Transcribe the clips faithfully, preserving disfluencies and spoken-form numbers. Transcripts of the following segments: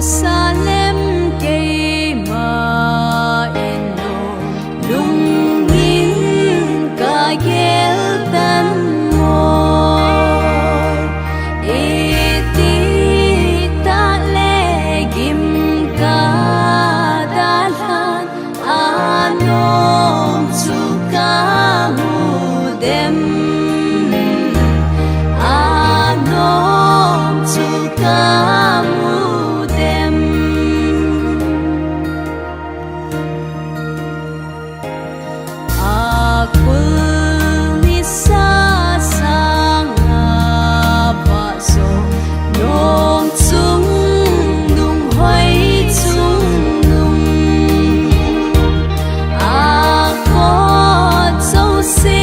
Jerusalem keima in lungin kagel tan mo, itih tah le gim kadalhan anom chu kamu dem, anom chu kamu dem. Akul nisa sanga vahjo nung chungnung hoi chungnung, akot jouse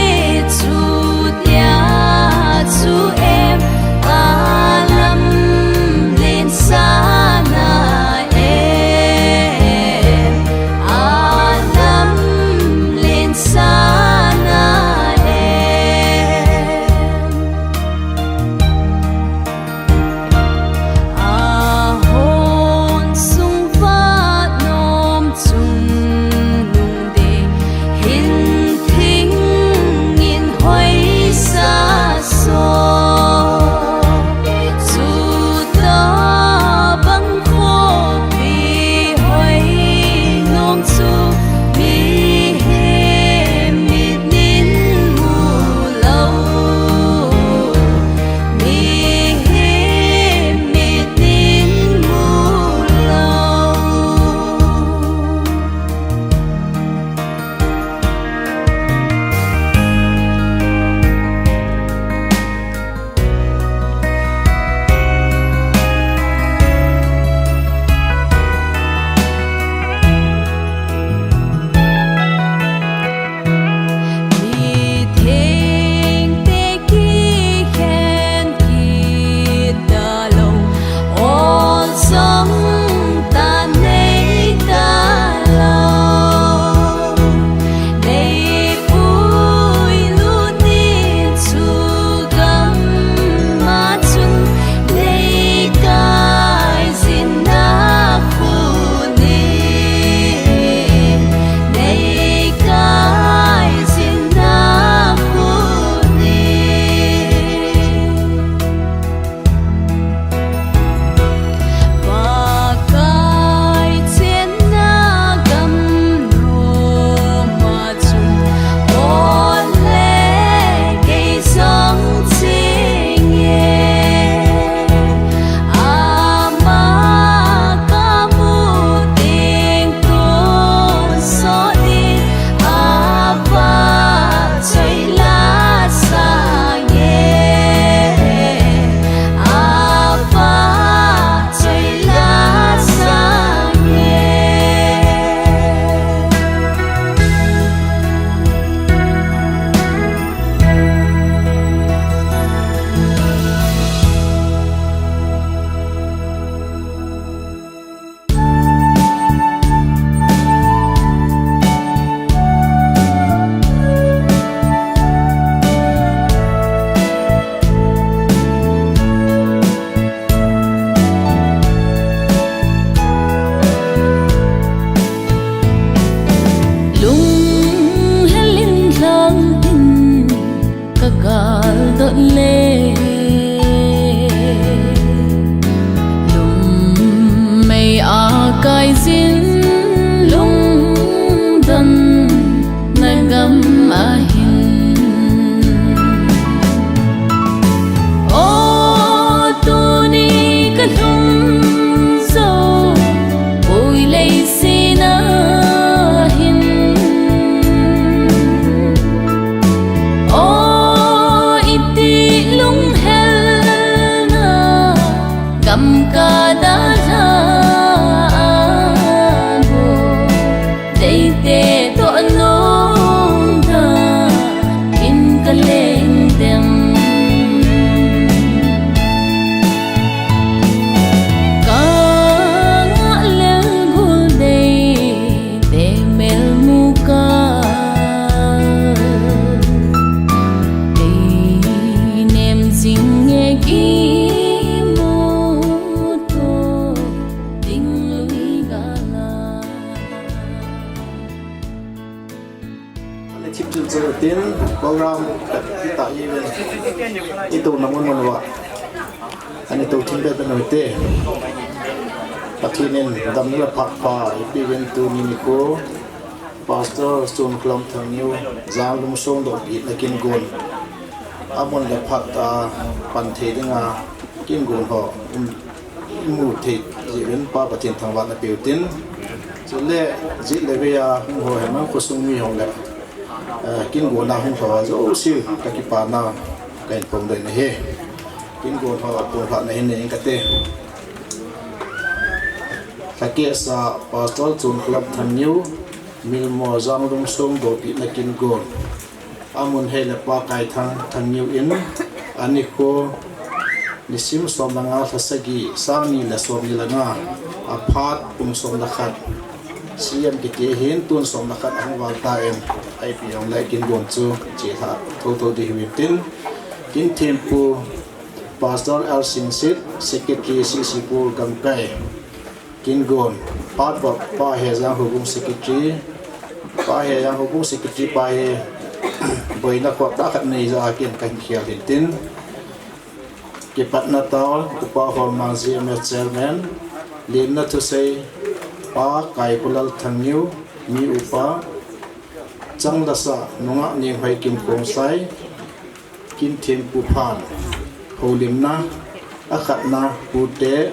chutia chu em, alamlen sana em, alamlen sana em. Ahon sung vah nom chungnung ding hin thingin hoisa so, chuta bang khopi hoi nom chu mihem mitnin mu lou, mihem mitnin mu lou. Mithengte kikhen kit talou, ol jong tah nei talou. Nei puilut in chu gam'a chun nei kaijinna khu ni, nei kaijinna khu ni. Pakai chenna gam noma chun ol le kei jong chenge, ama kamu ding tonsot in, avahchoi la sange, avahchoi la sange. Lunghel in lhang tin ka kal dot le, lungmei a kaijin lungdon na gam ahin. O tuni ka lhung jou, ui lei sina hin. O iti lunghel na gam ka dalha a bu. Deite toh nung da in ka leng dem. Ka ngah lel gul deite mel mu ka. Ei nem jing e kimu to. Tin, program kita event itu namun mun wa. Ani tu tin be be noi te. Pathen in damna le phat pha ipi uvin tuni nikho Pastor Chonkhlam Thangniu, Janglum Songdoh pina kin gon. Amun le phat a pan thei dinga kin gon ho, um, mu thei jeh uvin Pa Pathen thangvahna peu tin. Chule jit le vei a hung ho hem a khosung mi ho le, eh, kin gon a hung ho jouse ka kipana ka in phong doh na ahi. Kin gon ho phong phat na hin nei ing kate. Lhakeh sa Pastor Chonkhlam Thangniu, Milmo Janglum Songdoh pina kin gon. Amun hei le Pa Kaithang Thangniu in, anikho nisim som le nga lha sagi, sang ni le som ni le nga, aphat kum som le khat. Siam kiti hin tun som le khat ahung val tan, ipi jong le kin gon chu che lha thotho ding ahi uvin tin. Kin thempu Pastor L Singsit, Secretary C C Pu Gamkai. Kin gon, Pat Vop, Pa Hejang Houbung Secretary, Pa Hejang Houbung Secretary pa hi, boina khut tah khat nei jeh a kin kahin khel hin tin. Kipatna tao, Upa Holmang G M A Chairman, lemna thusei, Pa Kaikulal Thangniu, mi upa, chang lasa, nungah Nenghoikim Khongsai, Kin thempu phan, houlimna, akhatna pute,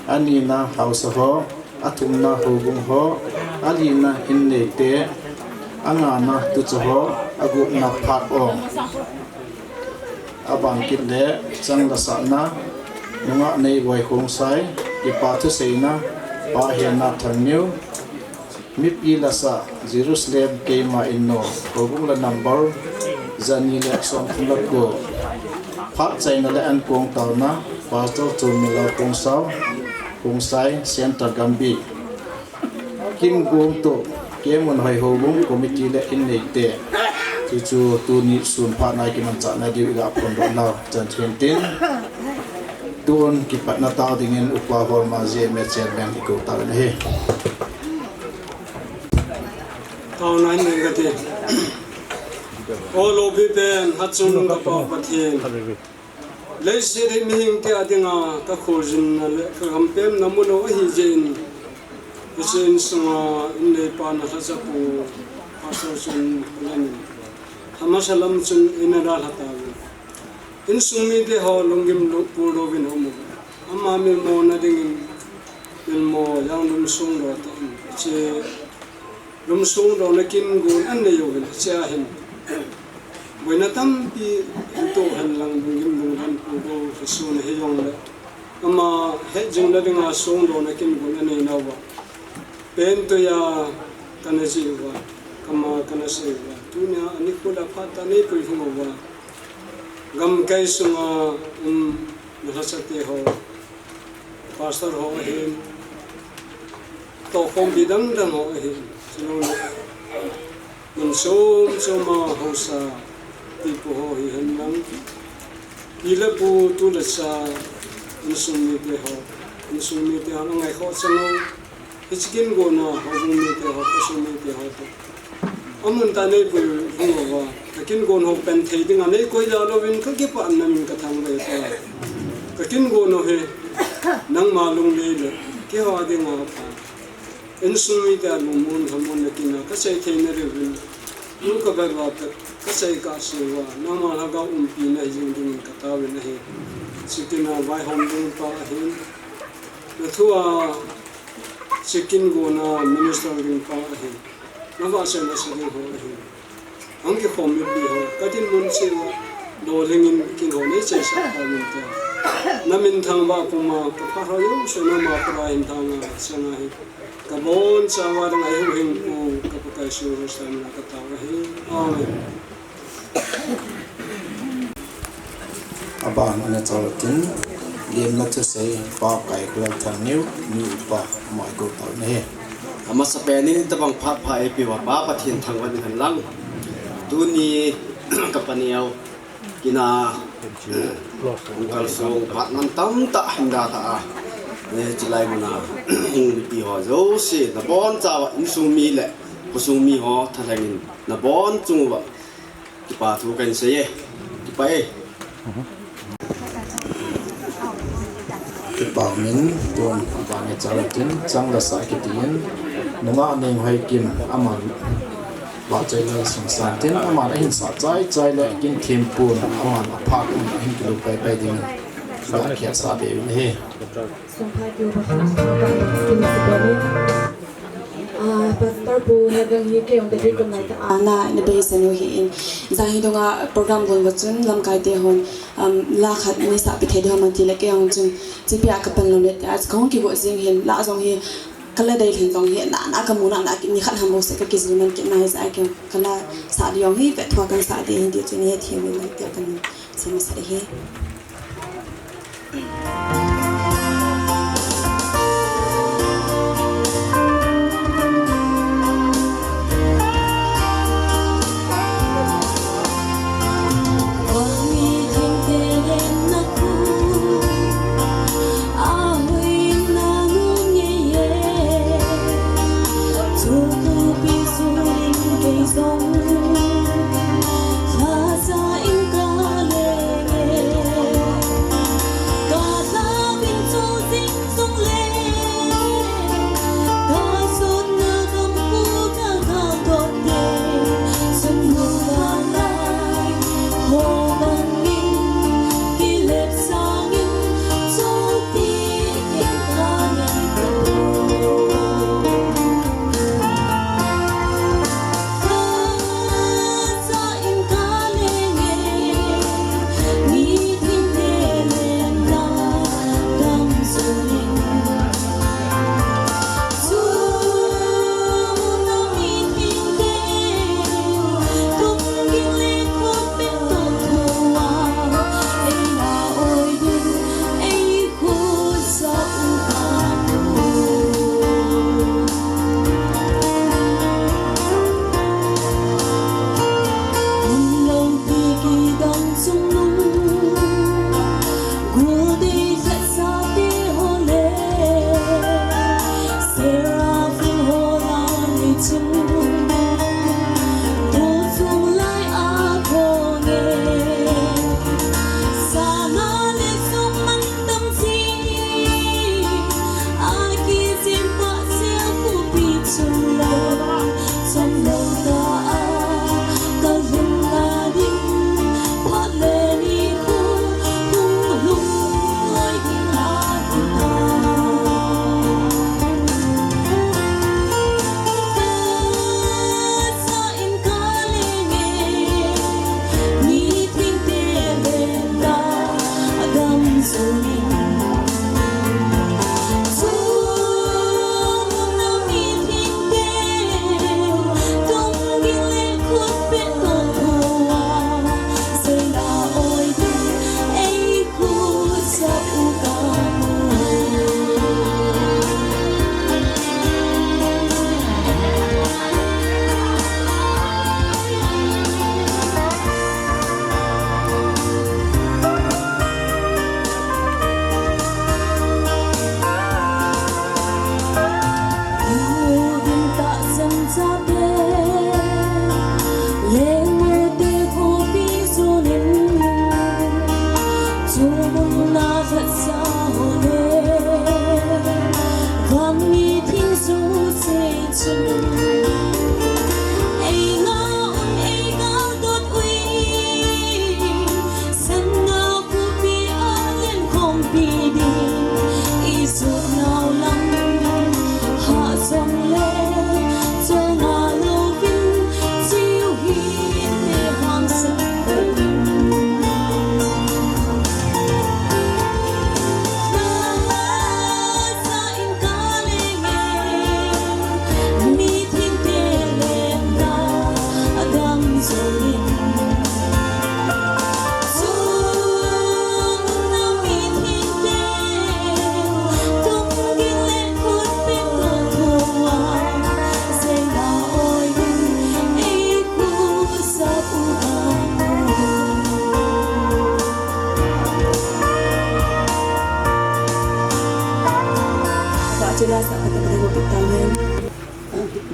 anina haosa ho, athumna houbung ho, alina inneite, angana tucha ho, agupna phat ong. Aban kit le, chang lasahna, nungah Neiboi Khongsai, kipa thuseina, Pa Hena Thangniu, Mipi lasa, Jerusalem keima in nom, houbung la number, jani le somthum le ko. Phat chaina le ankong taona, Pastor Chonminlal Khongsau, Khongsai, Centre Gambih. Kin gon toh, Kemunhoi houbung committee le inneite. Chuchu tuni sun phat na kimanchahna diu iga phondoh nau, chan chin tin. Tun kipatna tao dingin Upa Holmang G M A Chairman ikou tauvin ahi. Taona in nei kate. O lopi pen, hatchungnung ka Pa Pathen. Leiset hi mihing te a dinga ka khojinna le ka gampemna mun ahi jeh in. Hiche insunga inneipa nalhacha pu Pastor Chonminlal in. Amasa lam chun eina dalha tauvin. Insung mite ho lunggim pul louvin aum uve. Ama milmo na dingin milmo Janglum Songdoh toh in. Hiche Lum Songdoh na kin gon anei uvin hiche a hin. Boina tampi hin toh hen lang lunggim lungdon pul lou hiche sun ahi jongle. Ama hetjing na dinga songdoh na kin gon anei nauva. Pen toh a kana jih uva, kama kana sei uva. Tunia anikho le phat a neipui hung uva. Gamkai sunga um nalhacha te ho, pastor ho ahin, tohkhompi dang dang ho ahin, chuleh mun chom chom a haosa, pipu ho hihen lang, pi le pu, tu le cha, insung mite ho, insung mite ho, angaikhoh chang ho, Hiche kin gon a, houbung mite ho, khosung mite ho toh. Amun tah a neipui hung uva, ka kin gon ho pen thei dinga neikoi jal uvin ka kipah in namin ka thangvah e Pa. Ka kin gon ho hi, nangma lunglhai le, keiho a dinga pha. Insung mite a lungmon, lhamon na kin a, ka chai theina diuvin. Lu ka vet uva ka, ka chai kah seh uva, nangma lhagao umpina hi jing dingin ka taovin ahi. Hiche kin a vaihom ding pa ahin. Na thu a, Hiche kin gon a minister ding pa ahi. Na vahchoi na sa ding ho ahi. Hung kikhom mipi ho. Ka dinmun cheh uva. Lolhing in kin ho neichaisah tauvin te. Na min thangvah puma, ka phat ho jouse nangma khut a hin thanga, chang ahi. Ka bonchauva ding ahi Huhhingpu, ka Pakai Jesu Christa min a ka tao ahi. Amen. Aban ana chol tin, lemna thusei Pa Kaikulal Thangniu, mi upa, ama ikou tauvin ahi. Amasapen in tabang phat pha eipeuva Pa Pathen thangvah in hen lang. Tuni ka paneo, kin a, hung kalsong phat man tamtah hin dalha a. Eh, chulai mun a, hung mipi ho jouse, na bonchauva, insung mi le, khosung mi ho, thalheng in, na bon chung uva. Kipa thu kahin sei e. Kipa e. Kipa min tun vang e chalatin chang la sa kitin nunga ning hoi kim aman ba chai la sung san tin aman ahin sa chai chai le kin thim pun aman aphak un ahin kilu pai pai ding. Ba khia sa be ni he. Sungphai pu ba kha, sungphai pu ba ni. Ah, Pastor pu na gang hi kei ong te di kun lai ta. Ah, na, na be sa nu hi in. Za hi donga program gon ba chun lamkai te hon, um, la khat ni sa pi thei di hon man ti le kei ong chun. Chi pi a ka pan lo le ta, ka hong ki go zing hin, la zong hi, ka la dei hin zong hi, na, na ka mu na, na ki ni khat ham bo se ka ki zing man ki na hi za ki, ka la sa di ong hi, ve thua kan sa di hin di chun hi thi mi na te kan. Sema sa hi.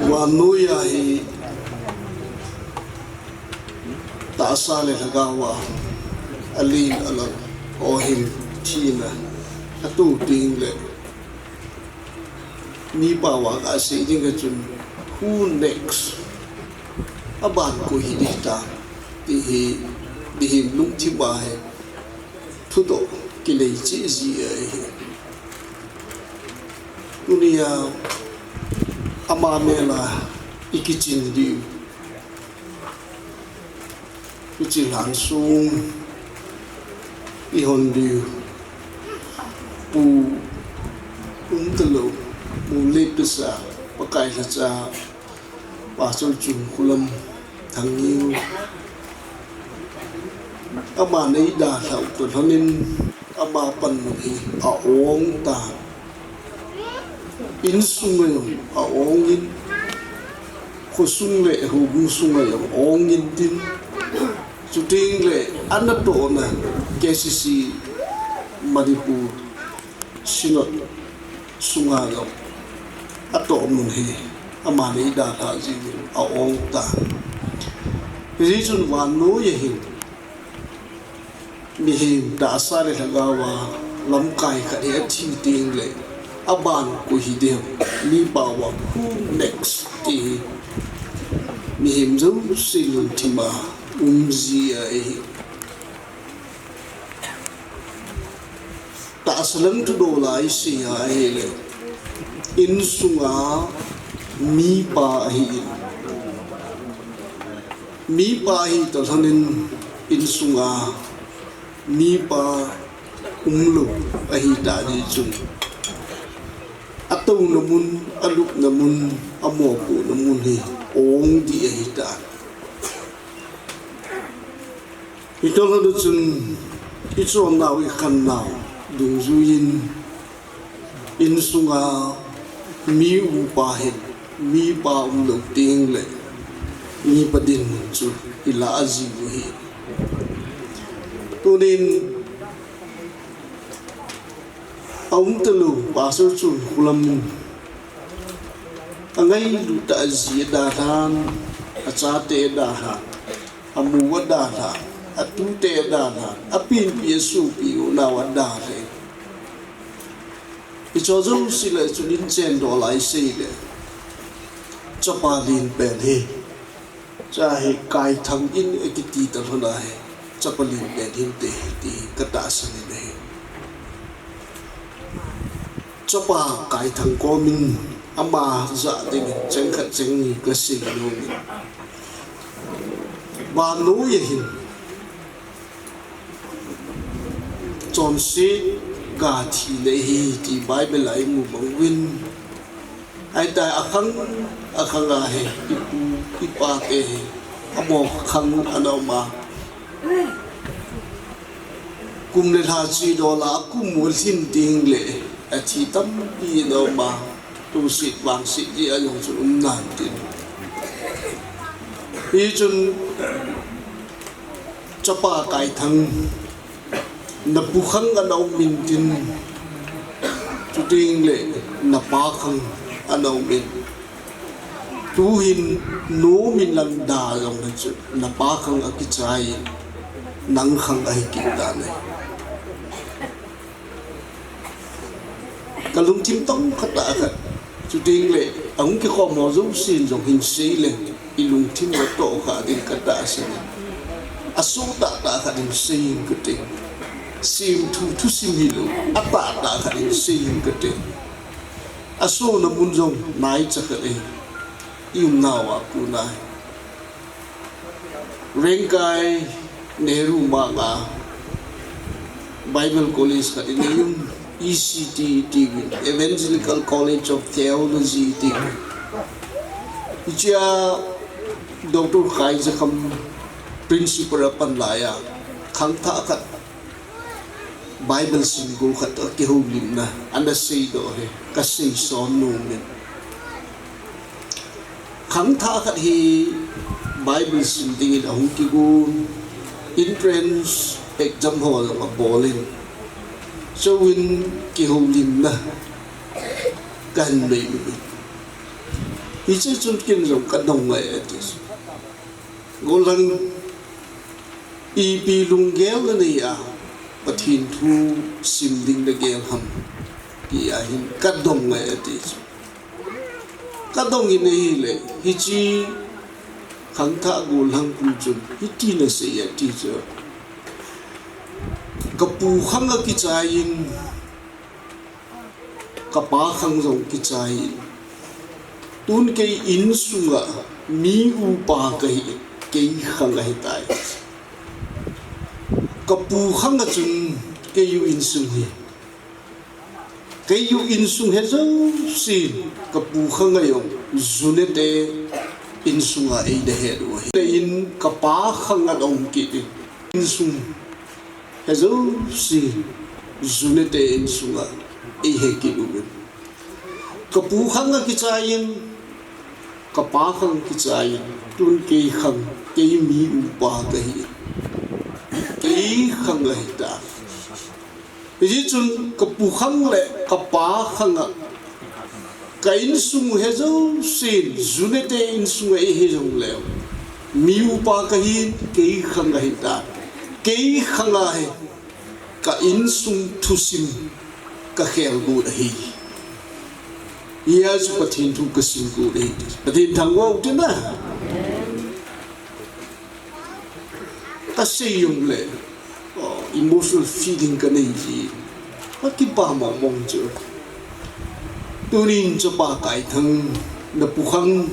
Vannoiya hi Tahsa le lhagao a, alen alang, ahin thina, atu ding le, mipa vang asei ding a chun, who next? Aban koi hi ding ta, ti hi, mihem lungthim a hi thudoh kinei cheh ji ahi. Tunia ama mel a i kichin diu, i chilhan sung i hon diu, Pu Umtalou, Pu Lepsa, Pakai lhacha, Pastor Chun Khulam Thangnging, ama nei dalhau toh lhonin, ama panmun hi a-ong tan. Insung a jong a-ong in, khosung le houbung sung a jong a-ong in tin, chuteng le anatohna K C C Manipur Synod sunga jong atohmun hi ama nei dalha jeh in a-ong tan. Hijeh chun vannoi a hin mihem tahsa le lhagao a lamkai khat hi athi teng le, aban koi hi ding, mipa vang who next ti hi mihem jousen lungthim a um ji ahi. Tahsa lang thudoh lai sei ahile, insunga mipa ahin, mipa ahi toh lhonin insunga mipa umlou ahi ta jeh chun, atouna mun, alupna mun, amopohna mun hi ong ding ahi ta. Hitoh lhon chun, i chonnau, i khannau dungjuiyin, insunga mi upa hin, mipa umlou teng le, mipa dinmun chu i lah ji u ahi. Tunin, a umtalou Pastor Chun Khulam in, angailut tah a aji adalhan, achate adalhan, amu adalhan, atute adalhan, apenpi asopi unau adalhan. Hiche jouse le chun inchen doh lai sei le, chapa lenpen hi, cha hi Kaithang in akiti ta lhon ahi, chapa lenpen hinte ti ka tahsan in ahi. Chapa Kaithang komin ama jah dingin cheng khat cheng ni ka sei nom in. Vannoi a hin chonset ga thina ahi ti Bible a imu bang uvin. Ahitai, akhang, akhang a hi, ipu, ipate hi, amo khang ana um a. Kum le lha chedoh a, akum u alhin teng le, athi tampi ana um a. Tuset vangset jeh a jong chu um nan tin. Hichun, chapa Kaithang, napu khang ana um in tin, chuteng le napa khang ana um in. Tuhin nom in lang da jong le chu napa khang akichai in, nang khang ahi kit tan ahi. Ka lungthim tong khat tah khat. Chuteng le, ahung kikhom ho jousen jong hin sei le, i lungthim a tohkhah ding ka tahsan in. Aso tahtah khat in sei in kate. Semthu thusim hilou, atahtah khat in sei in kate. Asona mun jong naicha khat ahi. I umnau a kona hi. Rengkai Nehru Marg a Bible College khat i nei un, E C T i tiuvin, Evangelical College of Theology i tiuvin. Hichea Doctor Khaijakham principal apan laiya, khangthah khat Bible simgo khat toh kihoulimna ana seidoh hi ka seison nom in. Khangthah khat hi Bible sim dingin ahung kigon, entrance exam ho jong abol in. Chuin kihoulimna kahin nei uvin. Hiche chun ken jong kadong ngai ati. Gollhang Ipi lunggel nanei a Pathen thu sim ding nagel ham, ti ahin kadong ngai ati chu. Kadong in ahile, hiche khangthah gollhang kum chun hiti nasei ati chu. Kapu khang akichai in, kapa khang jong kichai in. Tun kei insunga mi upa kahi, kei khang ahitai. Kapu khang a chun kei u insung hi. Kei u insung he jouse, kapu khang a jong, junete insunga eina het u ahi. Leiin kapa khang a dong kit in, insung he jouse, junete insunga eihe kit uvin. Kapu khang akichai in, kapa khang kichai in, tun kei khang, kei mi upa kahi. Kei khang ahitai. Hijeh chun kapu khang le kapa khang a, ka insung he jousen, junete insunga eihi jongleu, mi upa kahin, kei khang ahitai. Kei khang a hi ka insung thusim kakhel got ahi. Hijeh chun Pathen thu kasim got ahi. Pathen thangvah u hite. Kasei jongle, oh, emotional feeling kanei ji. Kakipa mong mong chu. Tunin chapa Kaithang, napu khang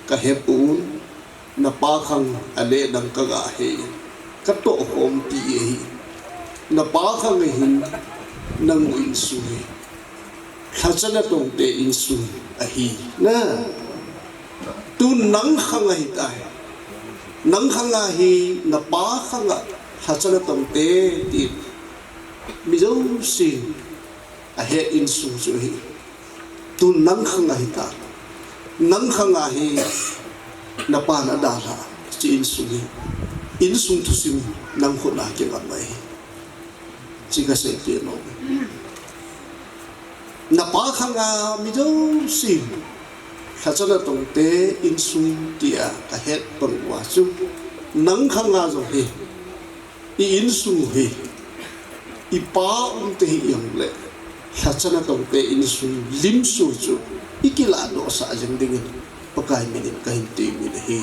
kahe pon, napa khang ale nang kaga he. Katoh khompi ahi. Napa khang ahin, nang u insung hi lhacha natongte insung ahi. Na, tun nang khang ahitai. Nang khang a hi, napa khang a lhacha natongte, ti mi jousen ahet insung chu ahi. Tun nang khang ahitai. Nang khang a hi, napan adalhah, hiche insung hi. Insung thusim nang khut a kingam ahi. Hiche kaseipeh nom. Napa khang a mi jousen lhacha natongte insung tia kahet pang uva chu, nang khang a jong hi, i insung hi, ipa umte hi jongle, lhacha natongte insung limsu chu ikiladohsah jeng dingin Pakai minin kahin tepin ahi.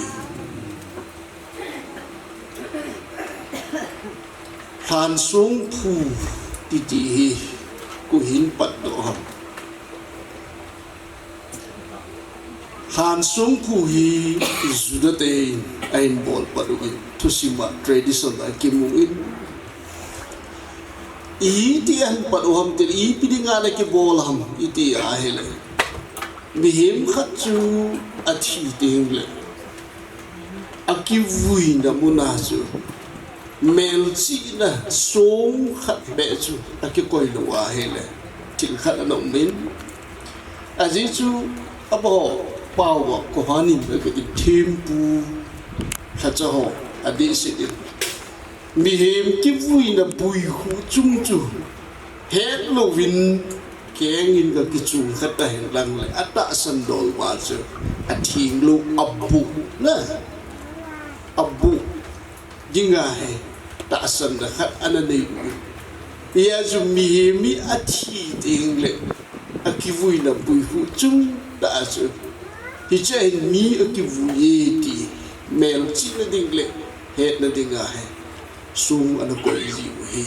Lhansong phu kiti hi koi hin patdoh ham? Lhansong phu hi Juda ten ahin bol pat uvin, thusim a, tradition a kimun, iti ahin pat u ham tile, ipi dinga ana kibol ham iti ahile, mihem khat chu athi tengle, akivuina muna chu melchihna song khat beh chu akikoi lou ahile, thil khat ana umin, ajeh chu, abaho, paova, Kohanim, thempu lhacha ho, adehset in, mihem kivuina buikhuh chung chu hetlouvin kengin gakichung khat ahin lang le, atahsan dol uva chu atheng lou, abuh na, abuh dinga hi tahsanna khat ana nei u. Hijeh chun mihem hi athi tengle, akivuina buikhuh chung tah a chu, hiche a hin mi akivui e ti melchihna ding le hetna dinga hi song ana koi jiu ahi.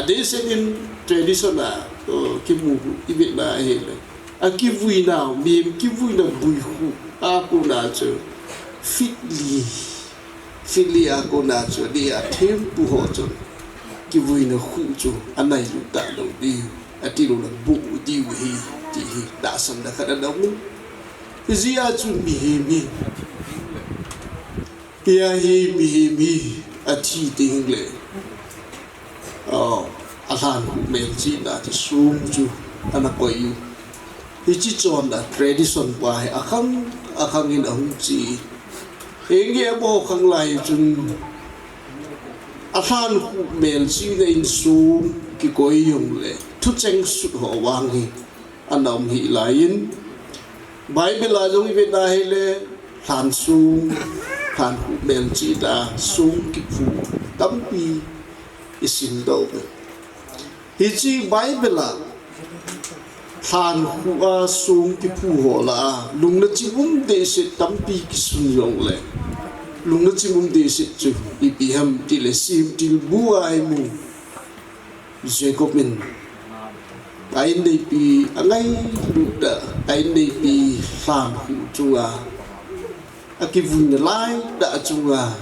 Adehset in tradition a, uh, kimu u ivetna ahile, akivuina, mihem kivuina buikhuh a kona chu, feet li, feet li a kona chu, adeh a thempu ho chun kivuina khuh chu anailut talou diu, atiloule buh diu ahi, ti hi tahsanna khat ana umin. Hijeh a chu mihem hi, hia hi mihem hi athi tengle, oh, alhankhuh melchihna ti song chu ana koi u. Hiche chonna tradition pa hi akhang akhang in ahung che. Henge, abaho khang lai chun, alhankhuh melchihna in song kikoi jongle thucheng sut ho vang hi ana um hih laiyin, Bible a jong ivet ahile, lhansong Lhankhuh melchihna a song kiphu tampi i simdoh uve. Hiche Bible a lhankhuh a song kiphu ho lah a lungna chim um dehset tampi kisun jongle, lungna chim um dehset chu ipi ham tile, Semtilbu a imu Jacob in a inneipi angailut a, a inneipi lhankhuh chunga akivuina laitah chunga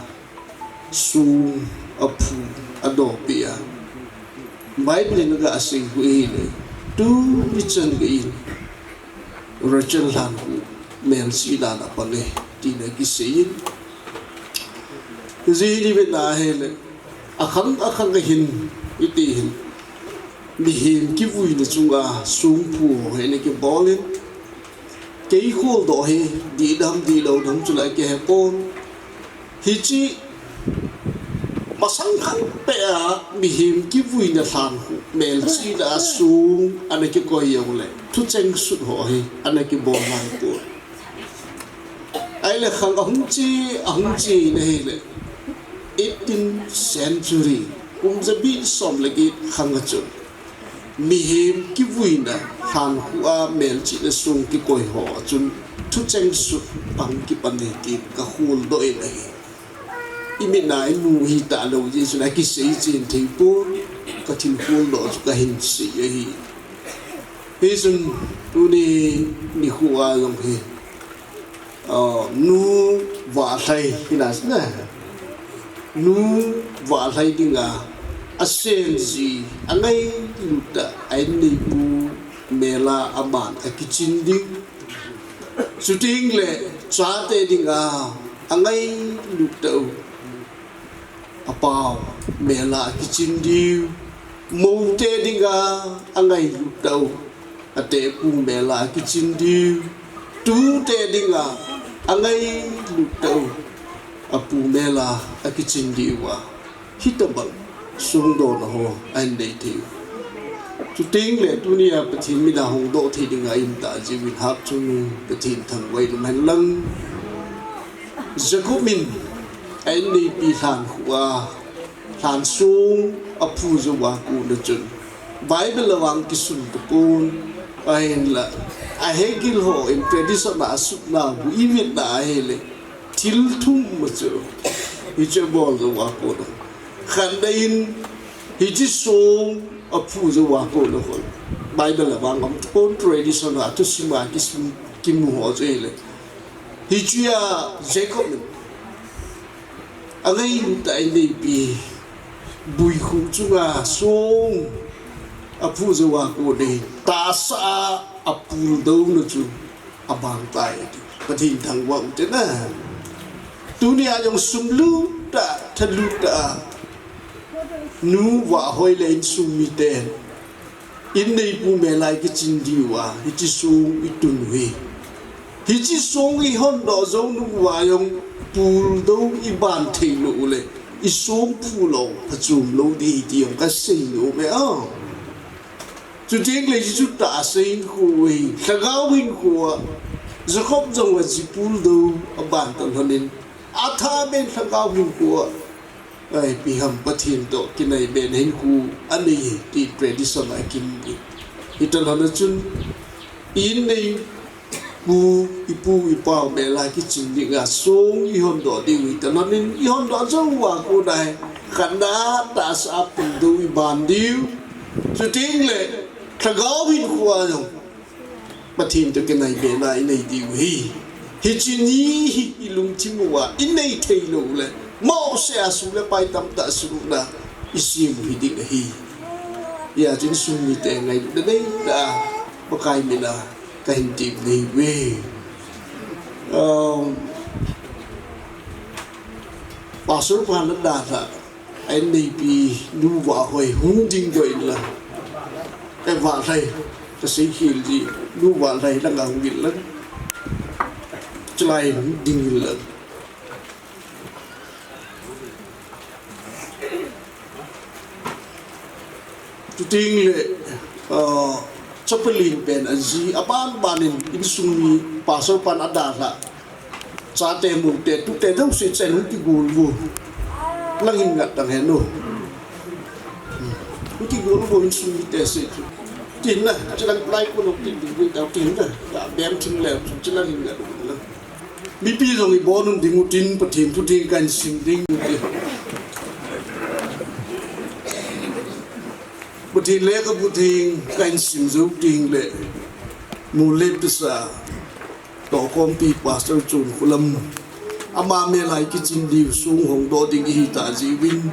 song aphu, adohpeh a. Bible in aga sei u ahile, tuni chan geiyin Rachel lhankhuh melchihna a pang e, tin akisei in. Hijeh in ivet na ahile, akhang akhang a hin, iti hin, mihem kivuina chunga songphu ho hi ana kibol in, kei kholdoh hi dihdam dihlou dam chu la kihepon. Hiche masang khat peh a mihem kivuina lhankhuh melchihna a song ana kikoi jongle, thucheng sut ho hi ana kibol naipon. Ahile khang ahung che, ahung che in ahile, eighteenth century, kum jabi som le get khang a chun, mihem kivuina lhankhuh a melchihna song kikoi ho a chun thucheng sut ahung kipan e tin kakholdoh in ahi. Imitna imu hita lou jeh chun akisei chen thei pon, kathil kholdoh chu kahin sei ahi. Hichun tuni nikho a jong hi, ah, Nu Vahlai hina, Nu Vahlai dinga asen ji angailut a, a inneipu mel a aban akichin ding. Chutengle chate dinga angailut tah u, apau mel a akichin diu. Moute dinga angailut tah u, atepu mel a akichin diu. Tute dinga angailut tah u, apu mel a akichin diu a, hitobang songdohna ho ahin nei thei u. Chutengle tunia Pathen mina hongdoh thei dinga imta jiuvin Hatchungnung Pathen thangvah in umhen lang. Jacob in a inneipi lhankhuh a lhansong aphu jouva kona chun, Bible a vang kisun tapon, ahinla ahegil hon tradition a asutnau ivetna ahile, thil thum ma chu hiche abol jouva kona, khatna in hiche song aphu jouva kona, Bible a vang um tapon, tradition a thusim a kisun kimu ho chu ahile, hichea Jacob in angailut a inneipi buikhuh chunga song aphu jouva kona tahsa a apul douna chu abang tai ati. Pathen thangvah u hite. Tunia jong sumlut tah, thalut tah a Nu Vahhoi le insung miten inneipu mel a ikichin diuva hiche song itun u hi, hiche song ihondoh jou nung uva jong puldou iban theilou uleh isong phu lou phachom lou ding ahi ti jong kasei nom e. Chutengle hiche chu tahsa hinkho ahi, lhagao hinkho a, Jacob jong hiche puldou aban talhonin, athaben lhagao hinkho a, ipi ham, Pathen toh kinaibe hinkho anei e ti tradition a kimu e. Hitalhona chun, inneipu, ipu ipau mel a kichin dinga song ihondoh diu hitalhonin, ihondoh jouva kona hi, khatna tahsa a puldou iban diu. Chutengle lhagao hinkho a jong Pathen toh kinaibena inei diu ahi. Hiche ni hi ilungthim uva inei theilou uleh, mohseh a sum le pai tamtah sung uva isem u hiding ahi. Hijeh chun insung mite ngailutna neitah a Pakai mina kahin tem nahiuve. Pastor pan adalhah a inneipi Nu Vahhoi hung dingdoh inlang, Vahhoi, kasei khel ji, Nu Vahhoi langa hung inlang, chulai hung ding inlang. Chutengle chaplain pen aji, abanbanin insung mi, pastor pan adalhah Chate mute, tute jouse chen hung kigol uvo. Nang hin ngat dang hen o. Hung kigol uvo insung mite se. Tin na, chilang lai ko lok tin tin tin tau tin na. Ka bem thim le, chilang hin ngat dang. Mipi jong ibon un ding utin, Pathen thu ding kahin sim ding utin. Pathen lekhabu ding kahin sim jou ding le. Mu le pisa. Tohkhompi Pastor Chun Khulam. Ama mel a i kichin diu sung hongdoh ding ihi ta jiuvin.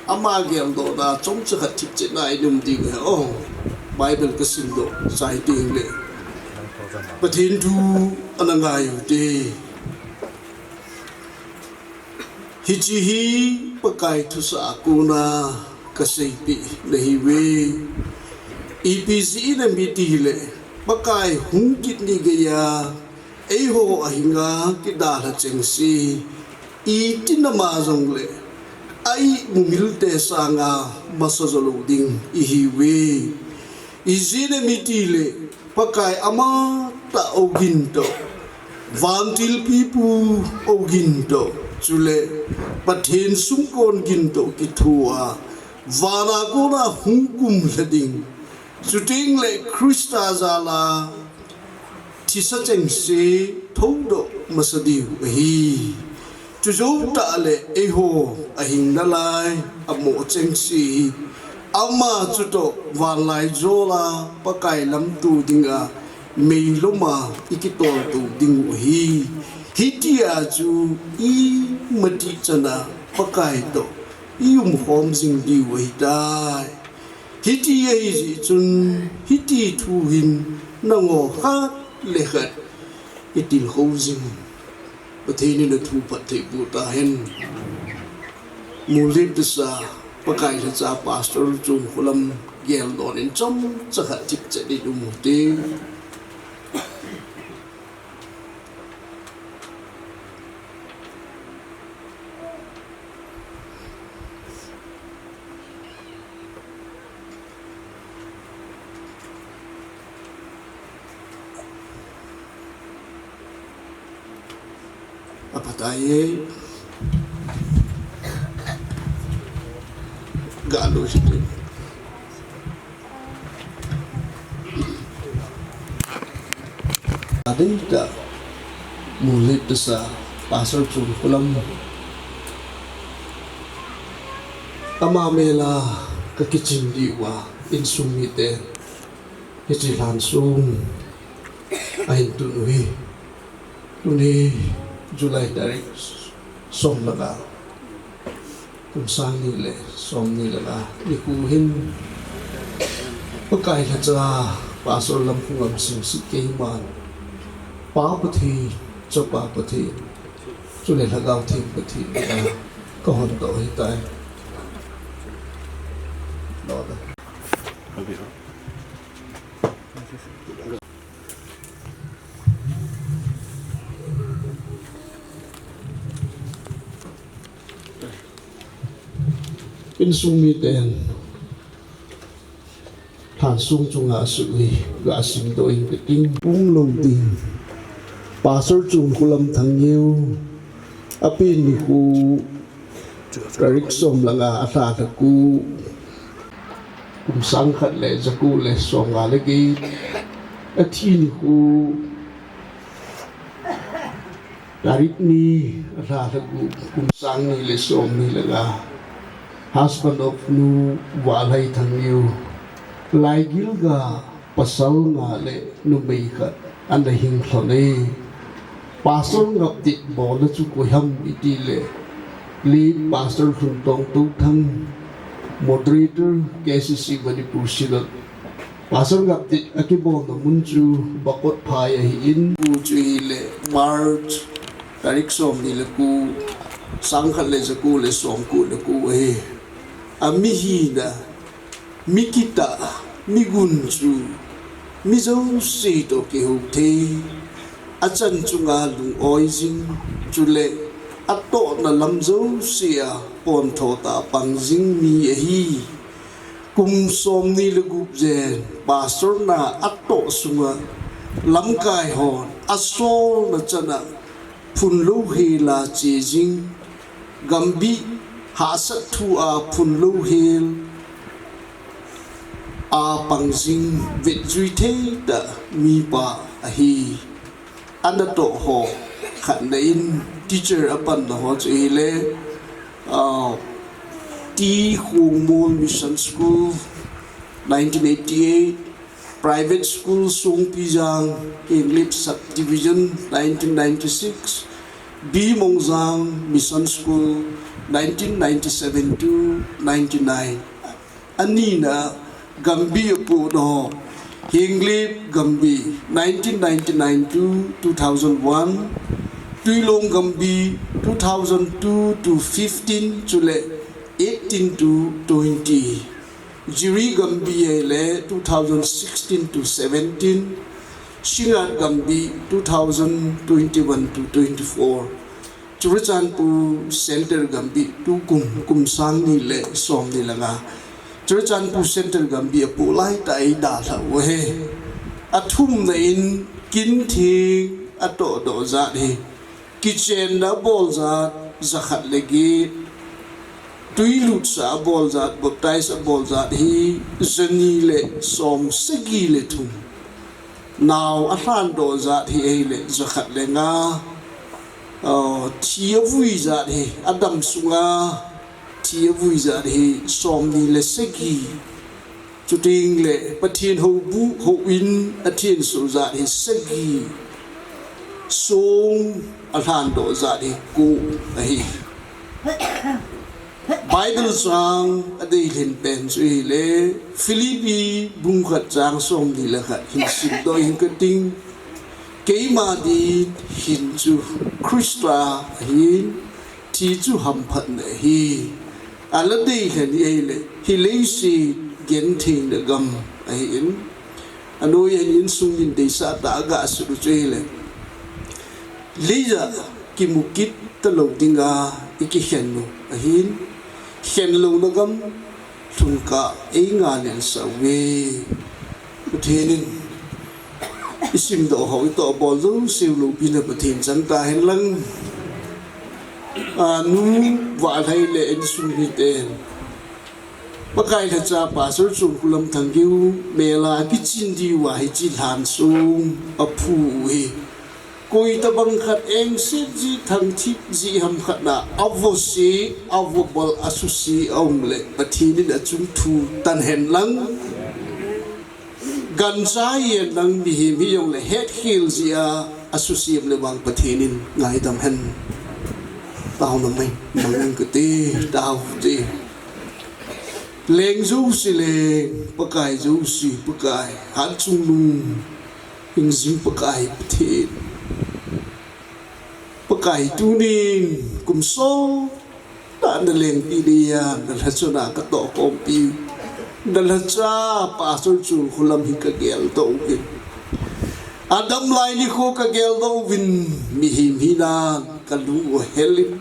Ama geldohna chomcha khat thipchetna i um diu ahi o. Bible ka simdoh chai ding le. Pathen thu ana ngai ute. Hiche hi Pakai thusah a kona ka seipeh na hiuve. Ipi jeh inem itile, Pakai hung kit ni geiya, eiho ahinga kidalha chengse, iti nama jongle, a imu milte sanga masa jo lou ding ihiuve. Ijeh inem itile, Pakai amatah ogin toh, vantil pipu ogin toh, chule Pathen sungkon gin toh kithoa, vana kona hung kumlha ding. Chuteng le Christa jala thisa chengse thoudoh masa diu ahi. Chujou tah le eiho ahinna lai, amo chengse hi. Ama chutoh vanlaijol a Pakai lamto dinga meilom a i kitolto diu ahi. Hitia chu i matihchan a Pakai toh i umkhom jing diu ahitai. Hiti ahi jeh chun, hiti thu hin nangho khat le khat i tilkhou jing. Pathen in athu phatthei boh tahen. Mu le pisa, Pakai lhacha Pastor Chun Khulam geldoh in chomcha khat thipchet in um ute. Aphatai e. Ga lo si te. Adei ta, mu le pisa, Pastor Chun Khulam. Ama mel a ka kichin diu a, insung mite, hiche lhansong ahin tun u hi. Tuni July tarik som le nga, kum sang ni le som ni le nga, nikho hin Pakai lhacha Pastor Lamkhungam Singsit keiman, Pa Pathen, Chapa Pathen, chule Lhagao Theng Pathen a ka hondoh ahitai. Insung miten lhansong chunga asuh hi ga simdoh in kating pung lou ding. Pastor Chun Khulam Thangngeo, apen nikho, tarik som le nga, alha lha ko, kum sang khat le ja ko le som nga le get, athi nikho, tarik ni, alha lha ko, kum sang ni le som ni le nga, husband of Nu Valhai Thangngeo, Laigilga pasal nga le numei khat ana hing lhon e. Pastor Ngaptit bolna chu koi ham itile, Late Pastor Lhuntong Touthang, Moderator, K C C Manipur Synod. Pastor Ngaptit akibolna mun chu Bakotphai ahin, pu chu hile March tarik som ni le ko, sang khat le ja ko le som ko le ko ahi. Ami hina, mi kitah, mi gunchu, mi jouse toh kihou thei, achan chunga lung-oi jing, chule atohna lam jouse a pontho tah a pang jing mi ahi. Kum som ni le gup jen, pastor na atoh sunga lamkai hon asolna chana phunlou hel a che jing, gambih hahsat thu a phunlou hel a pang jing, vetjui thei tah mipa ahi. Ana toh ho khatna in teacher apanna ho chu ahile, ah, T Khongmol Mission School, nineteen eighty-eight, Private School Songpijang, Henglep Subdivision, nineteen ninety-six, B Mongjang Mission School, nineteen ninety-seven to ninety-nine. Anina gambih apohna ho, Henglep gambih, nineteen ninety-nine to two thousand one, Tuilong gambih, two thousand two to fifteen, chule eighteen to twenty. Jiri gambih ahile two thousand sixteen to seventeen, Singngat gambih two thousand twenty-one to twenty-four. Churachandpur Centre gambih tukum, kum sang ni le som ni le nga. Churachandpur Centre gambih apoh laitah a eidalhah u ahi. Athumna in kintheng atohdoh jat hi. Kichenna abol jat, jakhat le get. Tuilutsa abol jat, baptize abol jat hi, jani le som sagi le thum. Nao alhandoh jat hi ahile, jakhat le nga. Ah, thi avui jat hi, adam sunga thi avui jat hi, som ni le sagi. Chuteng le Pathen houbuh houin athensoh jat hi sagi, song alhandoh jat hi ko ahi. Bible chang adeilhen pen chu ahile, Philippi bung khat chang som ni le khat hin simdoh inge kating. Keima din hin chu Christa ahin, thi chu hamphatna ahi. Ala deilhen ahile, hi leiset gentheina gam ahin. Anoi a hin insung min deisah tah a gasut u chu ahile, leiset a kimu kit talou dinga ikikhen u ahin, khenlouna gam lhungkah eingailel sah uve. Pathen in isimdoh ho, itohbol jouse loupina Pathen chang tahen lang. A, nu Vahlhai le insung miten, Pakai lhacha Pastor Chongkholam Thanggeu mel a kichin diu a hiche lhansong aphu u hi, koi tabang khat engset jeh, thangthip jeh ham khat na, avose, avabol, asuse aum le Pathen in achung thu tan hen lang. Gancha hihen lang mihem hijongle hetkhel jeh a asuse um le vang Pathen in ngaidam hen. Taona mai mang inge kati, tao te. Leng jouse leng, Pakai jouse Pakai, hatchungnung hingjing Pakai Pathen. Pakai tunin kum sot tah nalengpina a nalhacha na katohkhompi, nalhacha Pastor Chongkholam hi kageldoh uvin. Adam lai nikho kageldoh uvin, mihem hina kalung u ahelin.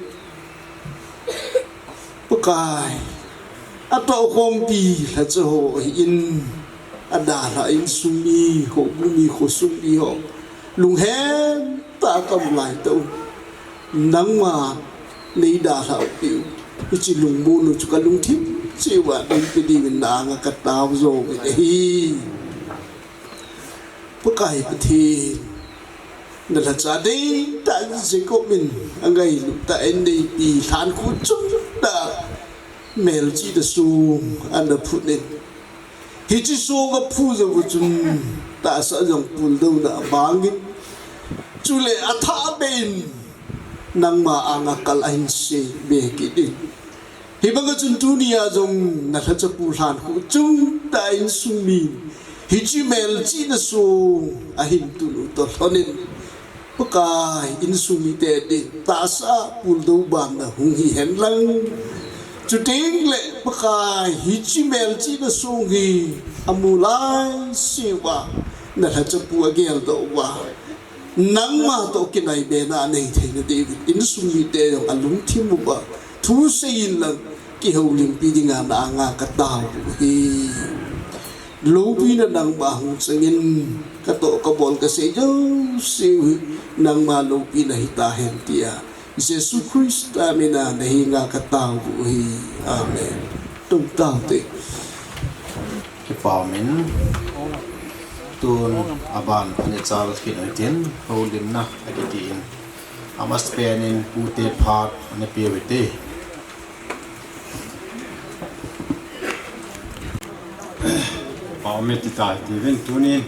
Pakai, atohkhompi lhacha ho ahin, adalhah insung mi, houbung mi, khosung mi ho, lunghem tah a kaum laitah u, nangma neidalhah u piu, hiche lungmon u chu kalungthim cheh uva neipe diuvin na anga katao jouvin ahi. Pakai Pathen, nalhacha deitah Jacob in angailut tah in neipi lhankhuh chungtah melchihna song ana phut in, hiche song aphu jou u chun tahsa jong puldouna abang in, chule athahbeh in nangma anga kal ahin seibe kit in. Hibanga chun tunia jong nalhachapu lhankhuh chungtah insung min hiche melchihna song ahin tun u toh lhonin, Pakai, insung mite din tahsa puldou banna hung hihen lang. Chuteng le Pakai, hiche melchihna song hi amu laiseh uva nalhachapu ageldoh uva, nangma toh kinaibena anei theina diuvin, insung mite jong alungthim uva thusei in lang kihoulimpi dinga na anga katao u ahi. Loupina nangma hung changin, katoh kabol kasei jouse u hi nangma loupina hitahen tia Jesu Christa mina nahenga katao u ahi. Amen. Tungtao te. Kipah umin, tun aban anei chal kit uhitin, houlimna akitin, amasapen in pute phat ana pe uhite. Pau me ti tai ti uvin tunin,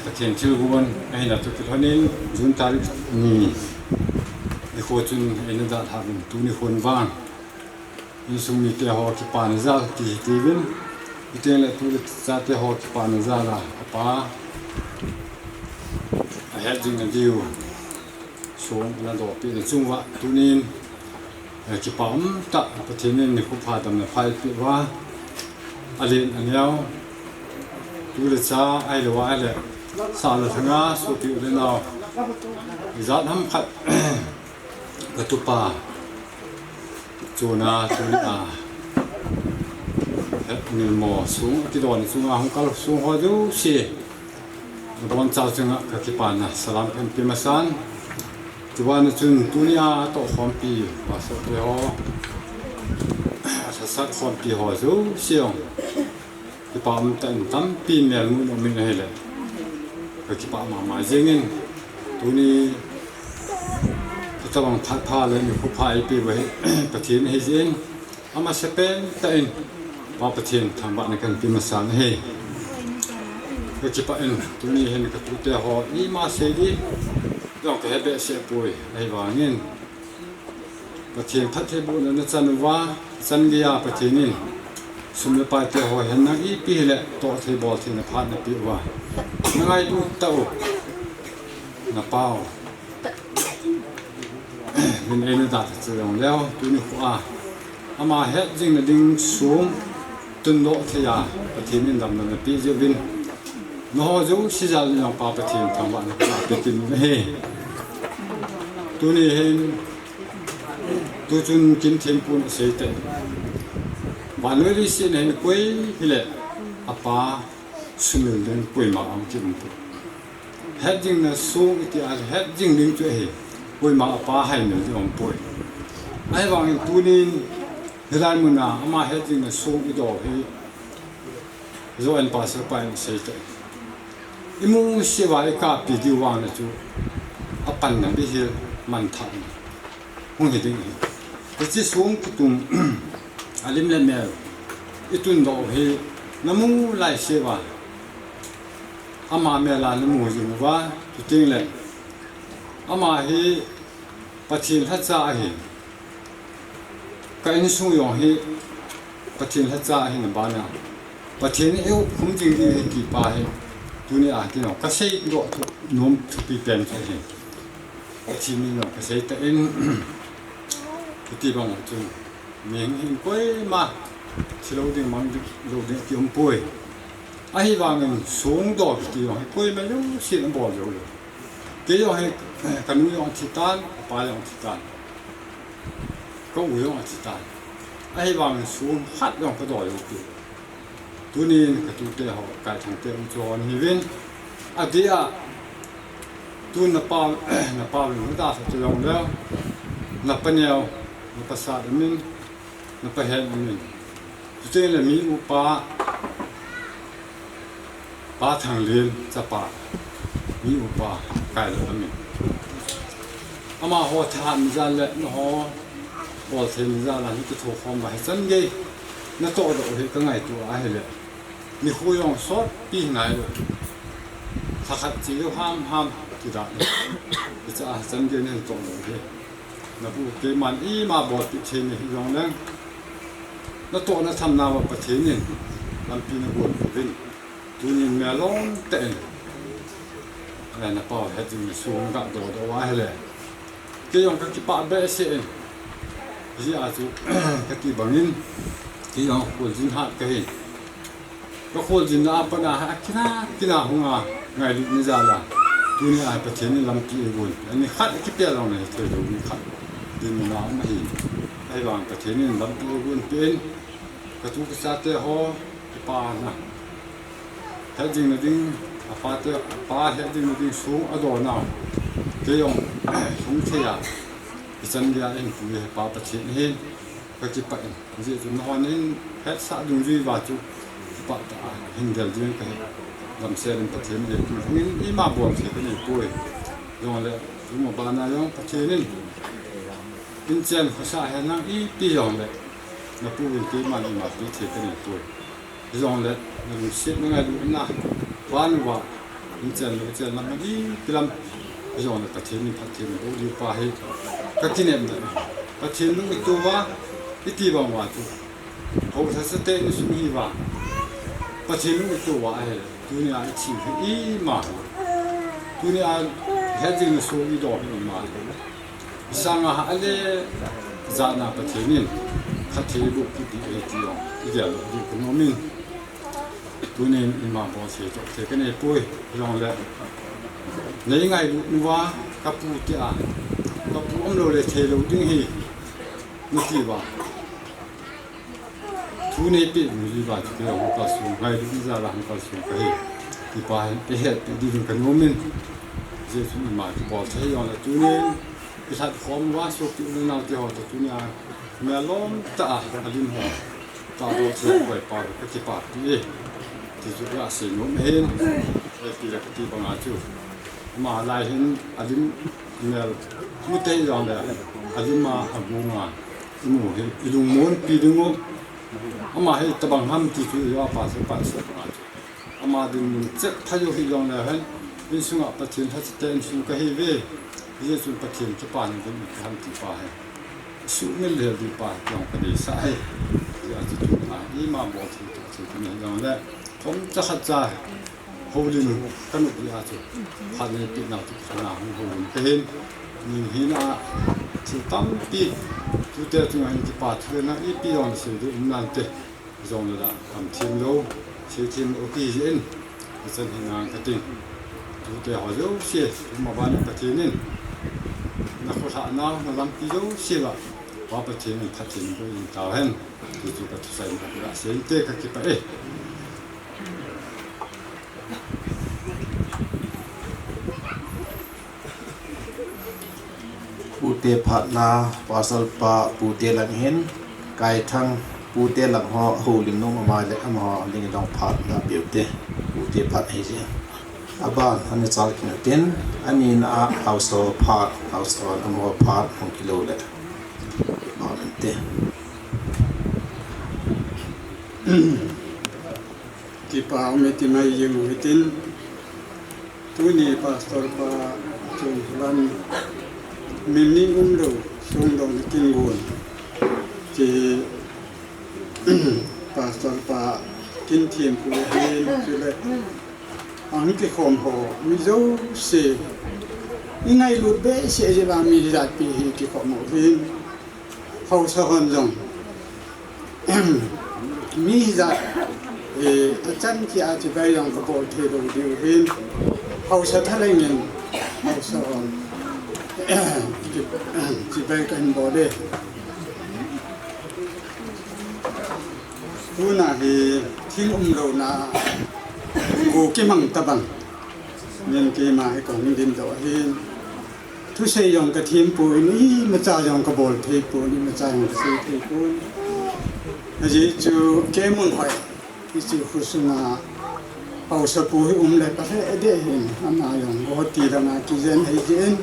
Pathen thilgon ahina chu kilhonin June tarik ni nikho chun eina dalha uvin tuni khon vang insung mite ho kipana jal ti ti uvin, iteng le tu le chate ho kipana jal a apa ahet jing na diu song ana dohpeh na chung uva tunin, eh, kipa umtah Pathen in nikho pha damna pha eipeh uva, alen aneo, tu le cha ahilou a ahile, sah le lhanga sopi u le nao, ijat ham khat katupa chona tuni a, eh, milmo sung akidon chunga hung kal sung ho jouse, nabonchau chunga kakipana salam kahin pe masan. Chubana chun tunia atoh khompi pastor te ho, alhasat khompi ho jouse jong, kipa umtah in tampi melmu in um in ahile, kakipah mama jengin, tuni hitabang phat pha le nikho pha eipeh uva hi Pathen ahi jeh in, amasapen tah in Pa Pathen thangvahna kahin pe masan ahi. Kakipah in tuni hin katute ho ima sei di jong kahe behseh poi, ahivangin Pathen phattheibohna nachan uva, chan geiya Pathen in sum le pai te ho hin nang ipi hile toh thei bol theina phat napeh uva, nangailut tah u, napau min eina dalha chu jongleu, tuni khoa ama hetjingna ding sung tundoh theiya Pathen in damna napeh jeh uvin, nangho jouse jal in jong Pa Pathen thangvahna kape kit in ahi. Tuni hin, tuchun kin thempun asei tah in, vannoi leiset a hin koi hile apa sumil ding koima aum kium poi. Hetjingna song iti a hetjing ding chu ahi, koima apa haimil ding aumpoi. Ahivangin tunin hilai muna ama hetjingna song idoh hi, Joel pastor pa in asei tah in, imuseh uva ikappi diu vang le chu apanna bihil manthahna hung hi ding ahi. Hiche song kitung alim le mel itundoh u hi namu laiseuva, ama mel a namu jing uva, chuteng le ama hi Pathen lhacha ahi. Ka insung jong hi Pathen lhacha ahina bana, Pathen in eihup khum jing ding ahi ti pa hi tunia keiin jong kaseidoh nom thupi pen chu ahi. Pathen min jong kasei tah in, hiti bang chu mihing hin koima thi lou ding mang lou ding kium poi. Ahivangin songdoh kiti jong hi koima jousen abol jou lou. Kei jong hi, eh, kanu jong athi tan, kapa jong athi tan, ka u jong athi tan. Ahivangin song khat jong kadoh jou poi. Tunin katute ho, Kaithang te um chu hon hiuvin, adeh a tun napa, napa lung nadalha chu jongleu, napa neo, napa sat umin, napa hen umin, chuteng le mi upa Pa Thanglien chapa, mi upa Kailal amin. Amaho thahat mijal le nangho bolthei mijal a nakithokhom uva hichan gei natohdoh u hi kangaito ahile, nikho jong sotpi hinailou, lhakhat che lou hamham ti dan, hiche a hichan gei natohdoh u hi, nabu keiman ima bolpeh thei nahi jongleng, natoh nathamna uva Pathen in lampi nagonpeh uvin, tunin melhom tah in, eh, napau hetjingna song gadohdoh uva ahile, kei jong kakipah behseh in, hijeh a chu kati bangin, kei jong kholjin hat kahi. Kakholjinna a pat a, akina, kina hunga ngailutna jal a, tunia Pathen in lampi eigon, ani khat kipel jong nahi theilou, ni khat dinmun a um ahi. Ahivang Pathen in lampi eigonpeh in, katu kachate ho, Pa na. Hetjing na ding, apa te, apa hetjing na ding sung adon nau. Kei jong, sung thei a. Ichan dia in pu he pa Pathen hin. Kakipah in. Hijeh chun nahon in hetsah dungjui uva chu kipah tah a hin gel ding kahi. Damsel in Pathen in eipui in ima bol thei kanei poi. Jongle, tuma bana jong Pathen in, inchen khosa he nang ipi jongle, napu in keiman ima pe thei kanei poi. Hijongle, nalungset nangailut na, van uva, inchen lo, inchen lam, ipi lam. Hijongle, Pathen in phatthei boh diu pa hi, kakinem na. Pathen lung ito uva, iti bang uva chu. Haosa chate insung hi uva. Pathen lung ito uva ahi. Tunia ithi hi ima. Tunia hetjing na sung idoh hi ima. Isanga ha ale jana Pathen in. Khathei boh kiti ahi ti jong. Igel lo di kanom in. Tunin ima bol thei toh thei kanei poi. Jongle. Nei ngailut uva kapu tia. Kapu umlou le thei lou ding hi. Nati uva. Thu neipeh dungjui uva chu kei jong hung kalsong, ngailut jal a hung kalsong kahi. Ti pa hin, eihetpeh ding kanom in. Jesu ima kibol thei jongle tunin, ilhat khom uva sopi u le nao te ho toh tunia, melom tah a, alim ho. Tahdoh thei koi pa, kakipah pi e. Ti chu kasei nom ahin. Eipi le kati banga chu. Ama lai hin alim mel mu tei jongle, alim a agung a. Imu hi, ilungmonpi ding u. Ama hi tabang ham ti chu, ijo apa chu, pan sa pa chu. Ama dinmun chep thei u hijongle hen, insunga Pathen lhacha te insung kahiuve. Hijeh chun Pathen kipana ding u kaham ti pa hi. Sumil lhel ding pa hi, jong kadeisah hi. Hijeh a chu tuna, ima bol thei toh thei kanei jongle. Thomcha khatcha. Houlim kanop dia chu. Phat neipeh nau chu kana hung houlim kahin. Ning hina thil tampi. Tute chunga hin kipa thu le na ipi jong sei diu um nante. Jongle la kam thim lou. Sei thim lou kiji in. Achan hin ngang kating. Tute ho jouse. Tuma bana Pathen in. Nakhollhah nau, nalampi jouse la. Pa Pathen in phatthei boh in tauhen. Ti chu kathusei in kasei inte kakipah e. Pute phatna, Pastor pa, pute lang hin, Kaithang, pute lang ho, houlim nom ama le, amaho, ling long phatna piu te, pute phat ahi je. Aban, ana chal kit utin, anina a, haosa phat, haosa amaho phat, hung kilou le. Aban te. Kipa um e ti ngai jeng u hitin, tuni Pastor pa Chunglam, min ning umlou, songdohna kin gon, ti Pastor pa kin thempu ahin, chule ahung kikhom ho, mi jouse, ingailut behseh jeh a mi hijat pi hi kikhom u hin. Haosa hon jong. Mi hijat, eh, achan kia chibai jong kabol thei lou diu hin. Haosa thalheng in, haosa hon. Chibai kahin bol e. Tuna hi thil umlouna, go kimang tabang. Nin keima hi kahung dindoh ahin. Thusei jong kathem poi, imacha jong kabol thei poi, imacha jong kasei thei poi. Ajeh chu keimun hoi, hiche khosunga haosapu hi um le palheh deh hin, ama jong Guwahati langa kijen ahi jeh in,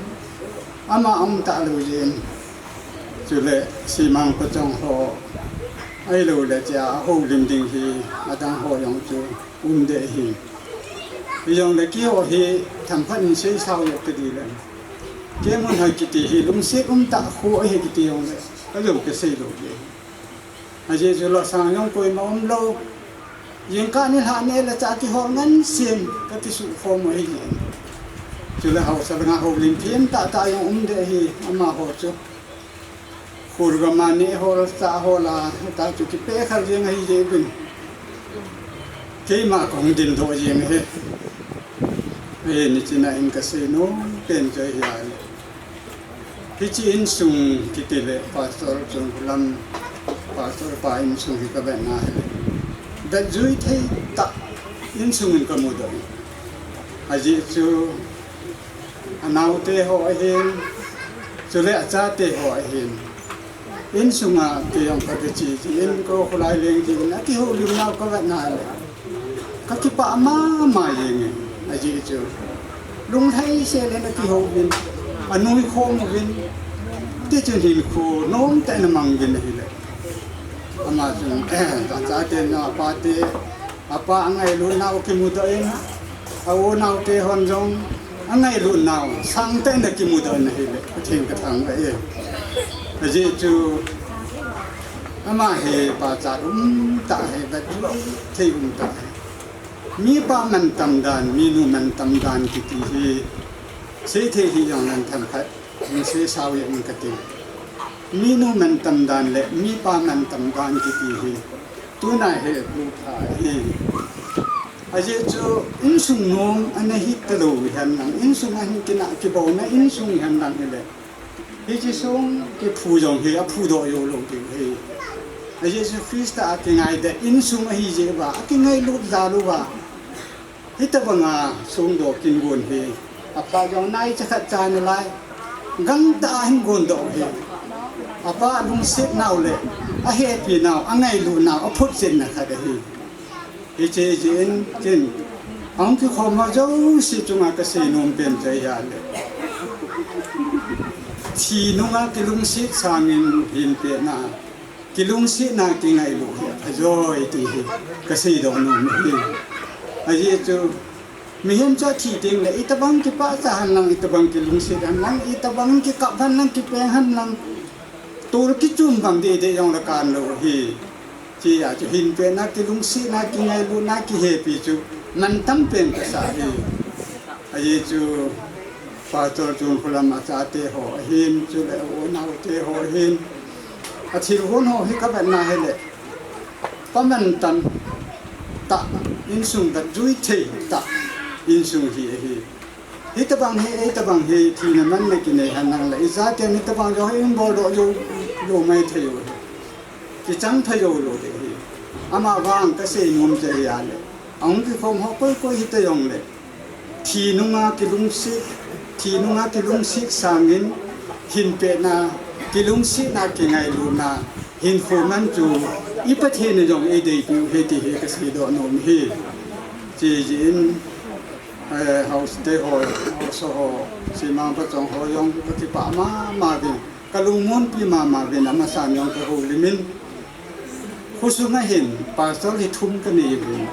ama um talou jeh in. Chule Simang pachong ho, ahilou le tia houlim ding hi, adang ho jong chu um deh hi. Hijongle keiho hi themkhat in seisao jep kadi le. Keimun hoi kiti hi lungset umtah kho ahi kiti jongle, kalou kasei lou le. Ajeh chu lhasang jong koima umlou. Jingkah nilhah neh le chah kihol ngen sem kakisukhom u ahi jeh in. Chule haosa langa houlim themtah tah jong um deh hi amaho chu. Khulgam a neh hol, chah hol a, hita chu kipeh khel jeng ahi jeh uvin. Keima kahung dindoh jeng ahi. Ahi, nichina in kasei nom pen chu ahi a. Hiche insung kiti le Pastor Chunglam, Pastor pa insung hi kavetna hile. Vet jui thei tah insung in ka mudoh in. Ajeh chu anaote ho ahin, chule achate ho ahin. Insunga kei jong ka kiche jin, ka kholai leng jin, akihoulim nau ka vet na le. Ka kipah mama jeng in, ajeh chu lunglhai sel in akihou uvin, anui khom uvin, tichun hinkho nom tah in amang uvin ahile. Ama chun, achate nao, apate, apa angailut nau kimudoh in, a-u anaote hon jong angailut nau sangtah in akimudoh in ahile, Pathen ka thangvah e. Ajeh chu ama hi pachat um tah ahi, vet jui thei um tah ahi. Mipa mantam dan, minu mantam dan kiti hi, seithei hih jongleng themkhat hung sei sao jeng ing kati. Minu mantam dan le mipa mantam dan kiti hi tuna hi pupha ahi. Ajeh chu insung nom ana hi talou hihen lang, insung a hin kinah kibouna insung hihen lang hile, hiche song kiphu jong hi aphudoh joulou diu ahi. A Jesu Christa a kingaideh insung ahi jeh uva, akingailut jal uva, hitobanga songdoh kingon hi apha jong naicha khat cha nalai, gangtah a hin gondoh u hi. Apa lungset nau le ahepi nau, angailut nau, aphotchetna khat ahi. Hiche jeh in, ken ahung kikhom ho jouse chunga kasei nom pen chu ahile, thi nunga kilungset sangin hin petna, kilungsetna kingailu hi apha joi ti hi kaseidoh nom ahi. Ajeh chu mihem chu athi tengle itobang kipah cha henlang, itobang kilungset henlang, itobang kikap henlang, kipeng henlang, tol kichum bang dehdeh jongle kanlou ahi. Hichea chu hin petna, kilungsetna, kingailutna, kihepi chu mantam pen kasah ahi. Ajeh chu Pastor Chungkholam achate ho ahin, chule u anaote ho ahin, athilgon ho hi kavetna hile, pa mantam tah insung, vet jui thei tah insung hi ahi. Hitobang hi, hitobang hi thina manna kinei henlang le, ijaten hitobang jong hi inboldoh jou, jou maithei u hi, kichang tha joulou ding ahi. Amavang kasei nom chu ahile, ahung kikhom ho koi koi hita jongle, thi nunga kilungset, thi nunga kilungset sangin hin petna, kilungsetna, kingailutna, hinkho man chu i Pathen in jong eideipiu ahi ti hi kaseidoh nom ahi. Hiche jeh in, eh, haosa te ho, haosa ho, Semang Pachong ho jong kakipah mama uvin, kalungmonpi mama uvin, amasan jong kahoulimin, khosunga hin Pastor hi thum kanei uvin,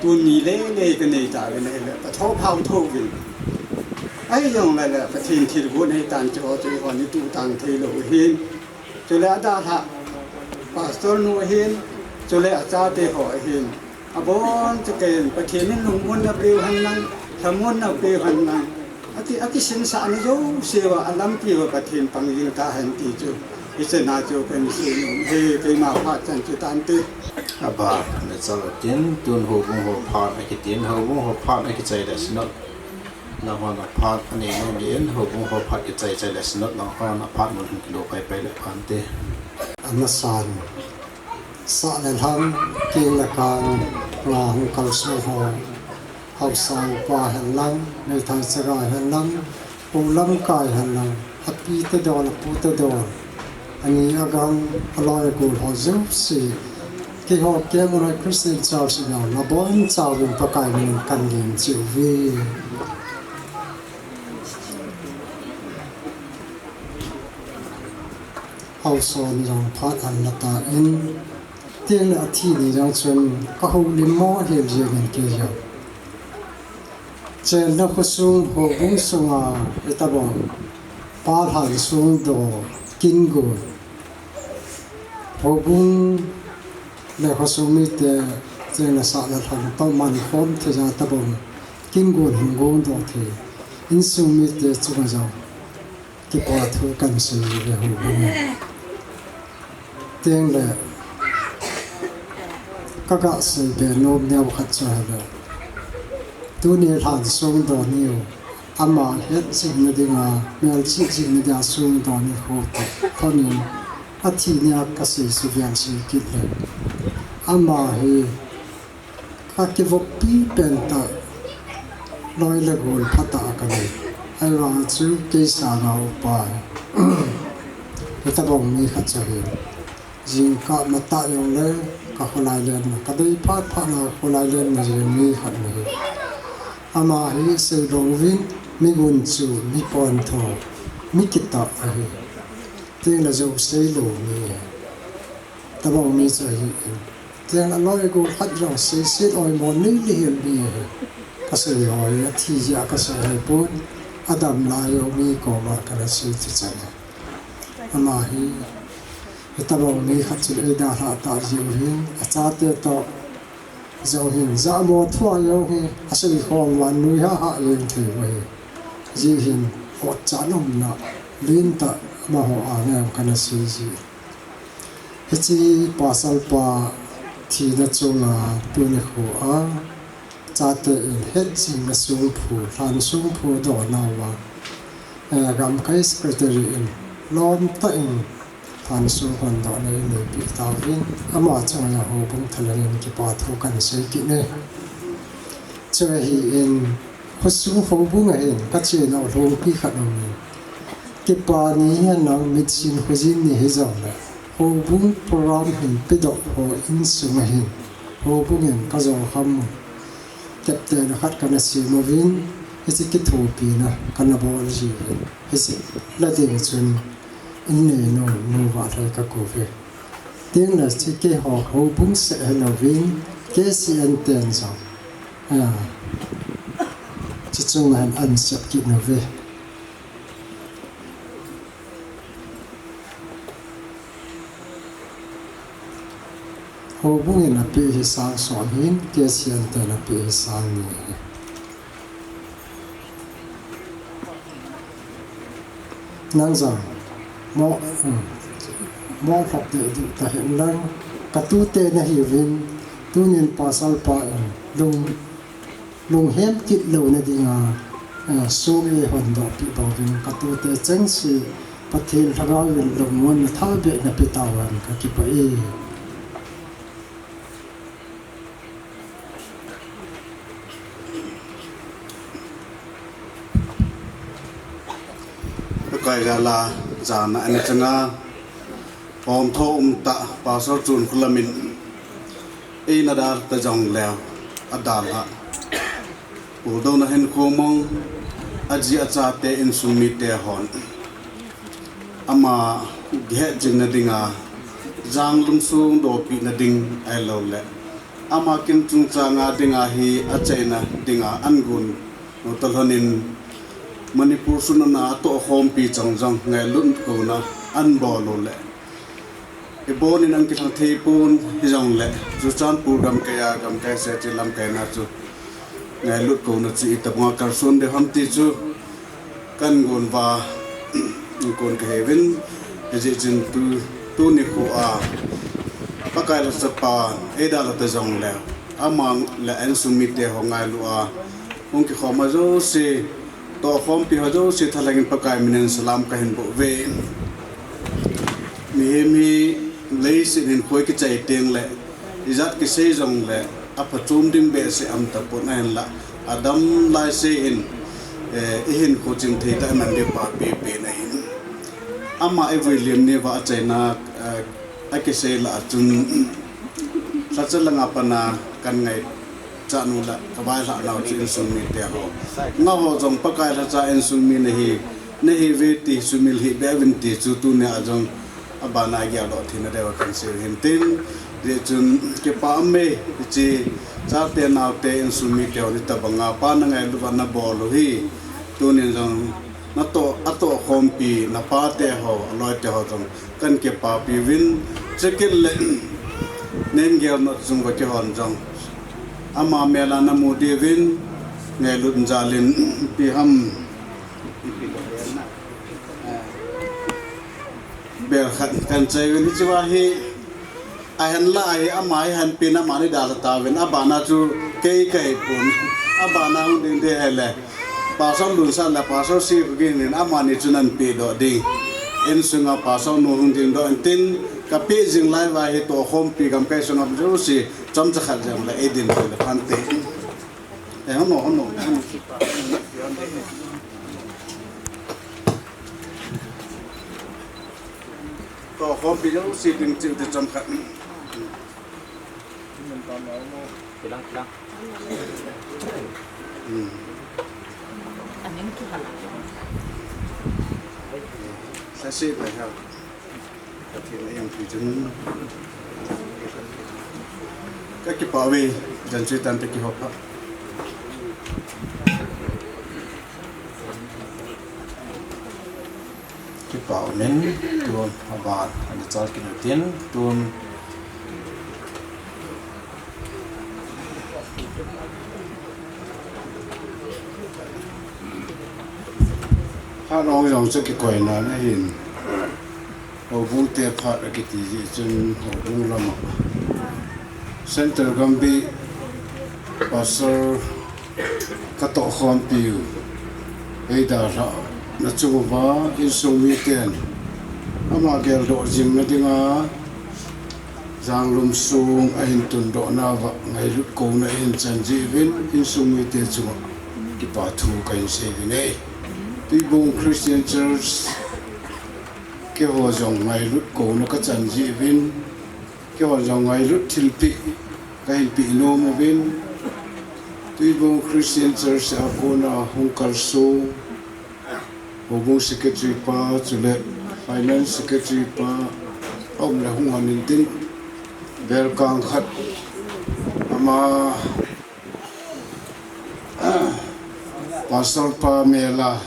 tuni le le kanei tauvin ahile, kathoh phao tho uvin. Ahijongle le Pathen thilgon ahitan, chuho chu eihon ituh tang theilou ahin. Chule adalhah Pastor nu ahin, chule achate ho ahin, abonchauva keiin Pathen in lungmonna peu henlang, lhamonna peu henlang, aki, akisinsahna jouseuva alampi uva Pathen pang jing tahen ti chu hichena chu kahin sei nom ahi. Keima phat chan chu tante. Aba, nachal atin, tun houbung ho phat akitin, houbung ho phat akichai le Synod lang hon aphat anei nom in, houbung ho phat kichai chai le Synod lang hon aphat mun hin kilo pai pai le phante. Amasan, sah le lhang, keng le kang, nga hung kalsong ho, haosa upa henlang, meithai chaga henlang, pou lamkai henlang, api tedol, apu tedol, ani agang, aloi agol ho jouse, keiho Kemloi Christian Church in jong nabonchauvin Pakai minin kahin lemcheh uve. Haosa ni jong phat ahin la tan, tengle athi ni jong chun kahoulim mo hel jengin kei jong. Chenna khosung, houbung sunga hitobang, pa lhan songdoh, kin gon, houbung le khosung mite chenna sah le lhang toh man khom thei jeh a tobang, kin gon hin gondoh thei, insung mite chunga jong kipa thu kahin sei uve houbung in. Tengle kaga seibe nom neo khat chu ahile, tuni lhan songdoh niu, ama hetjingna dinga, melchih jingna dinga songdoh nikho toh lhonin, athi nia kasei suvel sei kit le, ama hi Ka kivoppi pentah loi le gol phatah a ka nei. Ahivang chu kei sanga upa hi. Hitobang mi khat chu ahi. Jingkah matah jongle ka kholai lenna, ka dei phat phat na kholai lenna jing mi khat ahi. Ama hi seibang uvin, mi gunchu, mi pontho, mi kitah ahi. Tengle jou seilou mi ahi. Tobang mi chu ahi in. Tengle loi gol khat jong seiset oimo nei lheh mi ahi. Ka sei ho hi, athi jeh a ka sei ahipon, adam lai jou mi koma kana sei chu chang. Ama hi, hitobang mi khat chun eidalhah tah jeh u hin, achate toh jong hin, jamo thua jong hi, asei khom uva nuihah hah jeng thei u ahi. Hijeh hin, otchan umna, lentah amaho a ngen kana sei ji. Hiche pasal pa thina chunga tuni nikho a, chate in hetjingna songphu, lhan songphu dohna uva, eh, gamkai secretary in lomtah in lhan song hondohna eipeh tauvin, ama chunga houbung thalheng in kipa thu kahin sei kit e. Chu ahin, khosung houbung a hin kachena u lhungpi khat aumin, kipa ni hihen lang, mitsin khojin ni hijongle, houbung program hin pedoh ho insunga hin, houbung in kajo kham u, captain khat kana sem uvin, hiche kithopina kana bol jiuvin, hiche la ding chun in neinu, Nu Vahlhoi kakouve. Tengle hiche keiho houbung seh hilouvin, K C N ten jong, a, hiche chunga hin ahin sep kit uve. Houbung in apeh hi sang som hin, K C N ten apeh hi sang ni ahi. Nang jong, mo, um, mo lhop deh deh tahen lang, katute nahiuvin, tunin pasal pa in lung, lunghem kit louna dinga, eh, song eihondoh peh bouvin, katute chengse Pathen Lhagao in lungmonna thahbeh napeh tauvin kakipah e. Pakai jal a jana ana changa, homtho umtah Pastor Chonkhoulam in eina dalha ta jongleu, adalha, puldouna hinkho mang, aji achate insung mite hon ama hetjingna dinga, jang lungsung dopina ding ahiloule, ama kin chungchanga dinga hi achaina dinga ahin gon u toh lhonin, Manipur sunna atohkhompi chang jong ngailut kouna ahin bol uleh, ibonin ahin kilhang thei pon, hijongle Churachandpur gamkaiya gamkai sechi lamkaina chu ngailut kouna chu itobanga kalson ding ham ti chu kahin gon uva, kon kahiuvin, hijeh chun tu, tuni nikho a Pakai lhachapan eidalha ta jongleu, ama le insung mite ho ngailu a hung kikhom ho jouse, tohkhompi ho jouse thalheng in Pakai minin salam kahin bol uve. Mihem hi leiset hinkho kichai tengle, ijat kisei jongle aphachom ding behseh aum tapon, ahinla adam laisei hin, eh, ihinkho chingthei tah iman diu pa pipen ahin, ama ivui lim niuva achaina, eh, akisei lah a chun, lhacha langa pana kahin ngaichat nau le kavailhah nau chu insung mite ho, nangho jong Pakai lhacha insung mi nahi, nahiuve ti sumil hih beh uvin ti chu tunia jong abana geldoh theina diuva kahin seiu hintin, hijeh chun kipa ume, hiche chate naote insung mite hon hitobanga pa nangailut uva nabol u hi, tunin jong natoh, atohkhompi napateho, aloiteho jong kahin kipapiuvin, chukit le nangailut jing uva keihon jong ama mel a namu diuvin ngailut jalin, ipi ham, bel khat kahin chaiuvin, hichea hi ahinla ahi, ama hi ahinpen, amani dalha tauvin, abana chu kei kahipon, abana hung ding ding hile Pastor Lunsat le Pastor Sikhokin amani chun ahin pedoh ding, insunga Pastor nu hung dingdoh intin, Ka pe jing lai va hi tohkhompi gamkai sunga jouse chomcha khat jong le eidin le phante. Eh, hono, hono, hono. Tohkhompi jouse ding chil te chomkhat. Kilang, kilang. Hmm. Aning kihala. Sasi ta ha. Pathen a ium pi chun. Ka kipah uve, jan chu tante kihop pha. Kipah umin, tun aban, ani chal kinu tin, tun. Phat ong jong chu kikoina na hin. Houbung te phat akiti jeh chun houbung lama. Central Gambih Pastor ka tohkhompiu, ei dalhah na chung uva insung miten ama geldoh jing na dinga Janglum sung ahin tundoh nauva ngailut kouna ahin chan jeh uvin insung mite chunga kipa thu kahin sei uve. Tuibong Christian Church keiho jong ngailut kouna ka chan jeh uvin, keiho jong ngailut thilpeh kahin peh nom uvin, Tuibong Christian Church a kona hung kalsong, houbung secretary pa, chule finance secretary pa, aum le hung hon intin, belkang khat, ama, pastor pa mela,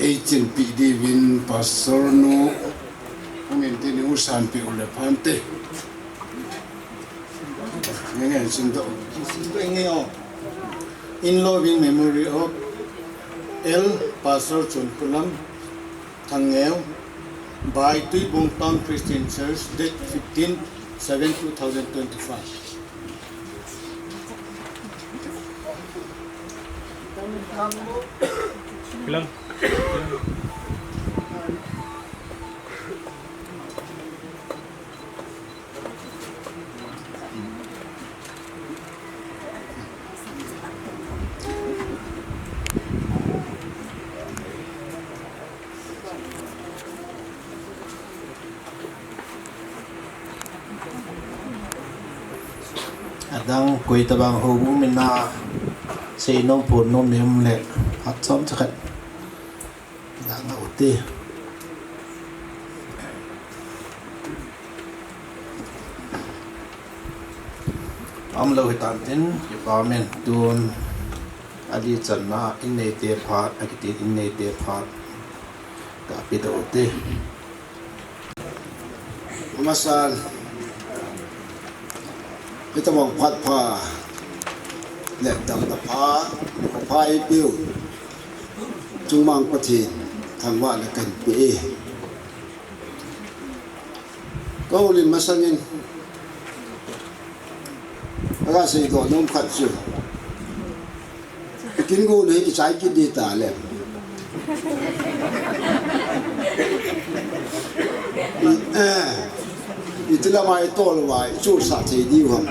ei chinpeh diuvin pastor nu, hung intin, hung sanpeh u le phante. Nge nge, sin doh. Sin doh nge o. In loving memory of El Pastor Chonpulam Thangngeo by Tuibong Town Christian Church, date fifteen seven two thousand twenty-five. Kilang. Adang koi tabang houbung min a seinom phonnom nei um le, phat chomcha khat. Dang a u te. Aum lou hitan tin, kipa umin tun, adih channa, in neite phat, akiti in neite phat, ka pe doh u te. Amasan, hitabang phat pha, le damna pha, pha eipeu. Chungmang Pathen thangvahna kahin pe e. Ka houlim masangin, ka seidoh nom khat chu, kin gon hi kichai kit ding ta le. Eh, iti lama itol uva, ichulsah thei diu ham.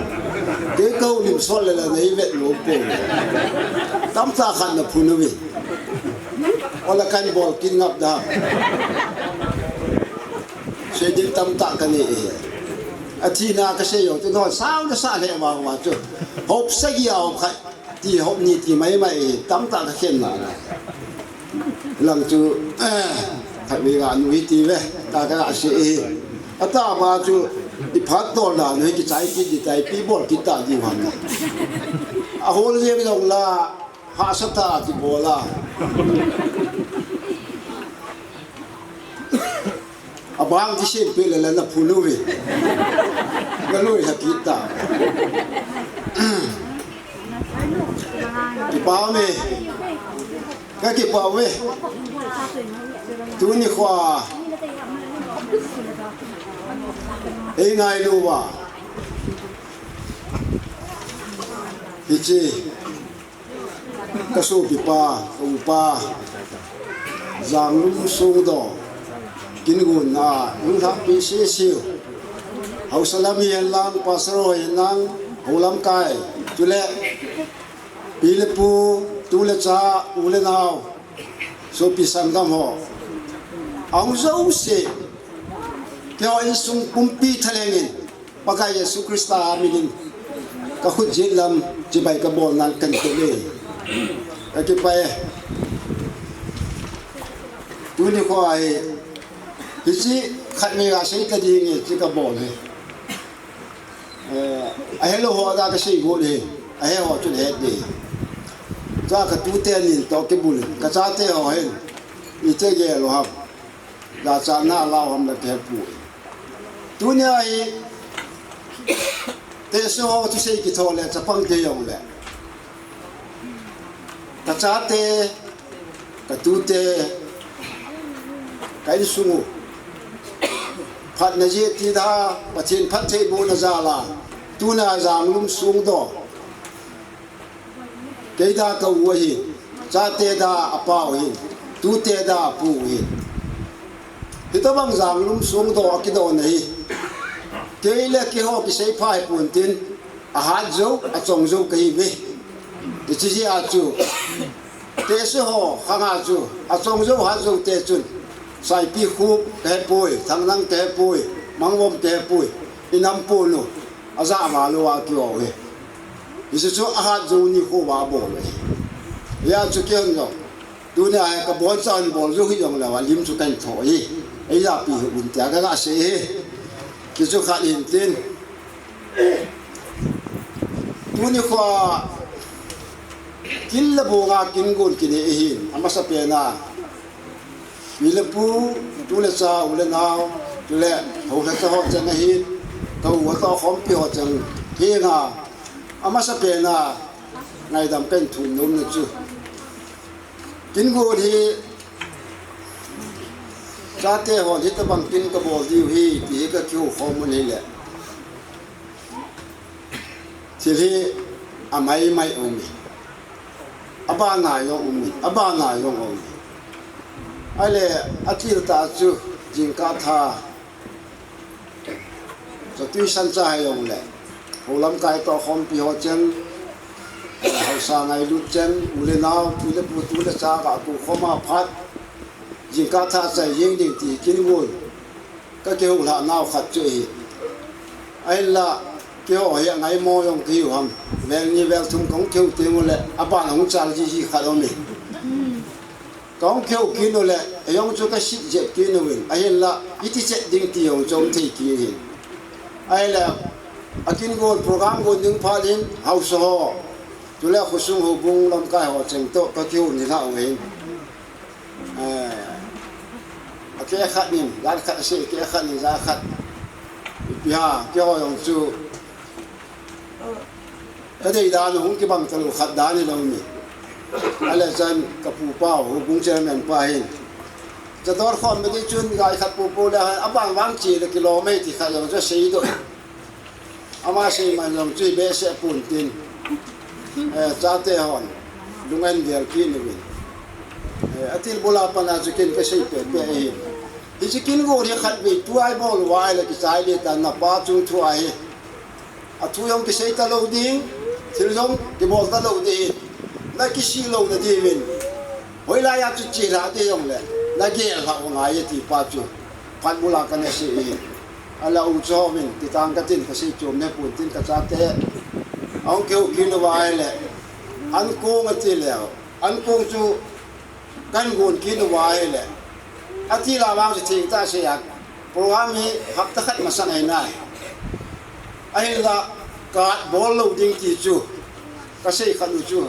Kei ka houlim sot le la nei vet nom pou. Tamtah khat na phun uve. Ola kan bol kin ngap da. Sei ding tamtah ka nei e. Athina ka sei jong chu, non sao na sah le vang uva chu. Hop sagi a hop khat. Ti hop ni ti mai mai, tamtah ka khen na na. Lang chu, eh, khatvei ga nu hi ti ve, ta ka ga se e. Atama chu, i phat tol na nu hi kichai kit ding tai, ipi bol kit ta ding ham na. Ahol jeng jong la, hahsa tah a kibol a. Abang kisim peh le la na phun uve. Ka lui ha kit ta. Kipa ume. Ka kipa uve. Tuni khoa. Ei ngailu uva. Hiche. Ka sopipa, ka upa, Janglum Songdoh, Kin gun a, lungtham pi sisiu. Hausa lam hi hen lang, pastor ho hi hen lang, hou lamkai. Chule, pi le pu, tu le cha, u le nau, sopi sanggam ho. Ahung jouse. Keiho insung pumpi thalheng in. Pakai Jesu Christa a min in ka khut jet lam chibai ka bol nan kan te le. Ka kipah e. Tuni kho a hi, hichi khat ni ga sei ta ding e chi ka bol e. Eh, a hello ho da ka sei go le. A he ho chu le de. Cha ka tu te nin to ke bul. Ka cha te ho hen. I te ge lo ha. Jachatna a lau ham la kihepoi. Tunia hi, teso ho thusei kitho le, chapang te jong le. Ka chate, ka tute, ka insung u. Phatna jeh ti da, Pathen phattheibohna jal a. Tuna Janglum Sungdoh. Kei da ka u ahi, chate da a pa u ahi, tute da a pu u ahi. Hitobang Janglum Sungdoh a kidon ahi. Kei le keiho kisei pha hi pon tin, a hat jou, a chong jou ka hi ve. Hichi jeh a chu, teso ho, khang a chu, a chong jou, hat jou te chun, Saipi Khup ka hepoi, Thangnang ka hepoi, Mangvom ka hepoi, i nam pon u. A ja ma lou a kio hi. Hichu chu a hat jou ni kho va bol hi. Hia chu kei jong. Tunia hi ka bon chan bol jou hi jong le va lim chu kan tho hi. Ei ja pi hu un tia ka ga sei hi. Ki chu khat hin tin. Tuni kho a kin le bong a kin gon kine hin. A masa pen a. Pi le pu, tu le cha, u le nau, tu le ho le cha ho chang ahi, ka u ho to khompi ho chang, hi nga, a masa pen a, ngaidam kan thum nom na chu. Kin gon hi, chate hon hitabang kin ka bol diu hi, ti hi ka kiu khom mun hi le. Thil hi a mai mai um e. A bana jong um e. A bana jong um e. Ahile a thil ta chu jingkah tha. Chu tuisan cha hai jong le. Ho lamkai to khompi ho cheng. Hausa ngailut cheng. U le nau, pi le pu, tu le cha ka ku khoma phat. Jingkah tha chai jeng ding ti kin gon. Ka kihou lha nau khat chu hi. Ahinla, kihou hi a ngai mo jong kihiu ham. Vel ni vel thum kong kihou ti mu le, a ban hong chal ji ji khat om e. Kong kihou kinu le, a jong chu ka sit jet kinu in. Ahinla, iti chet ding ti jong chom thei ki hin. Ahinla, a kin gon program gon ding phat in, hausa ho. Tule khosung ho bung lamkai ho cheng to, ka kihou ni lha u hin. Eh, a ke khat nin, jan khat a se, ke khat nin, jan khat. Ipi ha, ke ho jong chu. Ka dei dan hung kibang ta lou khat dan ni lou ni. A le chan ka pu pa ho, bung chairman pa hin. Cha dor khom me di chun, gai khat pu pu le, a bang bang chi le kilo me ti khat jong chu sei doh. Ama sei man jong chu behseh pon tin. Eh, chate hon. Lungan gel ki ni win. Eh, a thil bula pana chu kin ka sei pe pe hi. Hichi kin gon hi khat vei tu ai bol uva le kichai le ta na pa chung thu ahi. A thu jong kisei ta lou ding, thil jong kibol ta lou ding. Na kisi lou na di win. Hoilai a chu chi la di jong le. Na gel la u ngai ti pa chu. Phat bula ka na sei hi. A la u cho min, ti tang ka tin, ka sei chom ne pun tin ka chate. Ahung keu kin uva le. An kong a ti le. An kong chu kan gon kin uva le. A ti la vang chu thing ta sei a. Program hi hapta khat masang ahi nai. Ahinla ka bol lou ding ti chu. Ka sei khat u chu.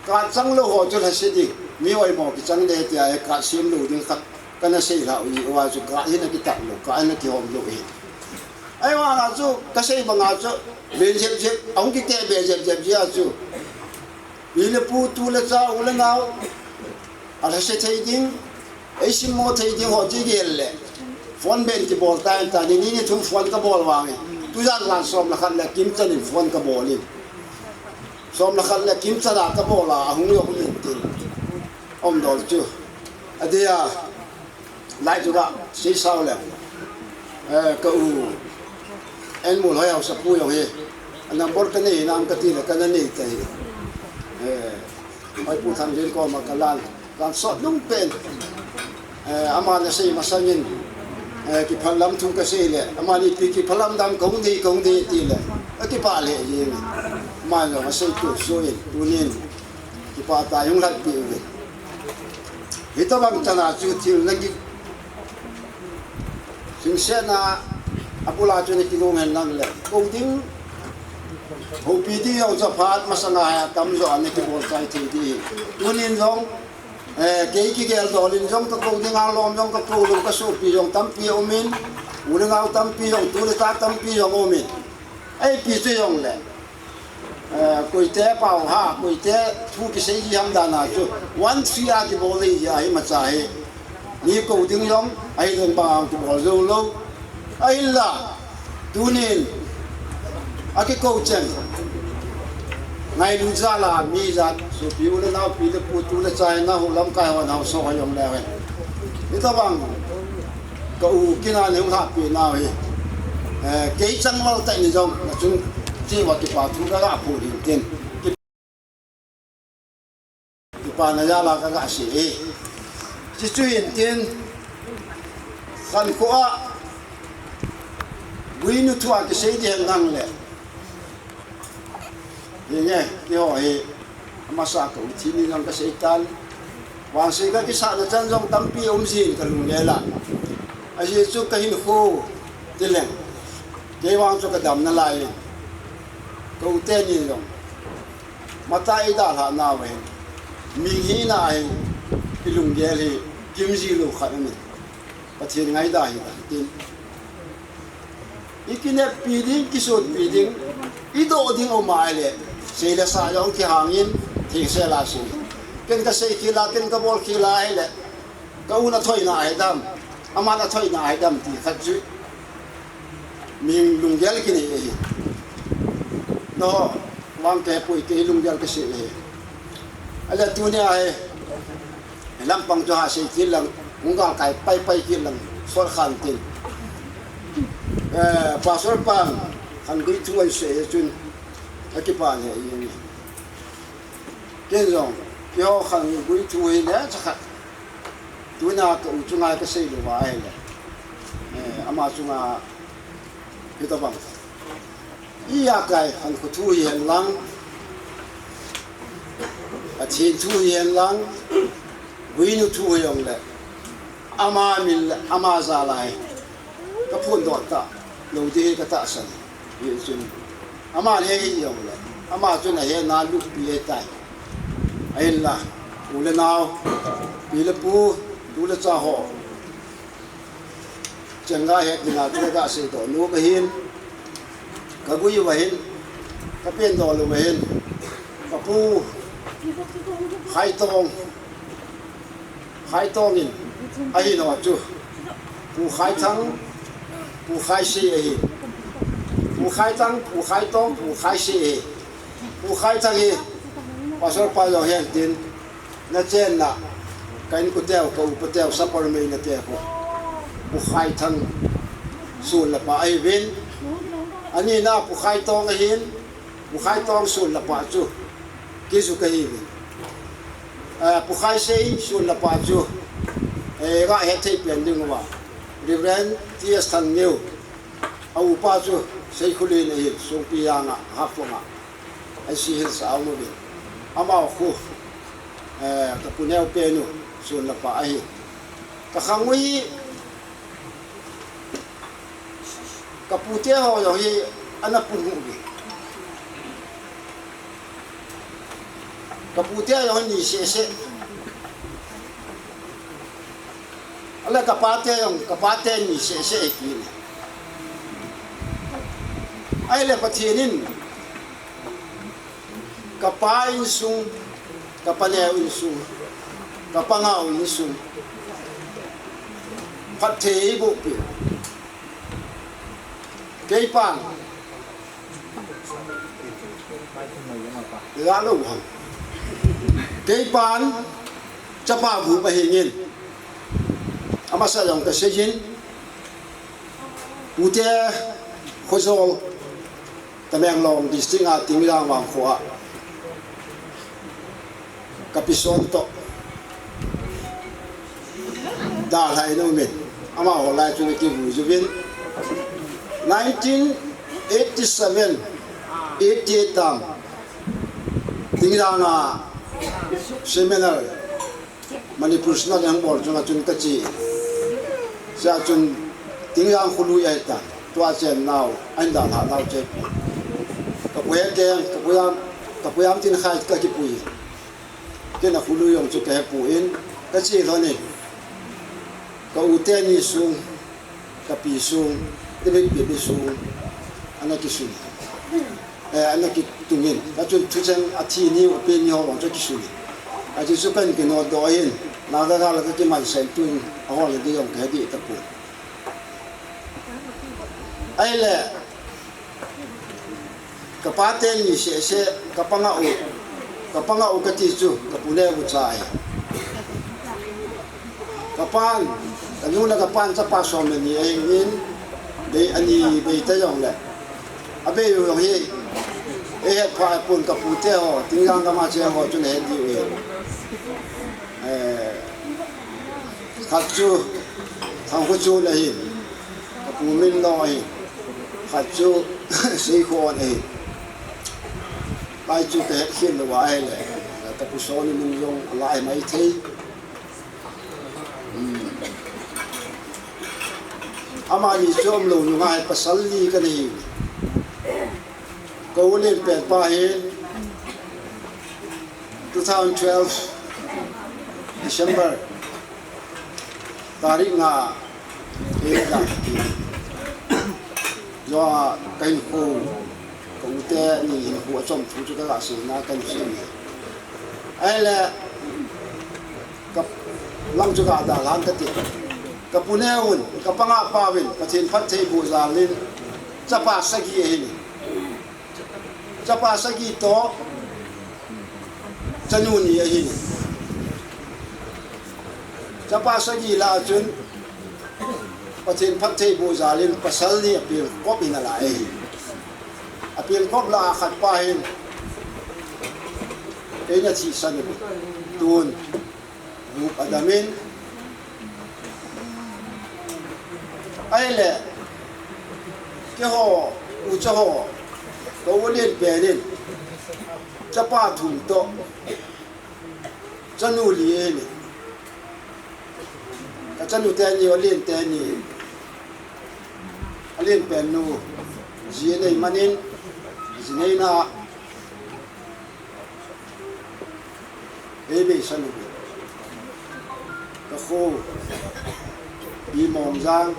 Ka chang lou ho chu lhase ding. Mi oimo kichang de tia e ka sem lou ding khat. Ka na sei lha u hi uva chu ka hi na kitat lou, ka hi na kihom lou hi. Ahivang a chu ka sei bang a chu ben jep jep, ahung kite be jep jep jia chu. Pi le pu tu le cha u le nau. A lhase thei ding. Ei simmo thei ding ho chi gel le. Phone ben kibol ta in ta ni ni ni thum phone ka bol vang e. Tu jan jan som le khat le kim chan in phone ka bol in. Som le khat le kim chan a ka bol a, ahung yo hung in tin. Om dol chu. A dia. Lai chu kasei sao le. Eh, ka u. Enmol Hoihausapu jong hi. Number kanei nam kati le kana nei tai. Eh, Hoipu Thangjin koma kalan. Kan sot nung pen. Eh, ama nasei masangin. Eh, kiphalam thu kasei le. Amani pi kiphalam dam kahung dei, kahung dei ti le. Akipah le jeng. Ama jong asei tusuin. Tunin. Kipah tah jong lhatpi uvin. Hitobang chana chu thil naki Lhingsetna abula chu nakilung hen lang le. Kou ding, houpi ding jong chu aphat masanga hi atamjo ana kibol chai thei ding. Tunin jong, eh, kei kigel dol in jong kakou ding a lom jong kakou lou kasopi jong tampi aumin. U le nao tampi jong, tu le ta tampi jong aumin. Eipi chu jong le. Eh, koite pao ha, koite thu kisei ji ham dan a chu. One three a kibol le ji a hi macha hi. Ni kou ding jong, ahi ding bang a kibol jou lou. Ahinla, tunin, akikou chen. Ngailut jal a mi jat, sopi u le nao pi le pu tu le cha na ho lamkai ho nao so ho jong le hen. Hitobang. Ka u kin a neu lhahpi nau hi. Eh, kei chang lou tah ni jong, na chung chi va kipa thu ka ga phu ding tin. Kipa na jal a ka ga sei e. Chi chu hin tin, khankho a, Guinu thu a kisei ding hen lang le. Hinge, keiho hi, amasa ka u thi ni jong kasei tan. Vangse kakisahna chan jong tampi um jin kalunggel a. Ajeh chu kahinkho, tileng. Kei vang chu kadam nalai. Ka u teni jong. Mata eidalhah nauva hin. Mihina hi, ilunggel hi, kim ji lou khat ahi. Pathen ngaida hi tan tin. Ikineppi ding, kisutpi ding, idoh ding um a ahile, sei le sa jong kihangin, thengse la sei. Ken kasei khel a, ken kabol khel a ahile, ka un athoina ahi dam, aman athoina ahi dam ti khat chu. Mihing lunggel kinei ahi. No, vang kei pui kei lunggel kasei ahi. Ahile tunia hi, lampang chu ha sei kit lang, hung galkai paipai kit lang, sot khan tin. Eh, Pastor pan, khan gui thu ahin sei chun, akipah le ahi. Ken jong, keiho khan gui thu hi le, chakhat. Tuna ka u chunga kasei lou va ahile. Eh, ama chunga, hitobang. Ijakai khankho thu hihen lang, Pathen thu hihen lang, Guinu thu hijong le, ama min le, ama jal a hi kaphondoh talou ding hi katahsan. Hichun, ama le hijong le, ama chun ahetna luppi ahitai. Ahinla, u le nao, pi le pu, tu le cha ho. Cheng ga het dinga chu kasei doh nom ahin, kagui uva hin, kapen doh lou ahin, kapu Khaitong, Khaitong in, ahin ho chu, Pu Khaithang, Pu Khaisei ahin, Pu Khaithang, Pu Khaitong, Pu Khaisei ahin, Pu Khaithang hi, Pastor pa jong hen tin, Na chenna, ka inko teu, ka upa teu, Sapormeina te khu. Pu Khaithang, son le pa ahiuvin. Anina Pu Khaitong ahin, Pu Khaitong son le pa chu. Kiju kahiuvin. Eh, Pu Khaisei son le pa chu. Eh, ga het thei pen ding uva. Reverend T S Thangnew. A upa chu Seikhulin ahin, Songpijang a, Haflong a. Ahi si hin sa a um uvin. Ama khu, eh, ka pu neo pen u, son le pa ahi. Ka khang u hi, ka pute ho jong hi, ana pung u hi. Ka pute jong hi ni seh seh. Ahile ka pate jong, ka pate ni seh seh hi kit. Ahile Pathen in, ka pa insung, ka pa neo insung, ka pa ngau insung, phatthei eiboh peh. Keipan, la lou ham. Keipan, chapa gup ahingin. Amasa jong kaseiyin, Pute Khojol, Tamenglong District a Tingjang Vangkho a kapi son toh dalha in aumin, amaho lai chun akivui uvin, nineteen eighty seven, eighty eight tam Tingjang a seminar Manipur Synod ahung bol chunga chun kache. Chua chun Tingjang kholui ahitan, tua chen nau, ahin dalha nau che. Kapu Henkeng, kapu Jam, kapu Jamtinkhai kakipui. Kei a kholui jong chu kahepon, kache lhonin, ka u teni sung, kapi sung, tebei pebe sung, ana kisung. Eh, ana kitungin. Kachun thucheng athi ni, ape ni ho vang chu akisungin. Achu chu kahin kinodoh in, Naga gal a kakimanchah in tun, ahol le ding jong kahe ding tapon. Ahile, kapa teni sese, kapanga u, kapanga u kati chu, kapu Neocha ahi. Kapan, kanu le kapan chapa som le ni ahingin, bei ani bei ta jongle, abei u jong hi, eihet pha pon, kapute ho, Tingjang gam a che ho chun ahet diu ahi. Eh, khat chu Thangkhochol ahi, kapu Minlong ahi, khat chu Seikhon ahi. Lai chu kahet khel lou ahile, kapu Soni Minlong alai maithei. Hmm. Amani chu umlou nunga hi pasal li kana hi. Ka u lenpen pa hi two thousand twelve December tarik nga, eh, da. Jong a kahin kho, ka u teni hinkho achom thu chu kaga seina kahin sei. Ahile, ka lang chu kaga dalhan kati. Kapu Neo un, kapanga pa uvin, Pathen phattheiboh jal in, chapa sagi ahin. Chapa sagi toh, chanu ni ahin. Chapa sagi lah a chun, Pathen phattheiboh jal in, pasal ni apeng kop in alah ahi. Apeng kop lah a khat pa hin, kei na thisan u, tun, Rup adamin. Ahile, keiho, ucha ho, ka u lenpen in, chapa thum toh, chanu li ahin. Ka chanu teni, alen teni, alenpen nu, ji anei manin, ji neina, Ei beisan u. Ka kho, Pi Mongjang,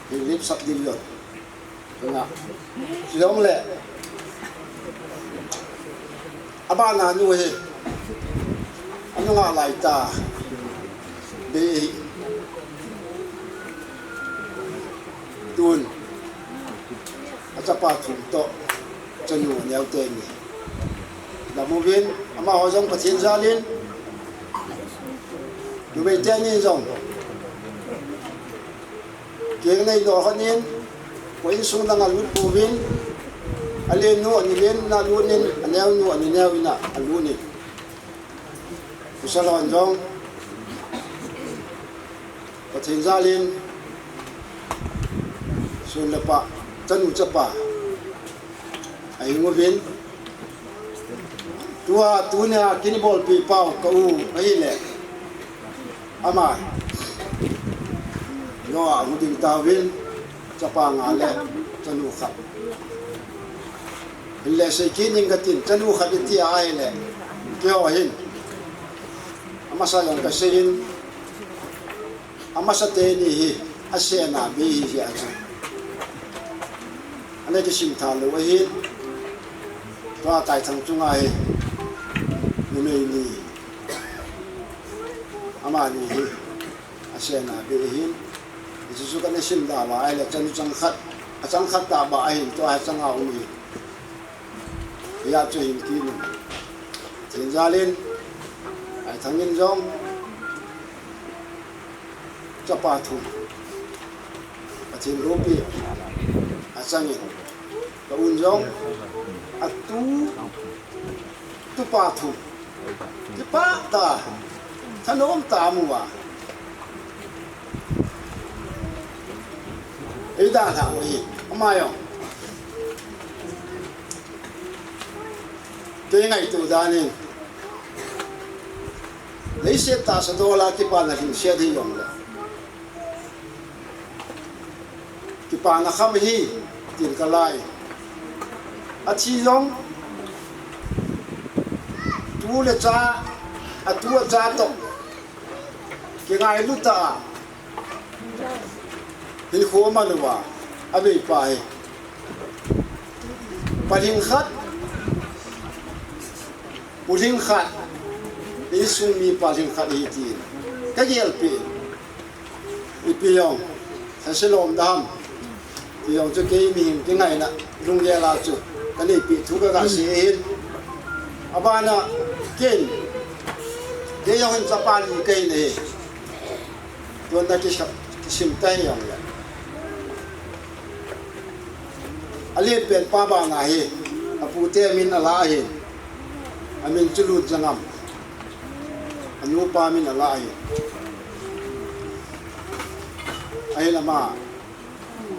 Philip Sapdil jong. Ka nga. Chuleh. Abana nu hi. Anu nga lai ta. Bei. Tun. Achapa thum toh. Chanu neo teni. Damuvin, amaho jong Pathen jal in, numei teni jong, keng nei doh hon in, koi insung dang a lut pouvin, alen nu, ani len in a lut in, aneo nu, ani neo in a lut in. Pasal hon jong, Pathen jal in, sun le pha, chanu chapa, ahing uvin. Tua, tunia kin bolpi pau ka u, ahile. Ama. Yo, ahung ding tauvin, chapa nga le, chanu khat. Hinle sei kit ning katin, chanu khat iti ahile. Keiho hin. Amasa jong kasei in. Amasa teni hi, asena bei hi jeh a chu. Ana kisim tha lou ahi, tua Taithang chunga hi, numei ni, amani hi, asena bei ahi, hichu chu kana sim da uva ahile chanu chang khat, achang khat tah ba ahin, tua hi changa um ahi. Hia chu hin kinu. Pathen jal in, Taithang in jong, Chapa thum. Pathen loupi achangin ka un jong atu tupa thum. Kipah tah, thanom tah amu a. Eidalhah u hi, ama jong kei ngaito dan in, leiset tahsa dola kipana lhingset hi jongle, kipana kham hi, tin kalai. Athi jong, tu le cha, atu acha toh kingailu tah a hinkho aman uva, abeipa hi pa lhing khat, pu lhing khat, insung mipa lhing khat ahi tin kagelpeh. Ipi jong, thasilom dam, ipi jong chu kei mihem kingaina lunggel a chu kaneipeh thu kagasei ahin. Abana ken, kei jong hin chapa li kahi nahi. Tuna kisa, kisim tai jongle, alen pen pa banga hi apute min ala ahin, amin chu Lutjangam, anupa min ala ahin. Ahin ama,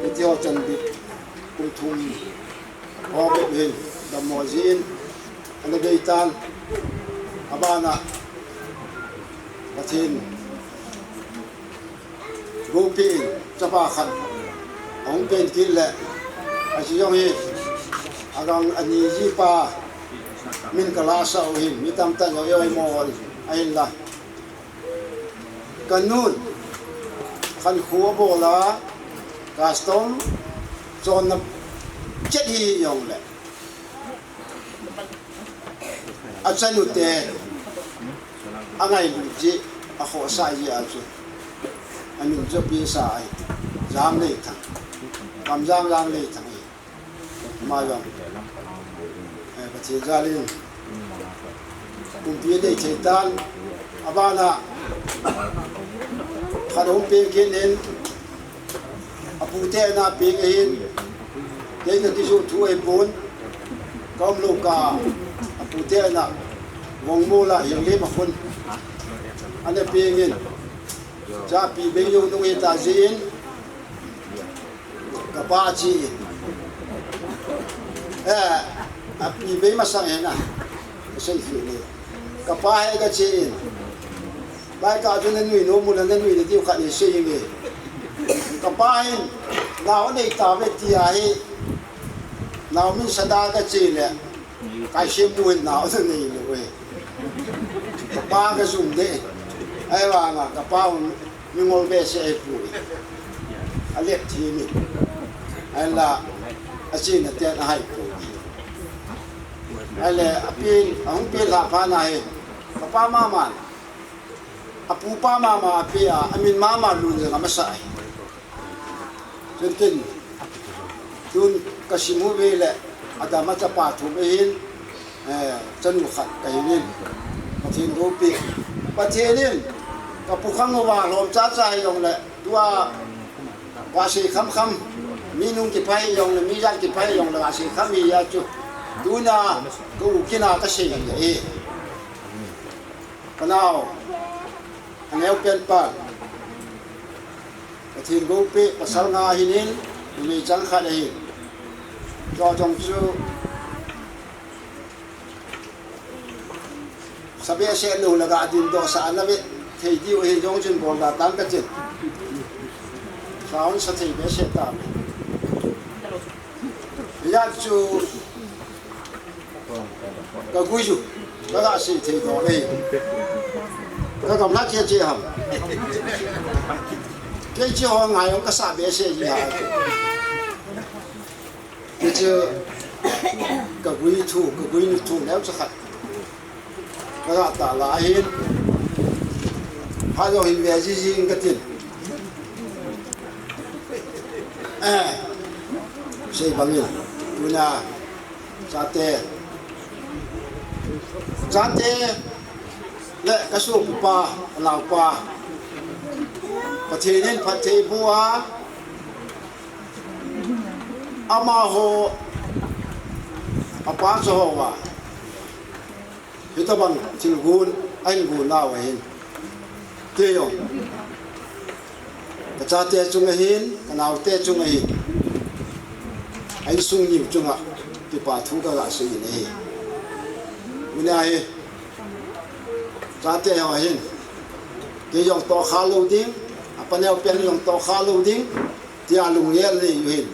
hitiho chanbeh kum thum ho bep hin dammo jin ana geitan. Abana Pathen loupi in chapa khat ahung pen kit le, achi jong hi agang ani jipa min kalasah u hin mi tamtah in oimo ahinla, kanun khankho abol a, custom chonna chet hi jongle, achanute angailut jeh, akhohsah jeh a chu amin chu apeh sa ahi, Janglei Thang, Kamjang Janglei Thang ahi. Ama jong, eh, Pathen jal in kumpi anei thei tan. Abana khat ahung peng kit in, apute in apeng ahin, kei kakijoh thu ahipon, kaum lou kah a apute in Vongmol a Henglem a khun ana peng in, cha pi bei jou nung hita jeh in, kapa ache in, eh, api bei masang hina, kasei kit le, kapa hi kache in, lai kah chu nanui nom ule, nanui nadiu khat nei sei inge. Kapa hin nao anei tauve tia hi, nao min sada kache le, kaisemu hin nao anei lou e. Kapa kajum deh. Ahivanga kapa hung mingol behseh ahipoi. Alep thim in, ahinla achena ten ahaipoi. Ahile apen, ahung pen lhah phat na hi, kapa mama, apupa mama ape a, amin mama Lunjangam asah ahi. Chun ken, tun kasim uve le, adama chapa thum ahin, eh, chanu khat kahin in, Pathen loupi, Pathen in kapukhang uva lhom chacha hijongle, tua vahsei khamkham, mi nung kipha hijongle, mi jan kipha hijongle, vahsei kham hi a chu, tuna ka u kin a kasei hi e. Kanao, aneopen pa, Pathen loupi, pasal nga ahin, numei chang khat ahin. Chujong chu sa behseh lou le ga dingdoh sah ana ve thei diu ahin, jong chun bol da tan kati. Sa hon sa thei behseh tauve. Hijeh chun kagui chu kaga sei thei doh le, kagamla che che ham. Kei chu ho ngai hon kasa behseh ji ha. Kei chu kagui thu, kagui nu thu neocha khat kaga tala ahin, phat jong hin ve jiji ing katin. Eh, sei bangin, tuna chate, chate le kasopipa, anaopa, Pathen in phatthei boh a, amaho, apa chu ho a, hitobang thil gon ahin gon nau ahin, kei jong kachate chunga hin, kanaote chunga hin, a insung miho chunga kipa thu kaga sei in ahi. Tuni a hi, chate ho hin, kei jong tohkha lou ding, apaneo pen jong tohkha lou ding, tia lunggel nei u hin.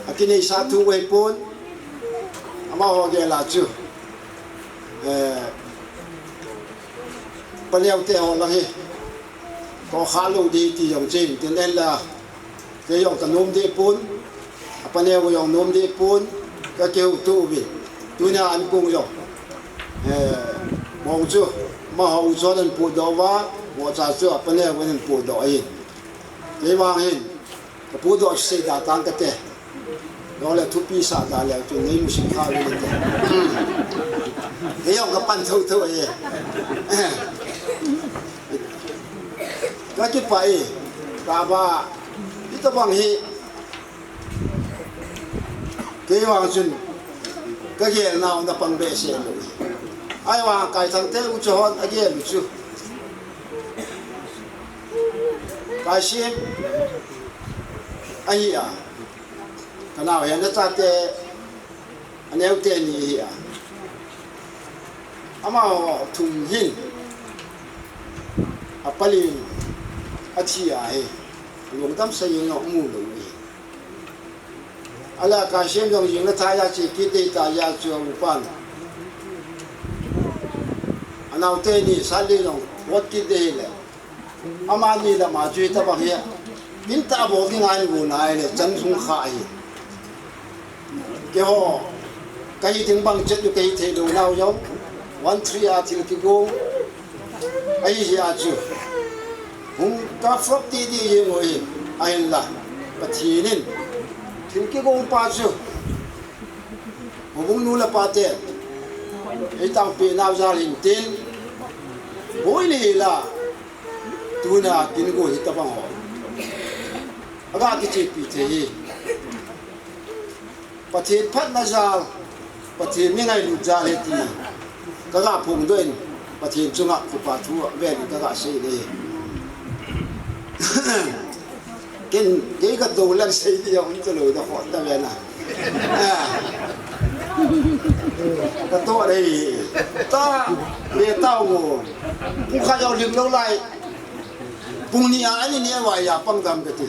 Akineisa thu ahipon, amaho gel a chu, eh, paneo te ho lang hi tohkha lou ding ti jong chun tin en la, kei jong kanom deh pon, apaneo jong nom deh pon, kakihouto uvin. Tuni a ankong jong, eh, mong chu, amaho u chun ahin potdoh uva, vohcha chu apaneo in ahin potdoh ahin. Kei vang hin, kapotdoh sei da tang kate. Jong le thupi sah da leu chun nei musim kha uvin te. Kei jong kapan thotho e. Kakipah e. Kaba, hitobang hi, kei vang chun kagel nau na pang behseh lou. Ahivang Kaithangte u chu hon agel u chu, Kaisem ahi a, kanao hin achate, aneo teni ahi a, amaho thum hin, apalin athi ahi, lungdam sa jeng jong mu lou ahi. Ahile Kaisem jong jing le thai a che kit ding ahi ta jeh chun upan, anao teni Sali jong ot kit ding ahile, amani lama chu hitobang hi, min ta bol ding ahin gon ahile chan sung kha ahi. Keiho, kahi ding bang chet u kahi thei lou nau jong, one three a thil kigong ahi jeh a chu, hung kafrop ti di jeng u ahin, ahinla, Pathen in thil kigong pa chu, houbung nu le pa ten eitangpeh nau jal hin tin, boi ni la, tuni a kin gon hitobang ho aga kichepi thei hi, Pathen phatna jal, Pathen mi ngailut jal ahi ti kaga phongdoh in, Pathen chunga kipa thu ven in kaga sei in ahi. Ken, kei katou leng sei ding jong um talou, da khot ta ven a. Ah. Katoh dei. Ta, ve tao mo. Pung khat jong lim lou lai. Pung ni a ani ni a vai a pang dam kati.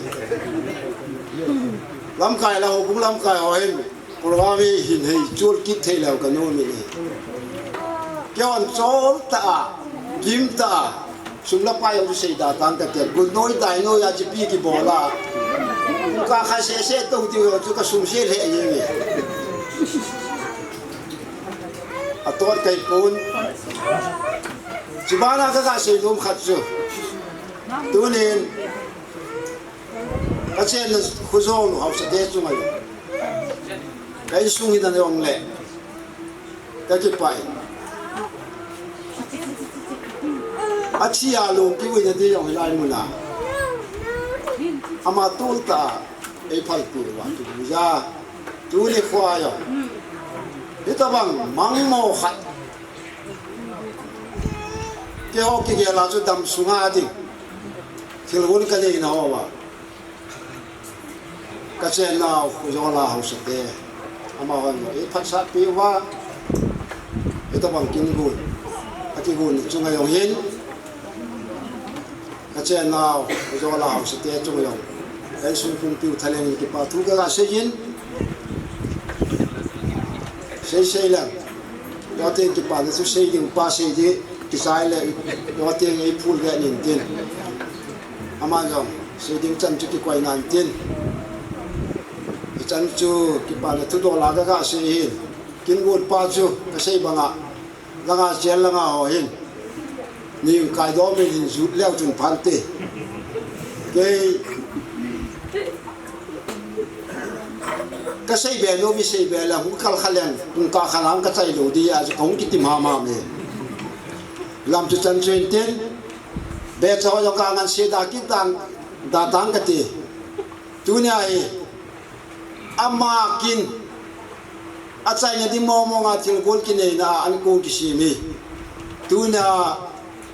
Lamkai la ho, houbung lamkai ho hin. Program hi hin hei chul kit thei leu kanom in ahi. Keihon chol tah a, gim tah a, sum le pai jong chu sei da tang kate, gun noi dai noi a chipi kibol a, pungkah khat seh seh tou diu jong chu kasum seh lheh jeng e. Atot kahipon. Chubana kaga seinom khat chu, tunin kachenna Khojol haosate chunga jong, ka insung hina jong le, kakipah e. Athi a long kivuina di jong hilai muna ama tol tah a eiphalpeh uva kivuija, tuni khoa jong hitobang mangmo khat, keiho kigel a chu dam sunga ding thil gon kanei nau va, kachennau Khojol a haosate, amahon eiphatsah peh uva, hitobang kin gon, akigon chunga jong hin, kachennau Khojol a haosate chunga jong, ka insung pumpiu thalheng in kipa thu kaga sei in, sei sei leng, jong teng kipana thu sei ding pa sei ding, kichai le, jong teng eiphul ve in tin, aman jong sei ding chan chu kikoi nan tin, hichan chu kipana thudol a kaga sei hin, kin gon pa chu kasei banga, langa chel langa ho hin, ning kaidoh min hin jut leu chun phante. Kei kasei be nom, mi sei be le hung kal kha leng, pungkah khat lang kachai lou di a chu kahung kitim hamham e. Lam chu chan chu hin tin, Becha ho jong ka ngan se da kit dang, da tang kati. Tunia hi, ama kin, achaina ding mong mong a thilgon kineina a ankong kisem hi. Tunia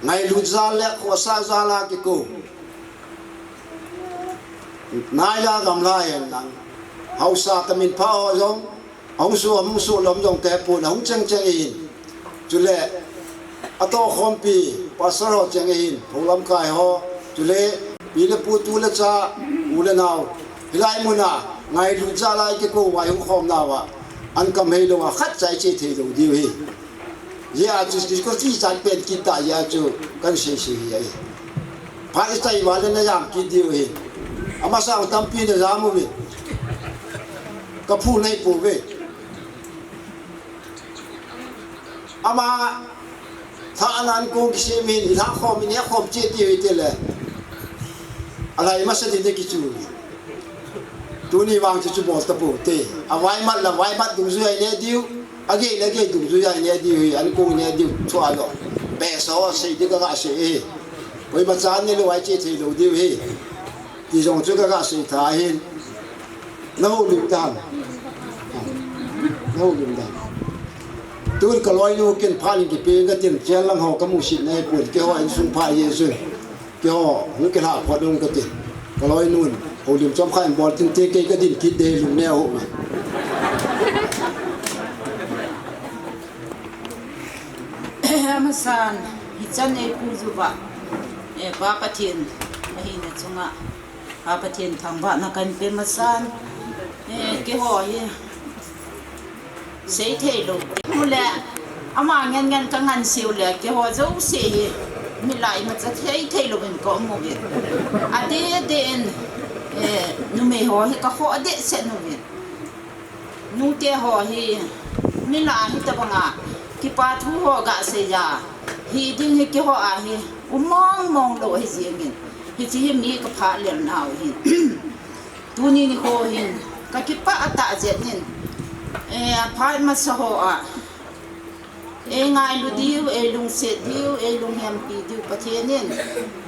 ngailut jal le khohsah jal a kikou. Nai la gamla hen lang. Haosa tamin pha ho jong, ahung su, ahung su lom jong te pun, ahung cheng cheng in. Chule, atoh khompi, pastor ho cheng in, pholam kai ho, chule, pi le pu tu le cha, u le nao. Hilai muna, ngailut jal a kikou vai hung khom nauva. An kam hei lou a, khat cha i che thei lou diu hi. Jeh a chu, chu, chu, chu, chat pen kit ta jeh a chu, kan sei sei hi ahi. Phat i chai uva le na jam kit diu hi. Amasa tampi na jam uve. Ka phu nei pouve. Ama, tha anan kong kisem in, i lha khom in, i khom che ti hi te le. Alai masa din de kichu. Tuni vang chu chu bol ta pou te. Avaimat la, vaimat dungjui a i ne diu. Agei le gei dungjui a i ne diu hi, ankong i ne diu, chua lo. Becha ho sei di ka ga sei e. Koima cha ne lou a i che thei lou diu hi. Ti jong chu ka ga sei tha hin. Na houlim tan. Na houlim tan. Tun ka loinu ken phalin kipe ka tin chel lang ho ka musit nei pun keiho insung pha ye sun. Keiho, hung kilha phot ung kati. Ka loinun, houlim chomkhat in bol tin te kei ka din kit de lung neo ho. Amasan, hichan ei pu juva. Eh, Pa Pathen, ahina chunga. Pa Pathen thangvahna kan pe masan. Eh, keiho hi. Sei thei lou. Mu le, ama ngen ngen ka ngan siu le, keiho jouse hi. Milai imacha thei thei louvin ka um uvin. Adeh deh in, eh, numei ho hi ka khoh deh set uvin. Nute ho hi, milai hi tabanga, kipa thu ho ga sei ja. Hi ding hi keiho a hi, um mong mong lou hi jingin. Hichi hi mi ka pha lel nau hi. Tuni nikho hin, ka kipah tah jeh in, eh, aphat masa ho a, ei ngailu diu, ei lungset diu, ei lunghempi diu, Pathen in,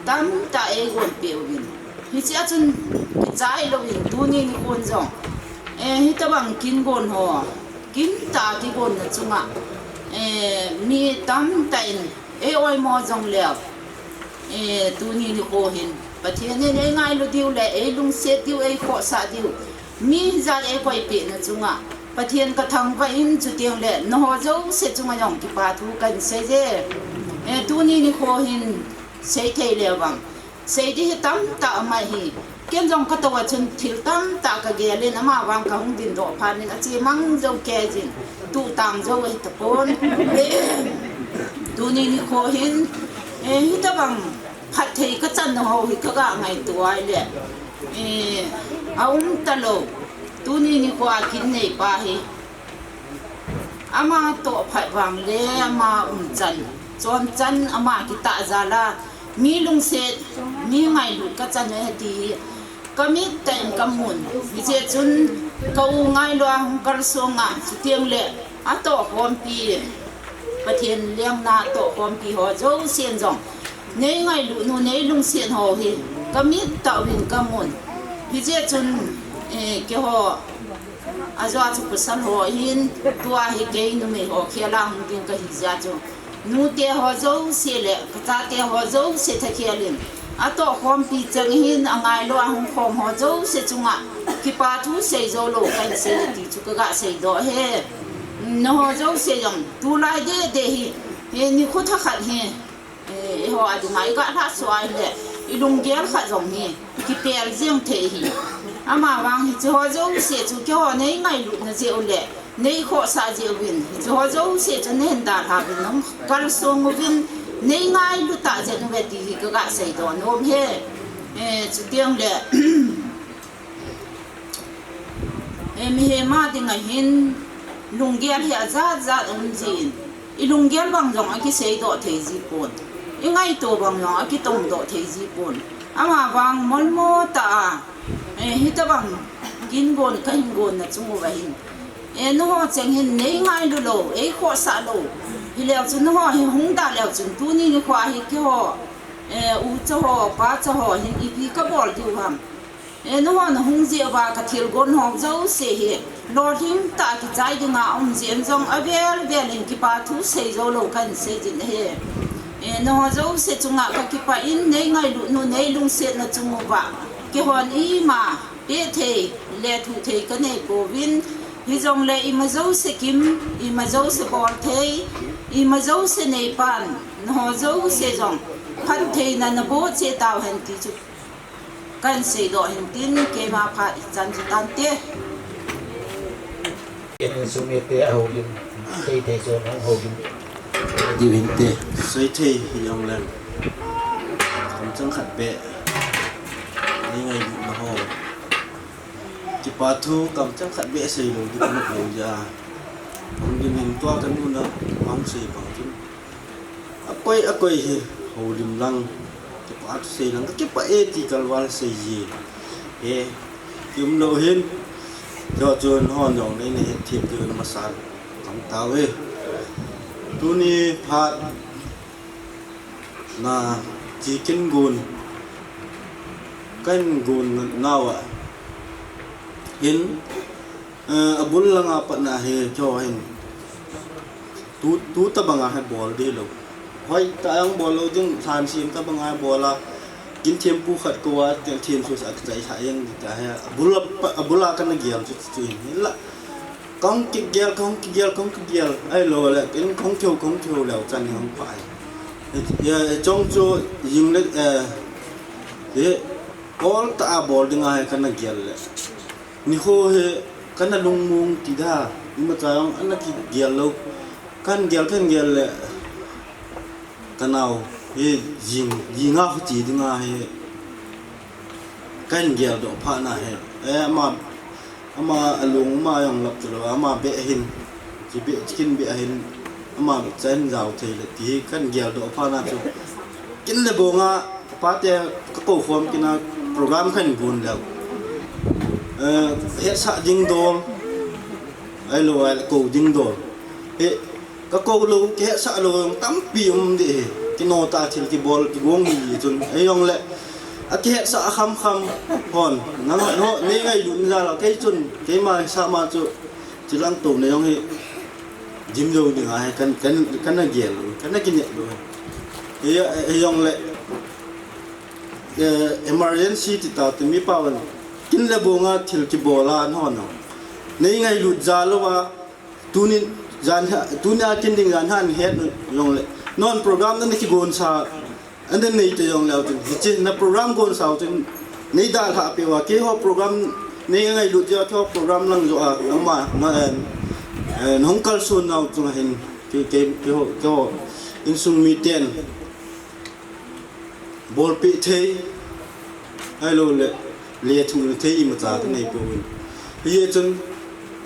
tamtah ei gonpeh uvin. Hichea chun, kichai louvin, tuni nikhon jong, eh, hitabang kin gon ho, kin tah kigon na chunga, eh, mi tamtah in, ei oimo jong leu. Eh, tuni nikho hin. Pathen in ei ngailu diu le, ei lungset diu, ei khohsah diu. Mi hijat ei koipeh na chunga. Pathen ka thangvah in chuteng le, naho jouse chunga jong kipa thu kan sei je. Eh, tuni nikho hin sei thei le vang. Sei di hi tamtah ama hi. Ken jong ka tou a chun thil tamtah ka gel in ama vang ka hung din doh phat in a chemang jou kei jin. Tuh tang jou ahi tapon. Tuni nikho hin, eh, hitabang phatthei ka chan ho hi ka ga ngaito ai le. Eh, a um talou. Tuni nikho a kin nei pa hi. Ama toh phat vang le ama umchan, chonchan ama kitah jal a, mi lungset, mi ngailut ka chan e ti hi, ka mit tah in ka mun. Hijeh chun ka u ngailu a hung kalsong a, chuteng le atoh khompi, Pathen lengna atoh khompi ho jousen jong, nei ngailut nu, nei lungset ho hi, ka mit tah uvin ka mun. Hijeh chun, eh, keiho, Ajeh chu pasal ho hin, tua hi kei numei ho khel a hung ding ka hi jeh chun. Nute ho jouse le, ka chate ho jouse thakhel in. Atoh khompi cheng hin, angailu a hung khom ho jouse chunga. Kipa thu sei jou lou, kan sei ti chu ka ga sei doh e. Naho jouse jong, tulai deh deh hi, he nikho thakhat hi. Eh, eiho a dinga i ga lhahsuh a ahile, i lunggel khat jong hi, kipel jeng thei hi. Ama vang hiche ho jouse chu keiho nei ngailutna jeh u le, nei khohsah jeh uvin, hiche ho jouse chu nei hin dalha uvin, nung kalsong uvin, nei ngailu tah jeh uve ti hi ka ga seidoh nom e. Eh, chuteng le, Eh, mihem a dinga hin lunggel hi ajat jat um jin. I lunggel bang jong akiseidoh thei ji pon. I ngaito bang jong akitongdoh thei ji pon. Ama vang molmo tah a, eh, hitabang kin gon ka hin gon na chung uva hin. Eh, nangho cheng hin nei ngailu lou, ei khohsah lou. Hileu chun nangho hi hung da leu chun tuni nikho a hi keiho. Eh, u cha ho, pa cha ho hin ipi kabol diu ham. Eh, nangho nahung jeh uva kathilgon ho jouse hi lolhing tah a kichai dinga um jeh in jong avel vel in kipa thu sei jou lou kahin sei jin ahi. Eh, nangho jouse chunga kakipah in, nei ngailut u, nei lungsetna chung uva keihon ima peh thei, lethuh thei kanei pouvin, hijongle ima jouse kim, ima jouse bol thei, ima jouse neipan, nangho jouse jong phattheina naboh cheh tauhen ti chu kahin seidoh hin tin, keima phat ichan chu tante. Ken insung mite ahoulim, seithei chu nahung houlim diu hinte. Seithei hijongleng, kamcheng khat beh nei ngailutna ho, kipa thu kamcheng khat beh seilou ding kanop lou jeh a, houlim in tua kanuna ahung sei bang chun, akoi akoi hi houlim lang, kipa thu sei lang, kakipah e ti kalval sei ji. He, kium lou hin, chua chun hon jong neina hetthem diu in masan kang tauve. Tuni phat na chi kin gon, kahin gon nauva hin, eh, abul langa patna hi cho hin tu, tu tabanga hi bol ding lou. Hoitah a bol lou ding, lhansem tabanga bol a, kin thempu khat kouva, kin themsuhsah a kichai lhah jeng ding tia hi abul a, abul a kana gel chu, chu hin la. Kahung kigel, kahung kigel, kahung kigel. Ahilouleh, ken kahung theu, kahung theu leu chan hung pha hi. Hiche, hiche chong chu jing le, eh, hi, kol tah a bol dinga hi kana gel le. Nikho hi kana lungmong ti da, imacha jong ana kigel lou. Kahin gel, kahin gel le, kanao hi jing, jinga khuti dinga hi kahin geldoh phat na hi, eh, ama, ama alung, ama jong lap chu lou, ama beh hin, chi beh, chi kin beh hin, ama beh cha hin jao thei le ti hi kahin geldoh phat na chu, kin le bonga, kapate kakou khom kit na, program kahin gon leu. Eh, hetsah ding dol, ahilou le kou ding dol. Hi, kakou lou, kihetsah lou jong tampi um ding hi. Kino tah thil kibol, kigong hi chun. Hijongle, akihetsah a khamkham hon, nangho, nei ngailut jal a, kei chun, keima hisap ma chu, chilang touna jong hi, jim jou dinga hi, kan, kan, kana gel lou, kana kinep lou. Hi, hijongle, eh, emergency ti tah ti mi pao in, kin le bonga thil kibol a nahon jong, nei ngailut jal louva, tuni jan, tuni a kin ding jan hin het jongle, nahon program nana kigonsa, ana nei te jongleu chun, hiche na program gonsa u chun, nei dalhah peh uva, keiho program nei ngailut jeh a, keiho program lang joh a, ama, na, eh, eh, nahung kalson nau chunga hin, kei, kei, keiho, keiho insung miten bolpeh thei, ahilouleh, lethuhna thei imacha kanei pouvin. Hijeh chun,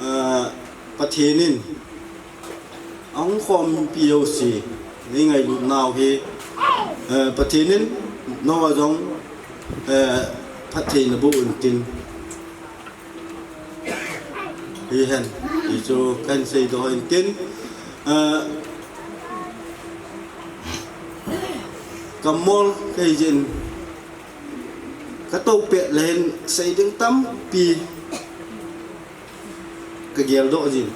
ah, Pathen in ahung khompi jouse, nei ngailut nau hi, ah, Pathen in nangho jong, ah, phatthei naboh untin. Hihen, hichu kahin seidoh in tin, ah, kamol kahi jeh in, katou pet le hin sei ding tampi kageldoh jin.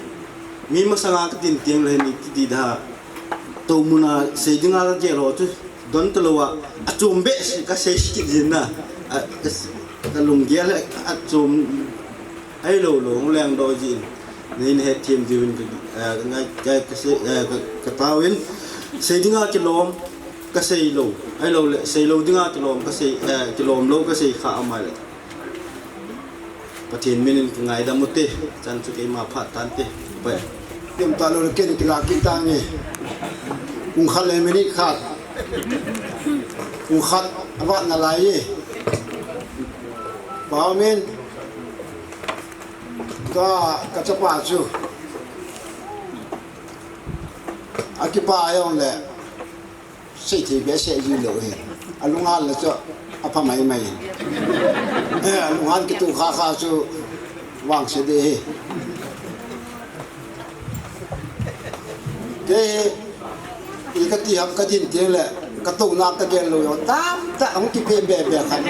Mi masanga katin teng le hin iti da, tou muna sei dinga kagel ho chu don talou a, achom behseh kasei kit jin na. A, kalunggel achom, ahilou lou lengdoh jin. Neina hetthem diuvin ka, eh, ngai, ka, ka sei, eh, ka, kataovin. Sei dinga kilom kasei lou, ahilouleh, seilou dinga kilom kasei, eh, kilom lou kasei kha ama le. Pathen minin kangaidam ute, chan chu keima phat tante. Pai. Tem talou le ken kila kit tange. Pung khat le minute khat. Pung khat avat nalai e. Pau min. Ka, kachapa chu. Akipah jongle. Seithei behseh ji lou hi. Alunghang le chu apha maimai. Eh, alunghang kitu kha kha chu vangse ding hi. Kei hi, i kati ham kadin teng le, Ka touna ka gel lou jong tamtah ahung kipe be be khat.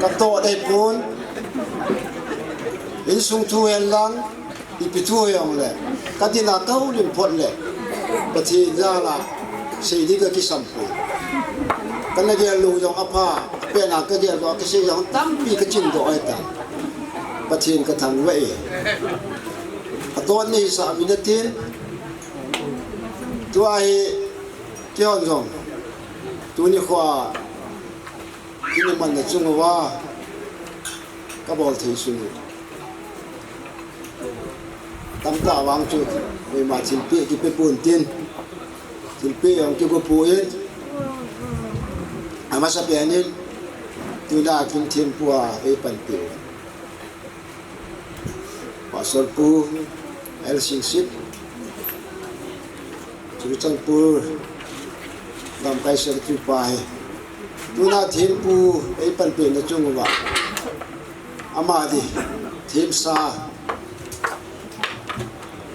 Ka to dei pon. Insung thu hen lang, ipi thu hijongle, ka dinga ka houlim phot le Pathen jal a sei ding ka kisam poi. Kana gel lou jong apha, apen a ka gel lou, ka sei jong tampi ka chin doh ahitai. Pathen ka thangvah e. Ato ni sa mi na tin. Tua hi, kihon jong. Tuni khoa, kini man na chung uva, ka bol thei sun. Tamtah vang chu, koima thilpeh kipe pon tin. Thilpeh jong kigo poi. Amasa pen in, tuna kin thempu a eipanpi. Pastor Pu L. Singsit, Churachandpur Lamkai Secretary pa hi. Tuna thempu eipanpi na chung uva. Ama di, themsa.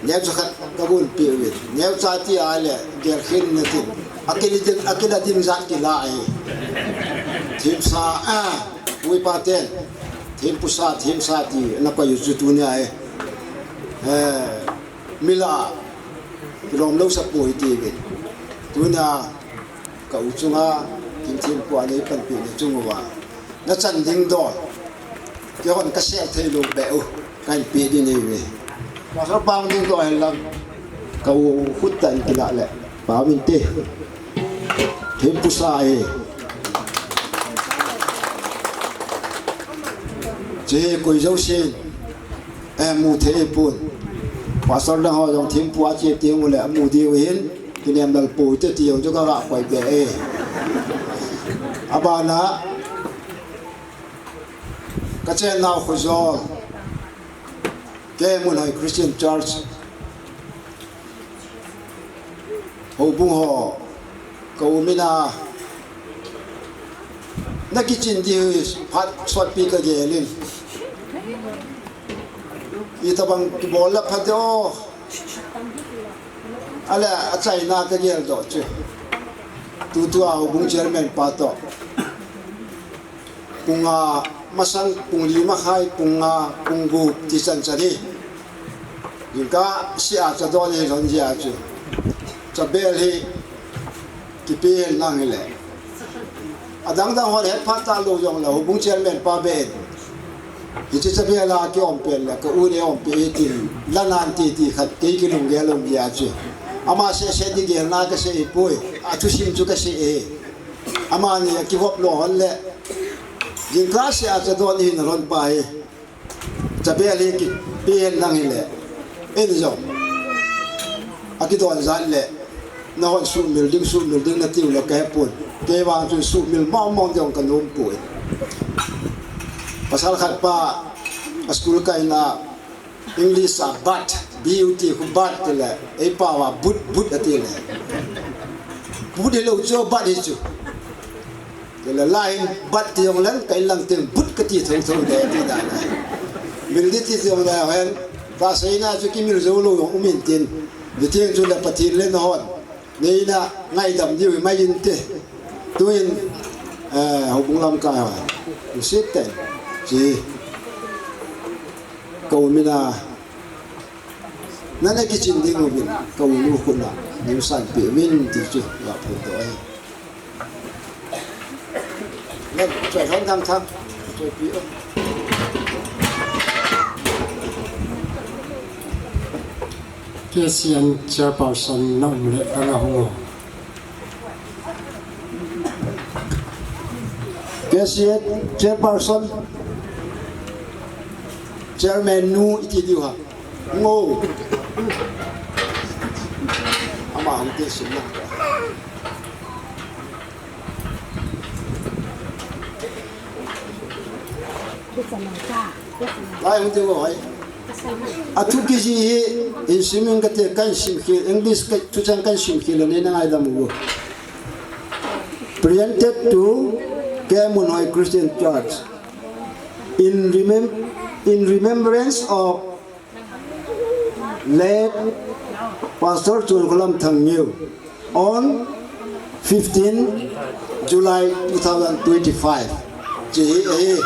Neocha khat ka gonpeh uvin. Neocha ti a le, gel khen na tin. Akila ding, akila ding jat kila ahi. Themsa, ah, ui pa ten. Thempusa, themsa ti, na koi u chu tuni ahi. Eh, mila, kilom lou sa poi ti uvin. Tuna, ka u chunga, kin thempu a neipanpi na chung uva. Na chan ding dol. Kihon ka sel thei lou be u. Ka hin pe ding nei ve. Pastor pang ding dol hen lang. Ka u khut tah in kila le. Pa min te. Thempusa e. Che koi jousen. Eh, mu thei pon. Pastor dang ho jong thempu a che teng u le mu diu hin. Kinem lal poi te ti jong chu ka ga koi be e. Abana. Ka chennau Khojol, K. Munhoi Christian Church, houbung ho, ka um in a, na kichin ding hi phat sotpi ka gel in. Itobang kibol le pha ding o. Ale, achaina ka gel doh chu. Tutua houbung chairman pa toh. Pung nga masang, pung li makhai, pung nga, pung gup ti chan chan hi. Jingkah seh a cha don hi lhon jia chu. Chabel hi kipe hen lang hile. Adang dang hon het phat talou jongle, houbung chairman pa beh in. Hiche chabel a kium pen le, ka u nei um pen tin, la nan ti ti khat kei kilunggel um jia chu. Ama seh seh di gelna ka sei poi, athusim chu ka sei e. Amani akivop lou hon le, jingkah seh a cha don hi na lhon pa hi. Chabel hi kipe hen lang hile. Ei jong. Akidon jat le. Nahon sumil ding, sumil ding nati u le ka hepon. Kei vang chun sumil mong mong jong ka nom poi. Pasal khat pa, a school kaina, English a but, B U T khu but ti le, ei pao a but, but ati le. But hilou chu, but hi chu. Ti le, la hin but ti jong le, ka in lang teng but kati thotho de ti dan a. Mil di ti jong le, hen, ka seina chu kimil jou lou jong um in tin. Ni teng chu le Pathen le nahon. Neina ngaidam diu hi mai inte. Tuin, eh, houbung lamkai ho. Lungset tah in. Chi. Ka um in a. Nana kichin ding uvin. Ka u nu khut a. Nei sanpeh uvin ti chu. Ga phondoh ahi. Nang, choi lhon dam tham. Choi pi o. K C N chairperson na um le ka nga hung o. K C N chairperson, chairman nu iti diu ham. Ngo. Ama hung te sim na. Lai hung te ngo hai. Athu kiji hi in sim in kate kan sim khel, English ka thuchang kan sim khel le na ngaidam u. Presented to K. Munhoi Christian Church in remem-, in remembrance of late Pastor Chun Khulam Thang Ngiu on fifteen July two thousand twenty-five. Chi hi ahi.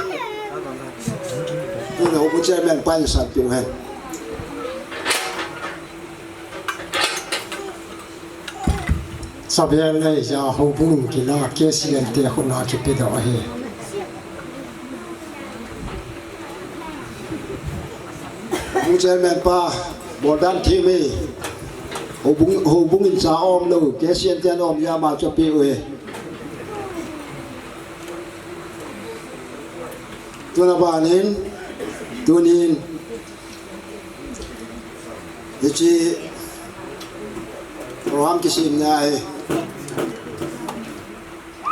Tuna houbung chairman pa in san piu hen. Sabian le ja houbung kila K C N te khut na kipe doh ahi. Houbung chairman pa, boldan thim e. Houbung, houbung in cha um lou, K C N te an um ya ma chu pe u e. Tuna banin, tunin, hiche program kisimna hi.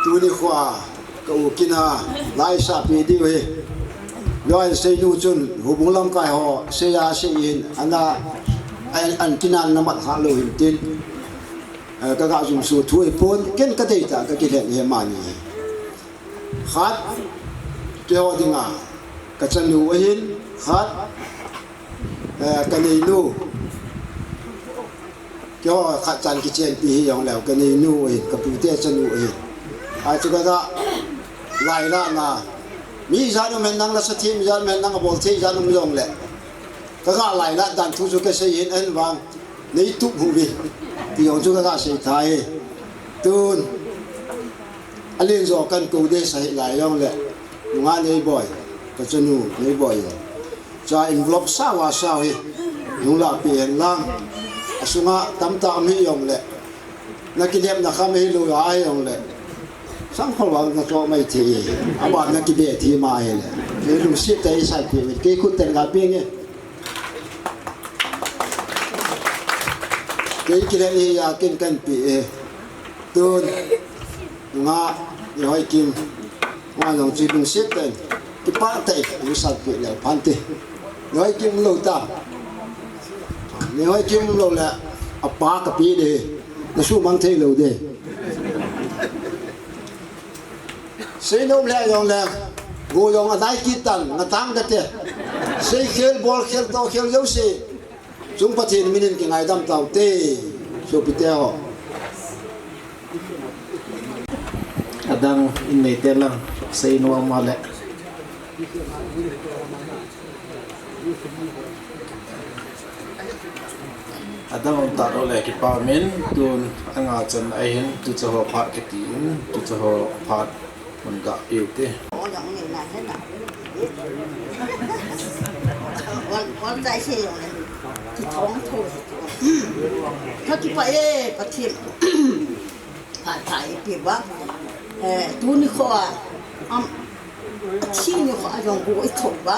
Tuni khoa ka u kin a lai sapi diu hi. Loi seinu chun houbung lamkai ho seiya seiyin ana an, an kinan na mat kha lou hin tin. Eh, ka ga jumso thu hi pon ken ka deitah ka kilhen hi mani hi. Khat keiho dinga ka chanu ahin, khat, eh, ka neinu. Keiho khat chan kichenpi hi jong leu, ka neinu ahin, ka pute chanu ahin. Achu ka ga lailah na. Mi ijat um hen nang la sa thim, ijat um hen nang abol thei ijat um jong le. Ka ga lailah dan thu chu ka sei hin ahin vang. Nei tup hu ve. Ti jong chu ka ga sei thei. Tun. Alen jo kan ko de sa hi lai jong le. Nunga nei boi. Ka chanu nei boi. Cha envelope sao a sao hi. Nung la pe hen lang. Asunga tamtah um hi jong le. Na kinepna kham hi lou a hi jong le. Sang khol vang na cho mai thei. Aba na kibe thei ma hi le. Kei lungset tah i sai pe. Kei khut ten ga pe nge. Kei kile e ya ken kan pe e. Tun. Nga, Nehoi Kim. Nga jong chu lungset tah in. Kipah tah in, lungset pe leu phante. Nehoi Kim lou ta. Nehoi Kim lou le, apa ka pe de. Na sumang thei lou de. Seinom le jong le, go jong adai kit tan, nga tang kate. Sei khel, bol khel, to khel jouse. Chung Pathen minin kingaidam taute, sopite ho. Adang in neite lang, seinom a le. Adang um talou le kipa min, tun anga chan ahin, tucha ho phat kiti in, tucha ho phat mun ga piu te. Ka kipa e, Pathen. Phat pha i pe uva. Eh, tuni khoa, am, athi ni khoa jong go i tho uva.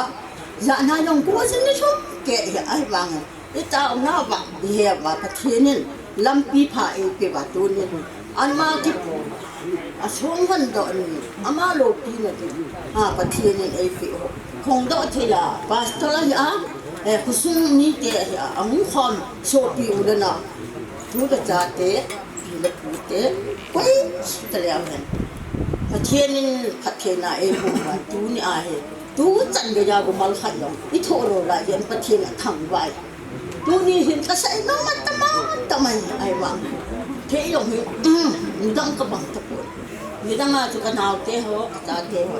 Jana jong go jin ni thum ke hi ahi vang. I taona uva, i he uva Pathen in lampi pha i pe uva tuni. Ama ki, asong hon doh ni, ama loupina ding. Ha, Pathen in ei pe u. Hong doh thei a, pastor ahi a, eh, khosung mite ahi a, ahung khom sopi u le nao. Tu le chate, pi le pute, koi ta leu hen. Pathen in phattheina ei hung uva, tuni a hi. Tu chan geiya go mal khat jong i tho lou lai jeh in Pathen athangvah e. Tuni hin ka seinom atam atam ahi, ahi vang. Kei jong hi, um, nidang ka bang tapoi. Nidang a chu ka naote ho, ka chate ho.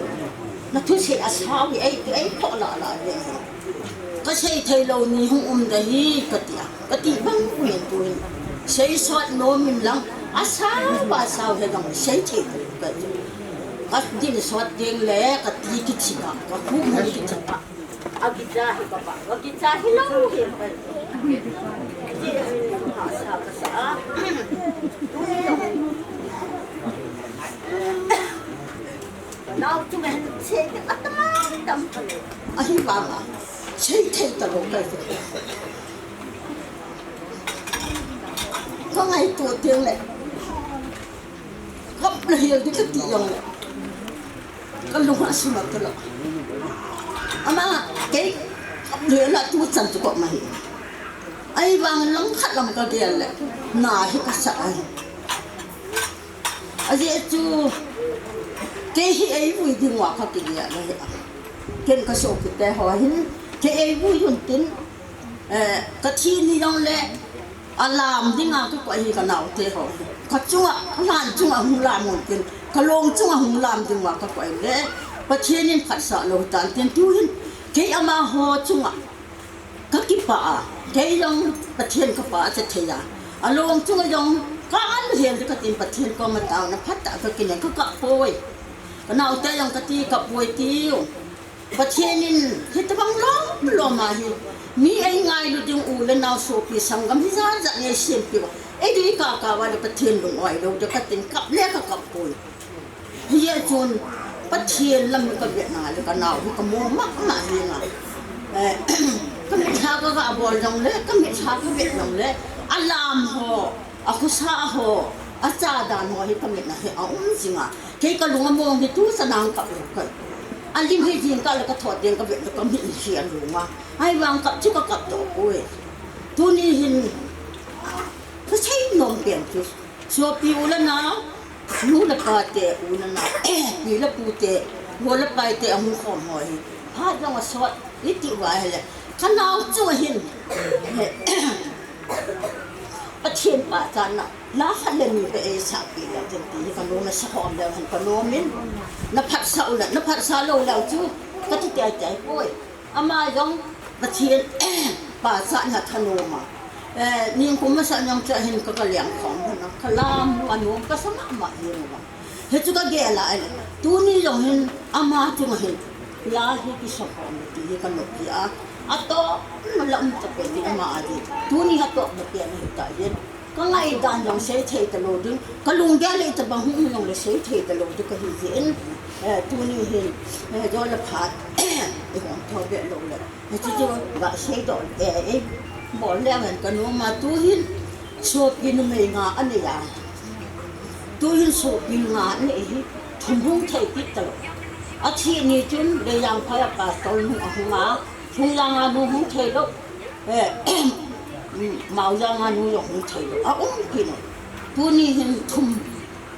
Na thusei asao hi, ei, ei phoh lah lah jeng hi. Ka sei thei lou ni hung um da hi, ka ti a. Ka ti bang u hin tu hin. Sei sot nom in lang, asao, asao he jong sei thei lou ka ti. Ka din sot ding le, ka ti kiching a, ka hu mun kiching a. Akicha hi papa, akicha hi lou hi. Ha sa ka sa. Nau tu men che ke atam tam. Ahi vang a. Sei thei talou ka. Ka ngaito teng le. Kap le hiel di ka ti jong le. Ka lung a sima talou. Ama, kei, kap le la tu chan tu ko ma hi. Ahi vang lang khat lam ka gel le. Na hi ka sa ahi. Ajeh chu, kei hi ei vui ding uva ka kigel le hi a. Ken ka sopite ho hin, kei ei vui un tin, eh, ka thi ni jong le, Alam dinga kakoi hi kanaote ho. Kachunga, kalan chunga hung lam un tin, kalong chunga hung lam dinga kakoi le, Pathen in phatsah lou tan tin, tuhin kei amaho chunga kakipah a, kei jong Pathen kapachat thei a, along chunga jong ka-an hel ding katin, Pathen koma taona phatah kakinei, kakap poi. Kanaote jong kati, kap poi tiu. Pathen in hitobang lom lom ahi, mi eingailu ding u le nao sopi sanggam hijat jat nei sempeh uva, eidei kaka uva le Pathen lung-oi lou ding katin, kap le kakap poi. Hijeh chun Pathen lam hi kavetna le kanao hi kamong mahmah jeng a. Eh, kamitha kaga bol jongle, kamitha kavet jongle, alam ho, akhosa ho, acha dan ho hi kamitna hi aum jinga. Kei kalung among hi tuchan a hung kap lou kai. Alim hi jingkah le kathot ding kavet le kamit hi alung a. Ahivang kap chu kakap doh poi. Tuni hin kasei nom pen chu, sopi u le nao, nu le pate, u le nao, pi le pute, nu le pate ahung khom ho hi, phat jong asot, iti uva hile, kanao chu hin Pathen pachatna la khat le ni ka eisahpeh le tin ti hi kanu nasah khom leu hen kanom in, naphatsah u le naphatsah lou leu chu kati teitei poi. Ama jong Pathen pachatna thanom a, eh, ningkum masa jong chu ahin ka, kaleng khom hon a, kalam u anom, kasa mahmah jeng uva. Hichu kagel a ahile, tuni jong hin ama chunga hin la hi kisa khom ti hi kanop jeh a, atopna la um tapoi ti ama a din. Tuni atopna pen ahitah jeh in, kangaidan jong seithei talou ding, kalunggel le itobang hung um jongle seithei talou ding kahi jeh in, eh, tuni hin, eh, jo le phat ihon tho be lou le, hiche chu gasei doh e, eibol leu hen kanom a, tuhin sopi numei nga anei a, tuhin sopi nga anei hi, thum hung thei kit talou. Athi ni chun Leijangphai a pastor nu ahung a, Phungjang a nu hung thei lou, eh, Maojang a nu jong hung thei lou, aum kit in. Tuni hin thum,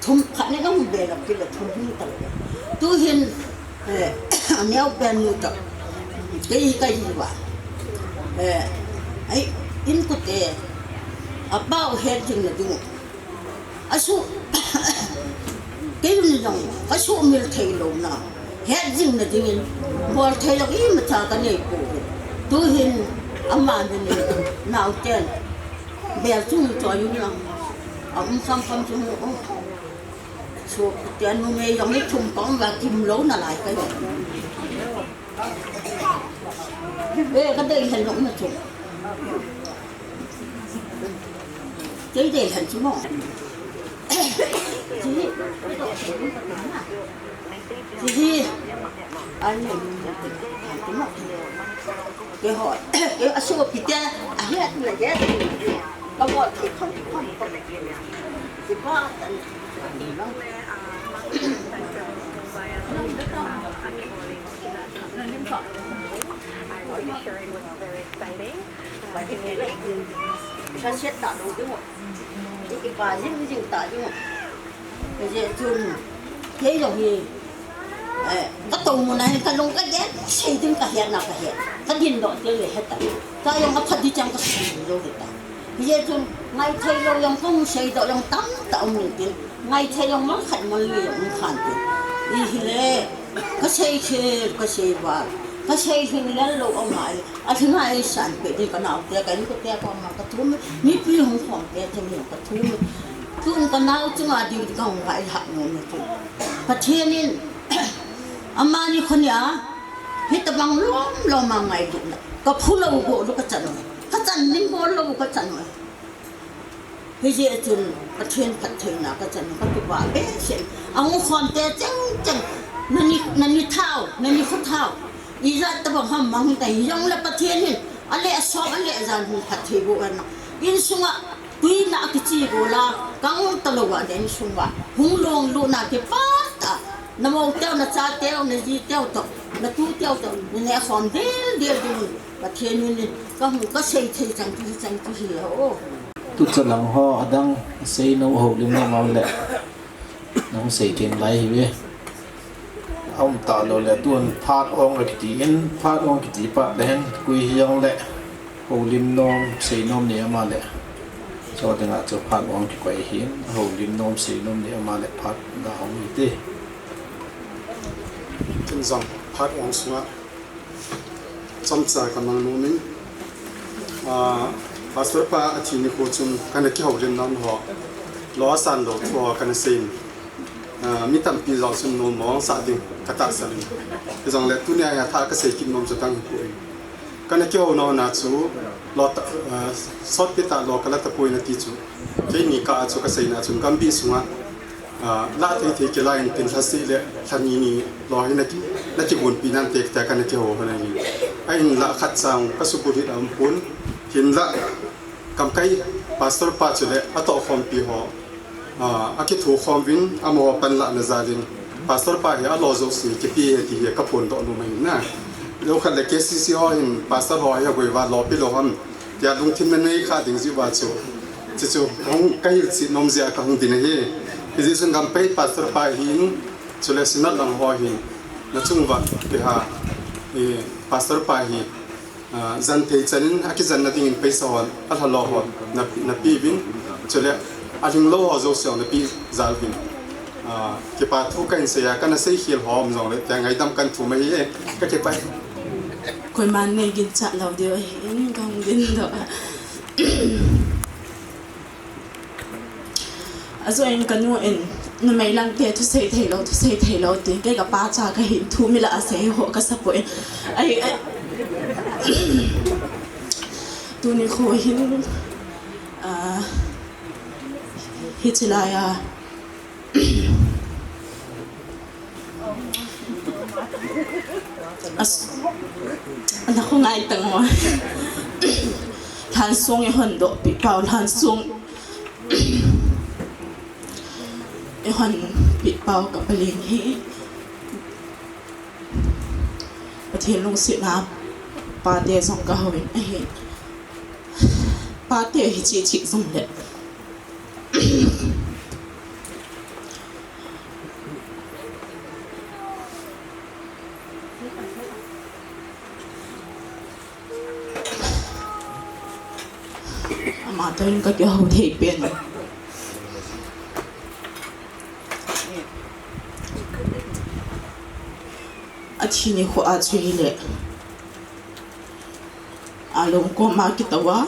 thum khat nin ahung be lou kit le thum hung talou. Tuhin, eh, aneopen nu toh kei kahi uva, eh, ai, inkote apao het jing na dingu, asuh, kei jong kasuhmil thei louna, het jing na dingin, bol thei lou imacha kanei pouve. Tuhin ama min in naoten bel chung choi un lang, aum kham kham chu, o, sopite numei jong ithum kong uva kimlou nalai kahi. Eh, kadei lhen lou na chu. Kei dei lhen chu mo. Hihi. Hihi. Ani. Keiho, kei asopite ahet na het. Kabol thei kham kham. Kipa tan. Sa siet ta lou ding u. Ikipa jing jing ta ding u. Hijeh chun, kei jong hi, eh, katou mun a hin kalung kagel, sei ding kahet na kahet. Kadin doh teng le het ta. Ka jong aphat di chang kasei lou het ta. Hijeh chun, ngaithei lou jong kahung sei doh jong tamtah um in tin. Ngaithei jong man khat man li jong um khan tin. Ihile, kasei khel, kasei val, kasei hing lel lou um a, alhinga eisanpeh ding kanaote, ka inkote koma kathum, mipi hung khom te chunga kathum. Tun kanao chunga ding kahung vaihah nom e chu. Pathen in, amani khoni a, hitobang lom lom a ngailutna, kaphu lou go lou kachan u, kachan ning bol lou kachan u. Hijeh chun Pathen phattheina kachan, kakipah behseh. Ahung khom te cheng cheng, nani, nani thao, nani kho thao, ijat tobang ham mang hung ta hijongle Pathen hin aleh som aleh jan hung phatthei boh hen. Insunga tuina akichi bol a, kang talou a, insunga hung longlut na kipah tah a, namou teu, nachateu, najiteu toh, natuteu toh, naneh khom del del ding un Pathen min in kahung kasei thei chang chu, chang chu hi o. Tucha lang ho adang seinom, houlim nom a um le, nahung sei them lai hiuve. Aum talou le, tun phat ong akiti in, phat ong kiti pat le hen, koi hijongle houlim nom, seinom nei um a le, Chua dinga chu phat ong kikoi ahin, houlim nom sei nom ni ama le phat na hong hite. Ken jong phat ong sunga chomcha ka mang nom in, ah, Pastor pa athi nikho chun kana kihoulim nom ho, lo asan lou thu ho kana sei in, ah, mi tampi jong chun nom mong sa ding ka tahsan in. Hijongle tunia hi atha ka sei kit nom chu dang hipoi. Kana kihou nom na chu, lo ta, ah, sotpi tah lo ka la tapoi nati chu. Keini kah a chu ka seina chun gambih sunga, ah, la thei thei kila in tin lha seh le lha ni ni lo hi na ki, na kigonpi nante tia kana kihou hon ahi. Ahinla khat chang ka sukut hih a um pon, hinla gamkai pastor pa chu le atohkhompi ho, ah, akithokhom uvin, amaho panlahna jal in pastor pa hi alo jouse kipe e ti hi ka phondoh nom ahi na. Lou khat le K C C ho hin pastor ho hi aboi uva lo pe lou ham tia lungthim na nei kha ding jeh uva chu, chuchu hung ka hilchet nom jeh a ka hung din ahi. Hijeh chun gamkai pastor pa hin, chule Synod lang ho hin, na chung uva pe ha, eh, pastor pa hi, ah, jan thei chan in akijanna ding in paisa ho, alha lou ho na, na pe uvin, chule alhing lou ho jouse ho na pe jal uvin. Ah, kipa thu kahin sei a, kana sei khel ho um jongle, tia ngaidam kahin thum ahi e, ka kipah e. Koiman nei ginchat lou diu ahin, ka hung din doh a. Ajoh in ka nu in, numei lang te thusei thei lou, thusei thei lou ti, kei ka pa cha ka hin thu mi lah a sei ho ka sa poi. Ai, ai. Tuni kho hin, ah, hiche lai a, As, ana khongai tang mo. Lhansong i hon doh pi pau, lhansong i hon pi pau ka palen hi. Pathen lungsetna pate jong ka houin ahi. Pate hi chi chi jong le. Ama toh in ka kihou thei pen. Athi nikho a chu hile. Along koma kitou a.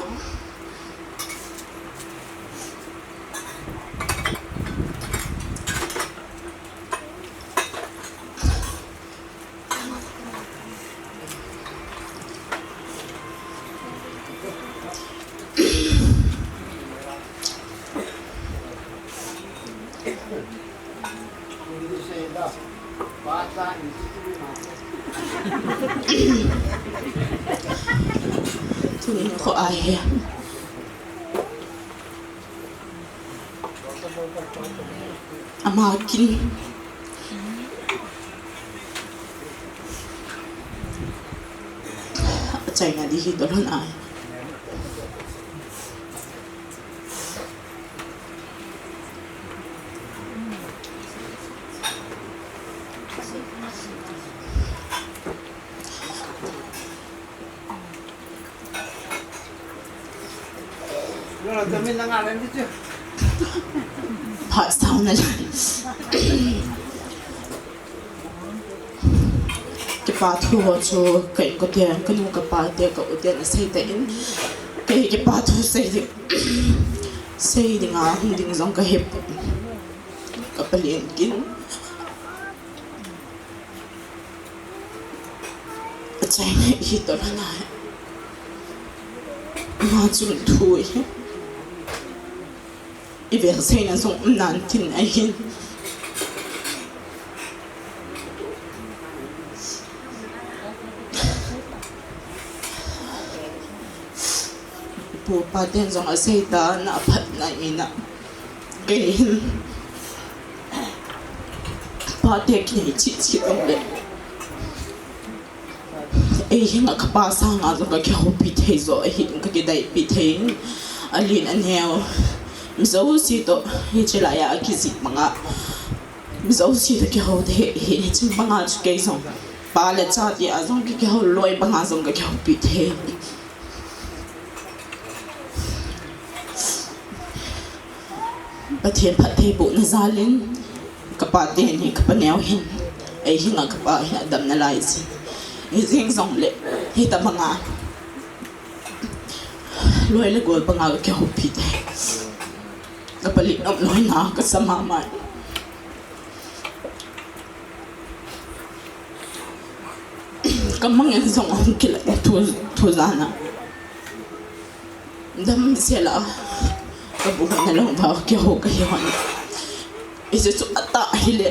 Tuni kho ahi. Ama kin. Achaina di hi tolhon ahi. Phat sao na lai. Kipa thu ho chu ka inkote, ka nu ka pate, ka ute na sei tan. Kei kipa thu sei ding, sei dinga hung ding jong ka hepon. Ka palen kin. Achaina hi tolhon ahi. Ama chun thu hi. I vel seina jong um nan tin ahin. Pu pa ten jong asei ta, na phat na ina. Kei hin. Pate kinei cheh cheh jong le. Ei hinga ka pa sanga jong ka kihoupi thei jo, ei hin ka kidaipi thei. Alen aneo. Mi jouse toh, hiche laiya kijih banga. Mi jouse toh kihou thei, hiche banga chu kei jong. Pa le cha tia jong ka kihou loi banga jong ka kihoupi thei. Pathen phattheibohna jalin, kapa teni, kapa neo hin, eihinga kapa hin adam nalai jin. Hijeng jongle, hitabanga loi le gol banga kakihoupi tai. Kapa le nom loina kasa mama. Kamangin jong ahung kilah thu, thu jana. Damsela, kabu hon nalong ba kihou kahi hon. Hiche chu atah hile.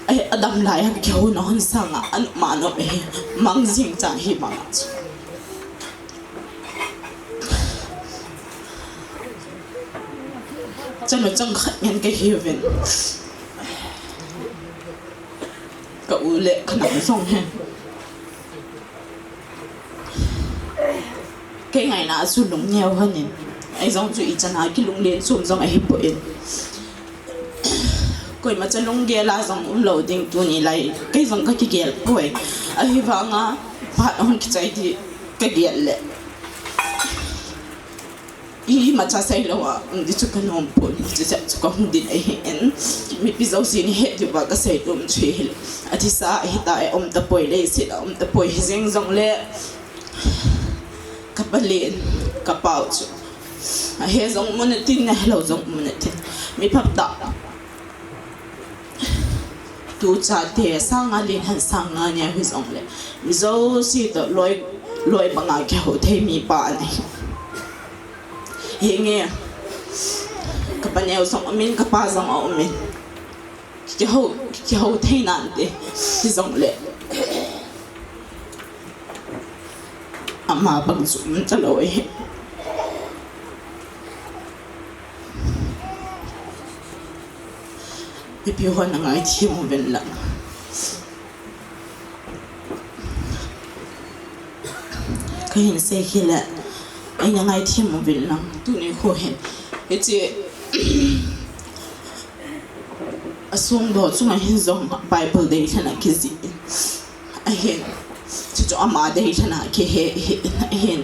Ai, adam laiya kihou na hon sanga, an mano e, mang jing cha hi manga chu. Chanu chang khat ngen kahiuvin. Ka u le ka nao jong hi. Kei ngaina a chu lungneo hon in. Ei jong chu ichan a kilunglen chom jong ahipoi. Koima cha lunggel a jong umlou ding tuni lai. Kei jong kakigel poi. Ahivanga phat ahung kichai ti kagel le. Imacha seilou a, um, ti chu kanom pon, hiche chu kahung din ahin, mipi jousen ihet diuva kasei nom chu hile. Athisa ahita a um tapoi, leiset a um tapoi, hijeng jongle, kapa le, kapau chu. Ahe jong mun atin, ahelou jong mun atin. Mi phatah. Tu chate, sang nga len hen sang nga nia hijongle. Mi jouse toh loi, loi banga kihou thei mipa ahi. Henge, kapa neo jong aumin, kapa jong aumin. Kihou, kihou thei nante, hijongle. Ama bang chu um talou ahi. Mipi hon nangaithem uvin lang. Kahin sei hile, ei nangaithem uvin lang. Tuni kho hin. Hiche, asongdoh chunga hin jong Bible deilhen a kijih in. Ahin. Chuchu ama deilhen a kihe, he, ahin.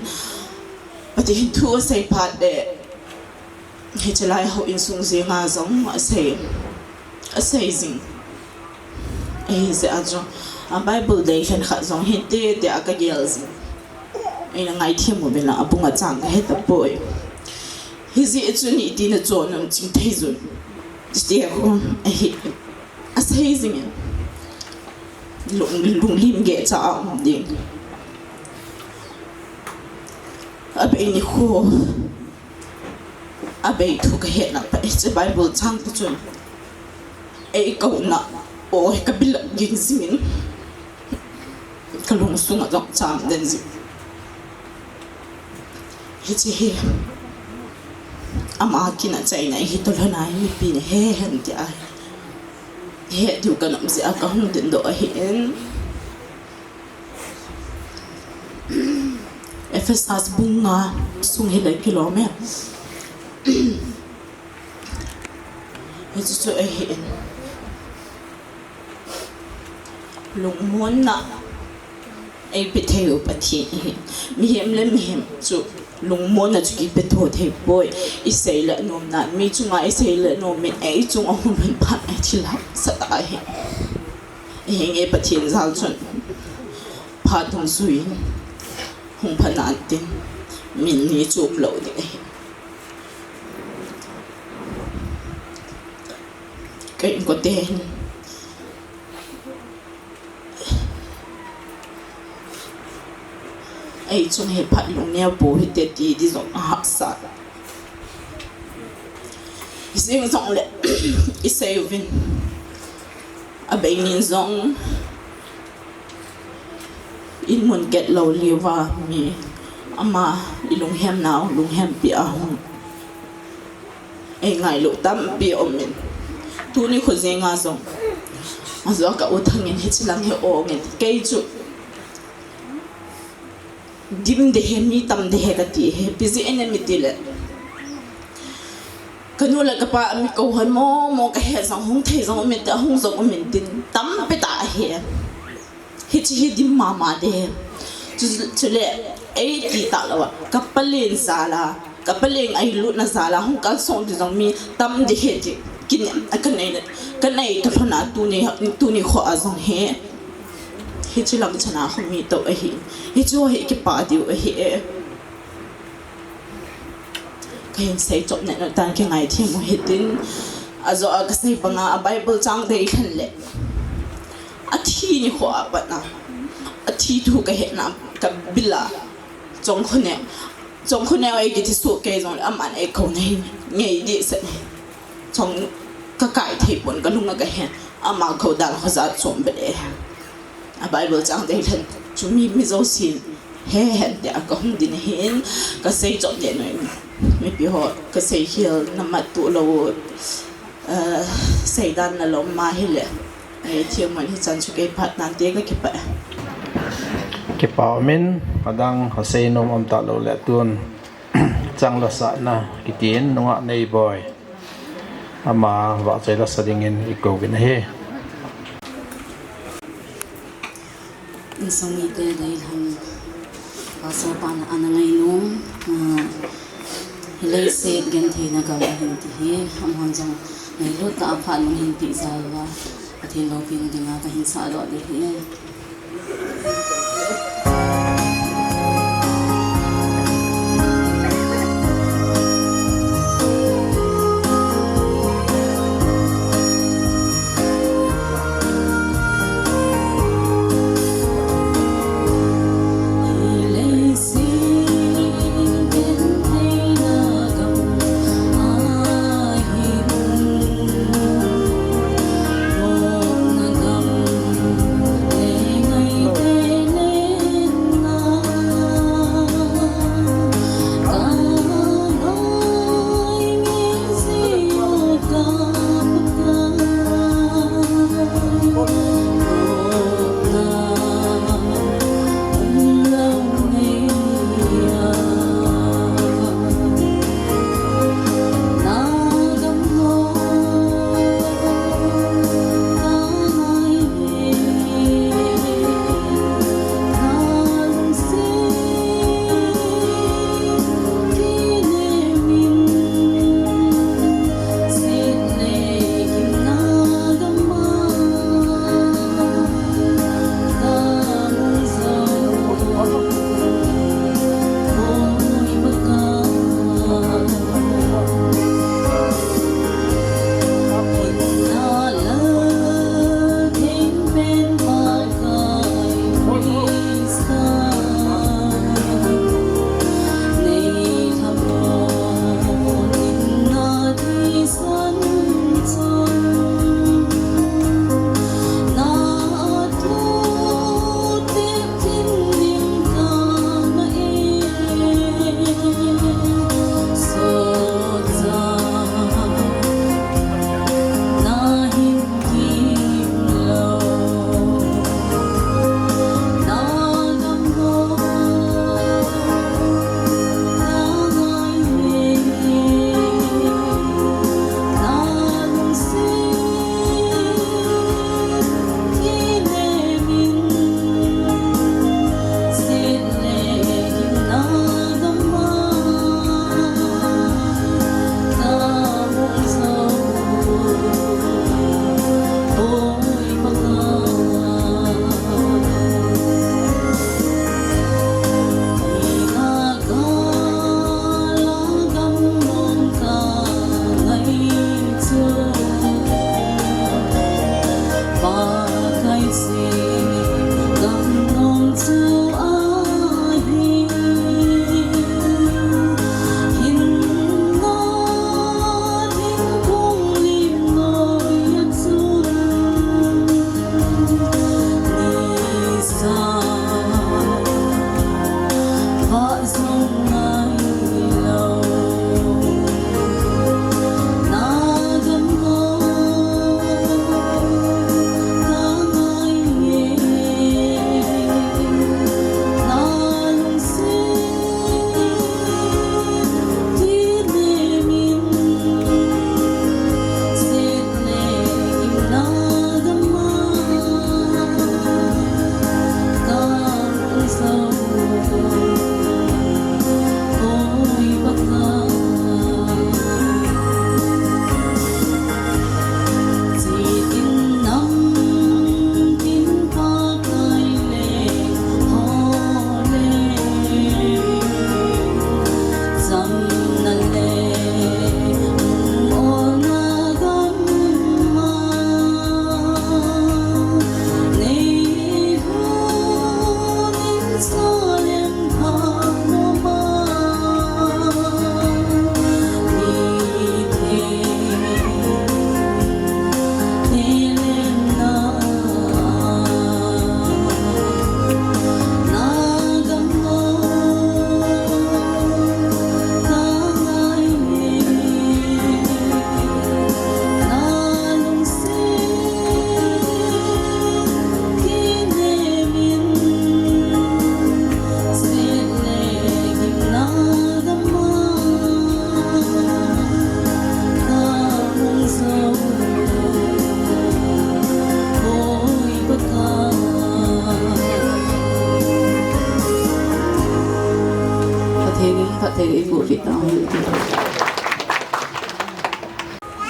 Pathen thu asei phat le. Hiche lai houin sung jenga jong asei, asei jing. Ahijeh a chu, a Bible deilhen khat jong hinte, tia kagel jing. Ei nangaithem uvin lang, abung achang kahe tapoi. Hijeh chun iti nachon nom ching thei jun. Tia khu, ahi. Asei jingin. Lung, lunglim geh cha a um ding. Abei nikho. Abei thu kahetna pa, hiche Bible chang te chun. Ei kouna, o, kabilap ging jingin. Kalungsunga jong cham den jing. Hiche hi. Ama kinachaina hi tolhona hi mipin ahe hen tia. He diu kanom jeh a kahung dingdoh ahin. Ephesus bung nga sung hile kilom e. Hichu chu ahin. Lungmonna eipe thei u Pathen ahi. Mihem le mihem chu lungmonna chu kipe tho thei poi. Isei le nomna, mi chunga isei le nomin, ei chunga hung lhun phat a thil hahsat ahi. Henge Pathen jal chun phat hung jui, hung pha nan tin, min ni chom lou ding ahi. Ka inkote hin, ei chung hi phat lungneo pou hite ti, ti jong ahahsa. Hijeng jongle, isei uvin. Abei nin jong, in mun ket lou liuva mi ama ilunghem nau, lunghempi a hung. Ei ngailu tampi umin. Tuni kho jenga jong. Ajo ka u Thangin hiche lang hi ongin. Kei chu. Dim de he, mi tam de he kati he. Ipi jeh inem itile. Kanu le kapa mi kou hon momo kahe jong hung thei jong umin tin, ahung jong umin tin. Tampi tah ahi. Hiche hi dim mama de. Chu, chule, eiti talou a, kapa len jal a, Ka paleng a ilutna jal a hung kalsong ding jong mi tam ding ahi ti kinem a ka nei, ka nei talhon a tuni, tuni kho a jong hi, hiche lang chan a hung mi to ahi. Hichu hi kipah diu ahi e. Ka hin sei chop neh neh tan, kingaithem u hitin. Ajo a ka sei banga a Bible chang dei lhen le, athi nikho a pat a, athi thu ka hetna ka bil a, Chongkhoneo, Chongkhoneo eikiti soh kei jongle aman eikou na hi ngei dehset ahi. Chong ka kai thei pon, ka lung a ka hen. Ama kou dan kho jat chom beh e. A Bible chang dei lhen chu mi, mi jousen he hen tia ka hung ding ahin, ka sei chop ding ahi. Mipi ho, ka sei khel na mat tuh lou, eh, seidan na lom ma hile, eh, themmo in hichan chu kei phat nante ka kipah e. Kipah umin, adang a seinom um talou le tun chang lasahna kitin nungah Neiboi, ama vahchoi lasa dingin i kouvin ahi. Insung mite deilhen, Pastor pan ana ngainom, ah, hi leiset gentheina gam ahin ti hi, amahon jong ngailut tah a phat nung hin ti jal uva, Pathen loupina dinga ka hin sahdoh ding ahi.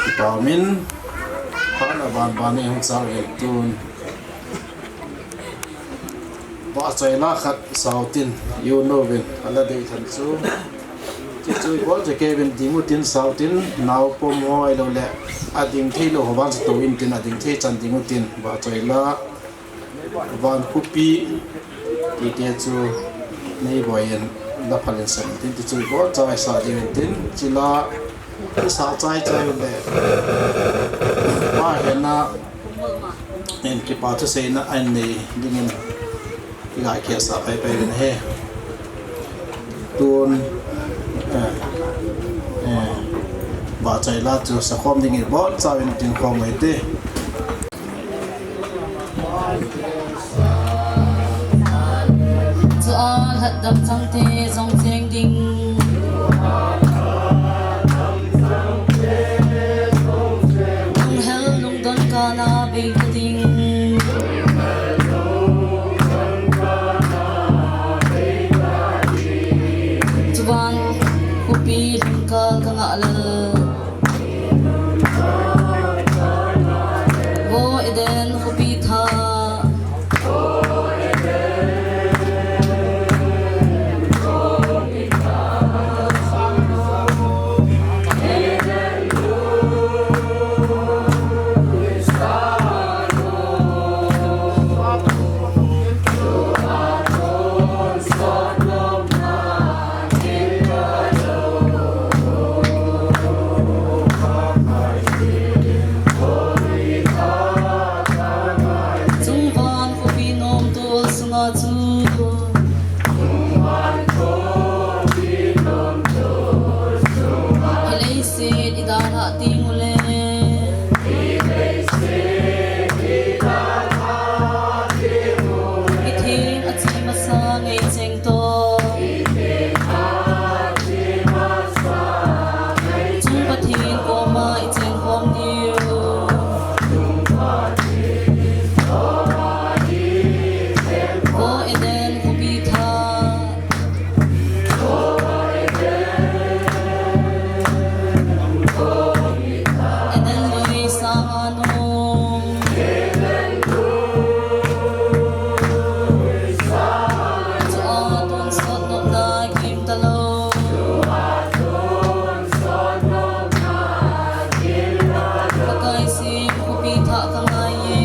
Kipah umin, phat a ban ban in hung chang in tun. Vahchoi la khat sao tin, you know vin, ala dei than chu. Chu chu i bol chu kei vin ding utin sao tin, nao pom ho ahilou le, a ding thei lou ho vang chu tou in tin, a ding thei chan ding utin, vahchoi la, van khupi, ti te chu, nei boi in, la phal in sem tin, ti chu i bol chai sa ding in tin, chila, Sa chai chai le. Pa hena en kipa thu seina an nei dingin i ga khe sa pai pai in he. Tun, eh, eh, vahchoi la chu sa khom dingin bol chai in tin khom mai te. Chua lhatdam changte jong cheng ding. Lunghel lungdon kana bei ta ding. Chuban khupi lhingka ka ngah lel. Vo Eden khupi thah. Chungvan khupi nomtol sunga chu. Hi leiset i dalhah ding u le. Mitheng a che masa ngei cheng toh. Chung Pathen koma i cheng khom diu. Vo Eden khupi thah. Eden lui sanga nung. Chua tonsot nopna gim talou. Pakai sin khupi thah ka ngai e.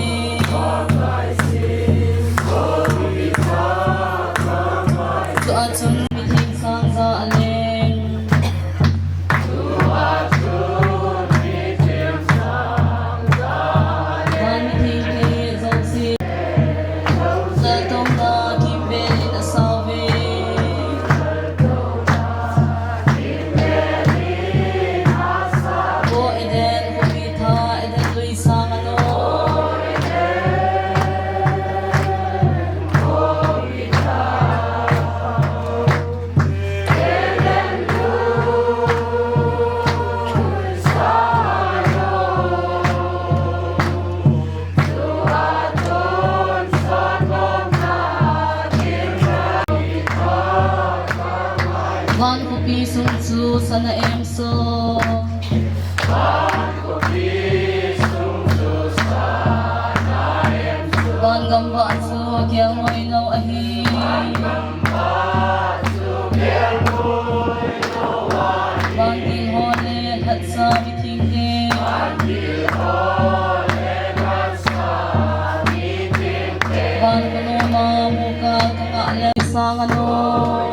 Chua chun mitheng sang ja a leng. Van mithengte jouse. Laltouna kimvelin asao ve. Vo Eden khupi thah, Eden lui sanga nung. Van khupi sung chu sana em so. Van gamvah chu kelngoi nou ahi. Van ding ho le lhatsa mithengte. Van kunoma muka ka ngah le sanga nung.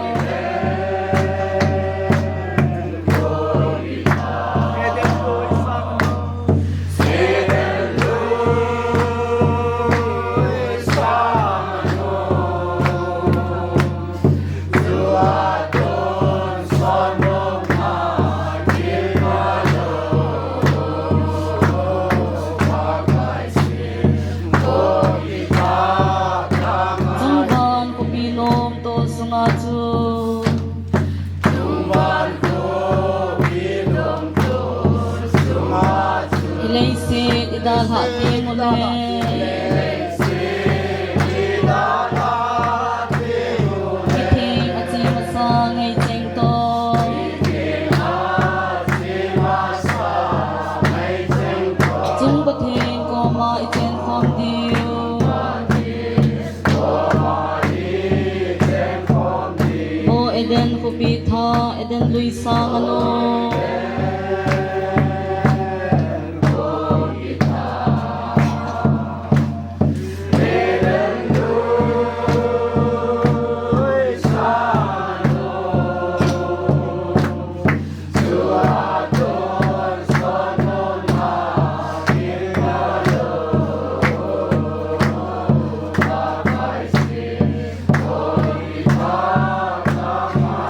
Chungvan khupi nomtol sunga chu. Hi leiset i dalhah ding u le. Mitheng a che masa ngei cheng toh. Ama i chen khom diu. O Eden khopi tha, Eden lui sang a nu.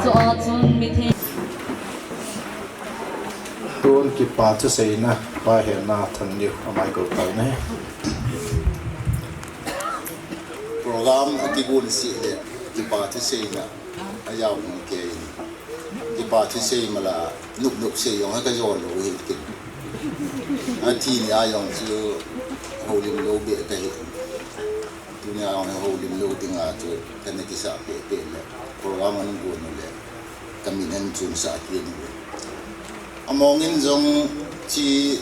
Chua chun mithei. Tun kipa thuseina, Pa Henna Thanliu amai ko tai ne. Program a kigon si le kipa thuseina a jao hung kei. Kipa thusei mala nup nup sei jong ha ka jo lo hi kin. A thi ni a jong chu holim lo be ka hi. Tunia jong hi holim lo dinga chu kana kisah peh peh le program an gon u le ka min an chun sah kit u. Among in jong chi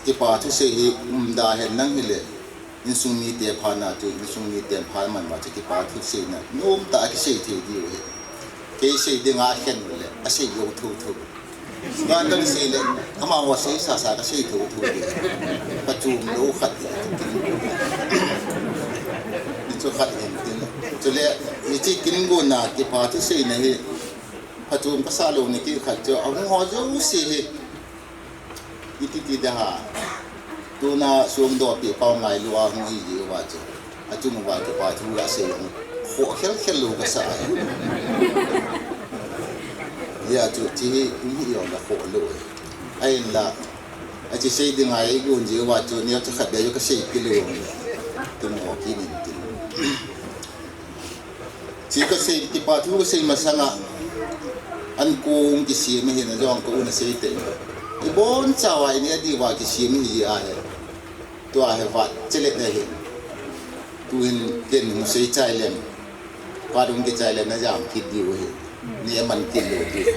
kipa thusei hi umda hen nang hile insung mite phat na chu insung mite phat man ma chu kipa thuseina nomtah a kisei thei diu hi. Kei sei dinga khen u le a sei lo tho tho. Van kan sei le, amaho sei sasa ka sei tho tho le. Ka chum lo khat le. Ni chu khat hin tin. Chule, ni chi kin gonna kipa thuseina hi. Ka chum ka sa lo ni ki khat chu, ahung ho jouse hi. Iti ti da ha. Tuna sung do pi pau ngai lou a hung hi ji uva chu. Achung uva kipa thu la sei jong. Kho khel khel lou ka sa. Ya chu chi hi um hi jong la kho lou. Ahin la. Achi sei ding ai gun ji uva chu ni chu khat be ju ka sei ki lou jong. Tum ho ki nin tin. Chi ka sei, kipa thu ka sei masanga, an kong kisem ahin, ajong ka un asei te. Ibon chawa ini adiuva kisem hi ahi. Tua hi vat chelet ahi. Tuhin ken hung sei chai leng. Vat hung kichai leng na jam kit diu ahi. Ni aman kit lou diu.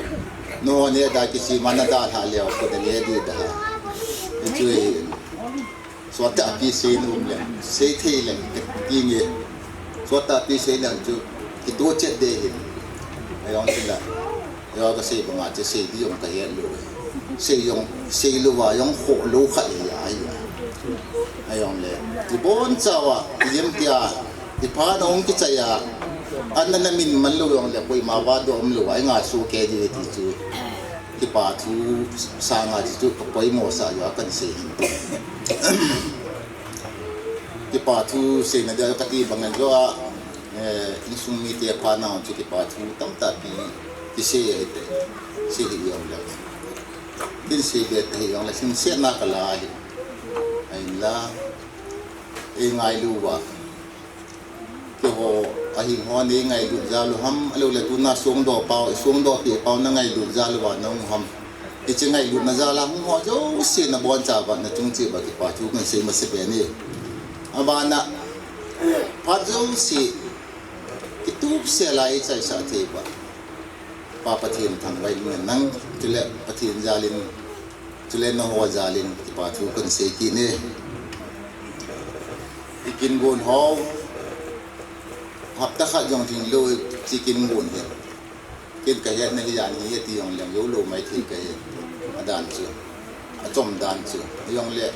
No ni ada kisem ana da lha leo ko ni di da. Chu hi. Sot tahpi sei nom leng, sei thei leng, ka ti nge. Sot tahpi sei leng chu, kitoh chet ding ahi. Ajong chu la, ajong ka sei banga chu sei ding jong ka het lou. Sei jong, sei lou va jong kho lou kha e ahi. Ajong le, ibon chawa, ijemtia, ipha na hung kichai a, an na min man lou jong le, koima va dom lou, ai nga su ke di ti chu. Kipa thu sanga chu ka poimo sa jo a kan sei hin. Kipa thu seina dia ka ti bang jo a, eh, insung mite phat na chu kipa thu tamtah pi kisei ahi te. Sei hi jong le. Kin sei be te hi jong le, sei na ka la hi. Ahin la. Ei ngailu va. Keiho, ahing ho nei ngailut jal u ham, ahilou le tuna songdoh pau, songdoh pi pau na ngailut jal uva na hung ham. Hiche ngailutna jal a hung ho jouse na boncha uva na chung cheh uva kipa thu kan sei masa pen e. Abana, phat jouse, kitup sel a i chaisah thei uva. Pa Pathen thangvah in nang, chule Pathen jal in, chule nangho jal in, kipa thu kan sei kit e. I kin gon ho, hapta khat jong thing lou, chi kin gon hi. Ken ka hetna hi jan hi, ti jong leng jou lou mai thei ka hi. Adan chu, achom dan chu, jong le,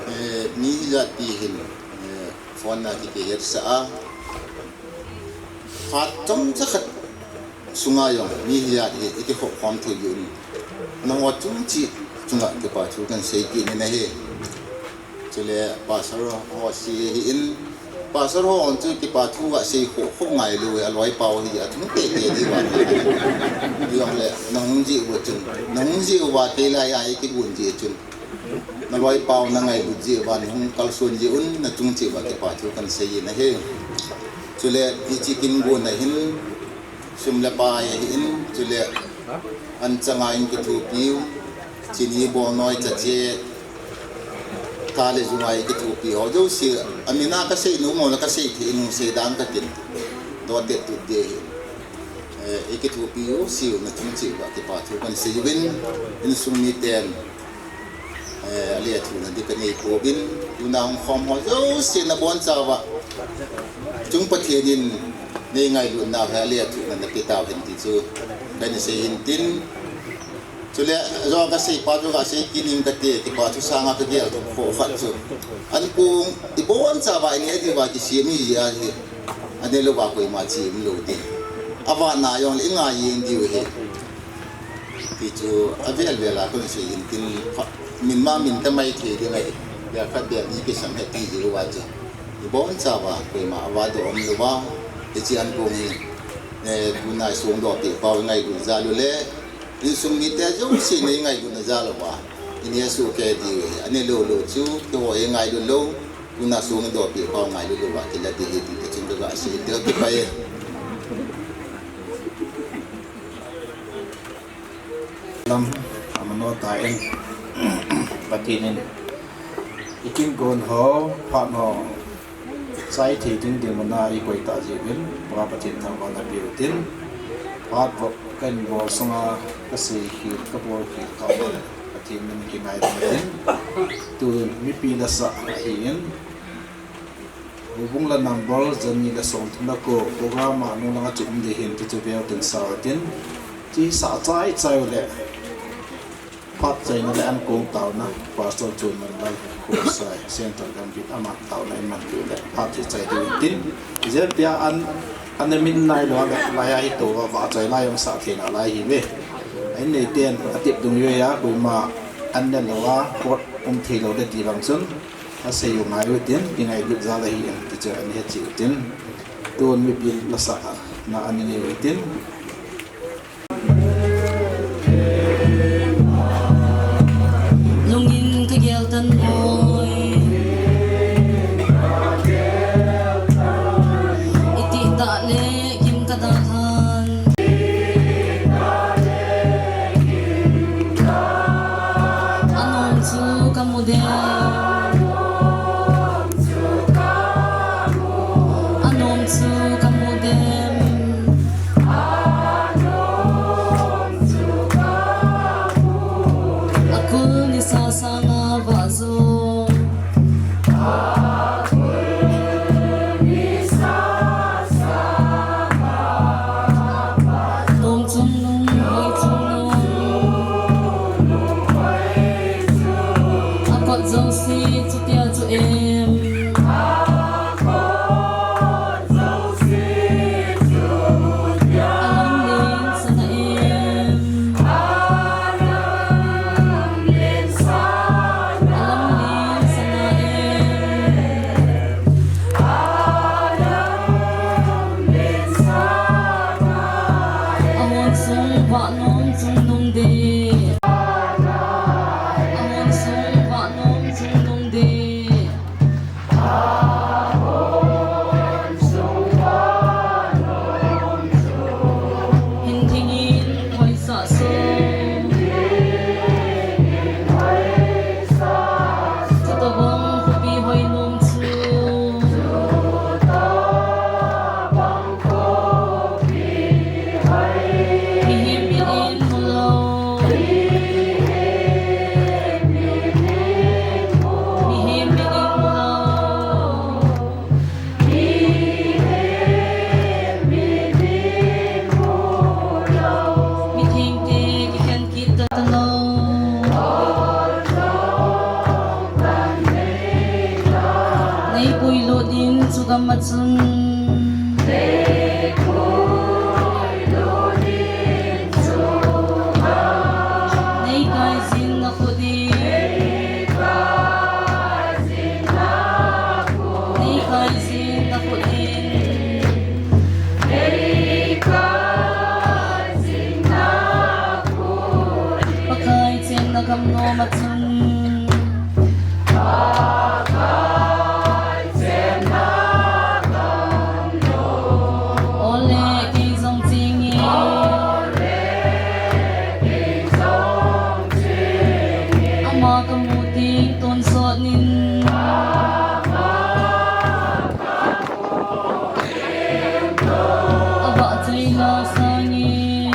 eh, mi hijat pi hin, eh, phone na ki, kihetsah a. Phat chomcha khat sunga jong, mi hijat hi, i kikhop khom thei jin. Nangho chung cheh chunga kipa thu kan sei kit in ahi. Chule pastor ho si hi in, pastor ho chu kipa thu a sei kho kho ngailou, aloi pau hi a thum te te di uva. Jong le, nahung jeh uva chun, nahung jeh uva te lai a i kigon jeh chun. Naloi pau na ngailut jeh uva, nahung kalson jeh un, na chung cheh uva kipa thu kan sei in ahi. Chule, hiche kin gon a hin, sum le pai ahin, chule, an changa in kithopi u, chini bol noi chache, tha le jung a i kithopi ho jouse, amin a ka sei nom le ka sei thei nung sei dan ka tin, doh te tut de hi. Eh, i kithopi u, sei u na chung cheh uva kipa thu kan sei uvin, insung miten, Eh, alethuhna ding kanei pouvin, tuna hung khom ho jouse nabonchauva chung Pathen in nei ngailutnau hi alethuhna napeh tauhen ti chu kana seiyin tin. Chule, jo kasei pa chu kasei kit ning kate, kipa thu sanga kagel thei kho khat chu, ankong ibonchauva ineh diuva kisem hi ahi. Aneh louva koima chem lou ding. Avahna jongle ingai jeng diu ahi. Ti chu avel vel a kon seiyin tin, min ma min tamai thei ding ahi. Bel khat bel ni kisam ahi ti jiuva chu, ibonchauva koima avahdoh umlouva, hiche ankong hi, eh, tuna songdohpeh pau ingailut jal u le, insung mite jouse nei ngailutna jal uva ineh sohkei diu ahi. Aneh lou lou chu keiho ingailut lou, tuna songdohpeh pau ngailut louva kila ding ahi ti chun kaga sei ding, kipa e. Lam, amano tan, Pathen in ikingon ho, phat ho chai thei ding dinmuna eikoi tah jeh uvin, Pa Pathen thangvahna peh utin, phat vop kahin bol sunga kasei khel, kabol khel kaum le Pathen min kingai ding utin, tun mipi lasah ahin, houbung la number jani le somthum le ko, program a nung langa chu um ding ahin, ti chu veu tin sao tin, ti sah chai chai u le, phat chaina le ankong taona, Pastor Chonmanlal Khongsai, Central Gambih, aman taona iman diu le phat hi chai diu tin, ijeh pia an, ana min nailou le, laiya hi touva vahchoi lai jong sah theina lai ahiuve. Ahin neiten atep dungjuiya koima an ne louva, court um theilou le ti vang chun, asei u ngai utin, ingailut jal ahin, ti chu ana hetcheh utin, tun mipi lasahna ana nei utin. Lungin kagel tan hoi, itih tah le kim kadalhan. Anom chu kamu dem. Anom chu kamu dem. Akul nisa sanga vah jo. Nom chungnung, hoi chungnung. Akot jouse chutia chu em. Alam leng sana em. Alam leng sana em. Ahon sung vah nom chungnung ding. Ahon sung vah nom chungnung ding. Hin thingin hoisah sung. Chutobang khopi hoi nom chu. Mihem min in mu lou. Mihem min in mu lou. Mithengte kikhen kit talou. Nei puilut ding chu gam a chun. Nei kaijin na khut in. Nei kaijin na khut in. Pakai cheng na gam nom a chun. Ole kei jong chingin. Ama kamu ding tonsot nin. Avahchoi la sangin.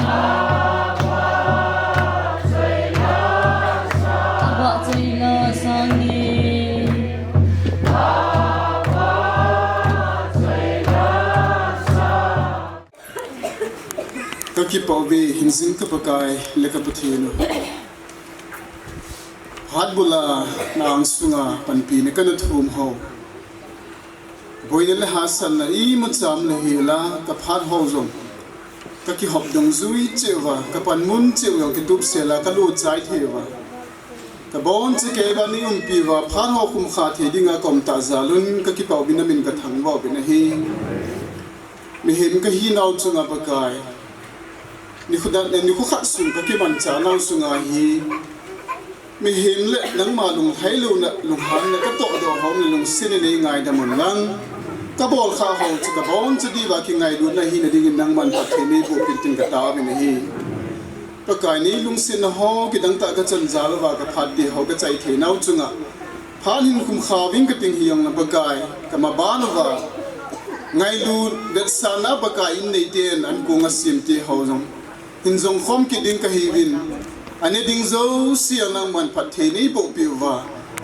Kipah uve hingjing ka Pakai le ka Pathen u. Phat bula na angsunga panpina kana thum ho. Boina le hahsatna imacha umlou hela ka phat ho jong ka kihop dungjui cheh uva, ka panmun cheh u jong kitup sela ka lo chai thei uva. Ka boncha kei vang nei umpi uva, phat ho khum kha thei dinga ka um tah jal un ka kipah uvin na min ka thangvah uvin ahi. Mihem ka hinau chunga Pakai, nikho dan, nikho khat sung ka kimanchah nau sunga hi, mihem le nangma lunglhai louna, lunghanna ka tohdoh ho le lungset in nei ngaidam un lang. Ka bolkhah ho chu ka boncha diuva kingailutna hina dingin nangman phatthei nei boh in tin ka taovin ahi. Pakai, nei lungsetna ho kidang tah ka chan jal uva ka phat te ho ka chai thei nau chunga phat hin khum kha uving ka ting hi jongle Pakai, ka maban uva ngailut vetsahna Pakai in neiten ankong a sem te ho jong hin jong khom kit ding ka hiuvin, ane ding jouse a nangman phatthei nei boh peh uva,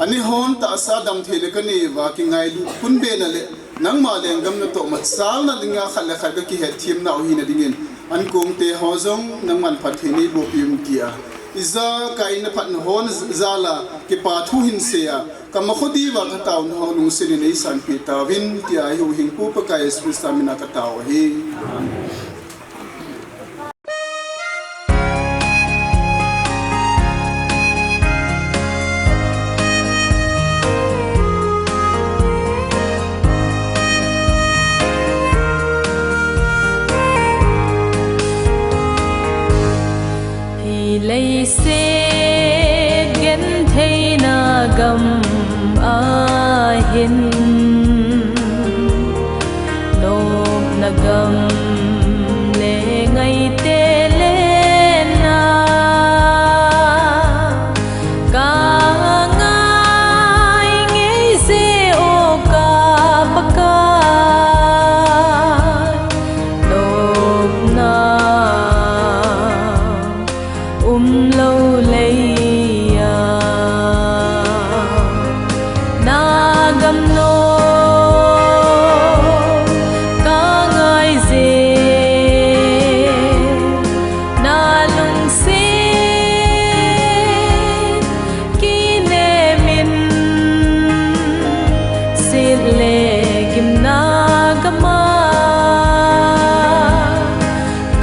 ane hon tahsa damtheina ka nei uva, kingailut punbena le nangma lenggam natoh machalna dinga khat le khat ka kihetthem nau hina dingin, ankong te ho jong nangman phatthei nei boh peh un tia, ijakai na phatna ho jal a kipa thu hin sei a, ka makho diuva ka taona ho lungset in nei sanpeh tauvin tia, i huhhingpu Pakai Jesu Christa mina ka tao ahi. Amen. Hi leiset gentheina gam ahin, nopna gam le ngaite lenna ka ngai ngei je o ka Pakai, nopna umlou lei a na gam nom ka ngai je, na lungset kinem in, set le gimna gam a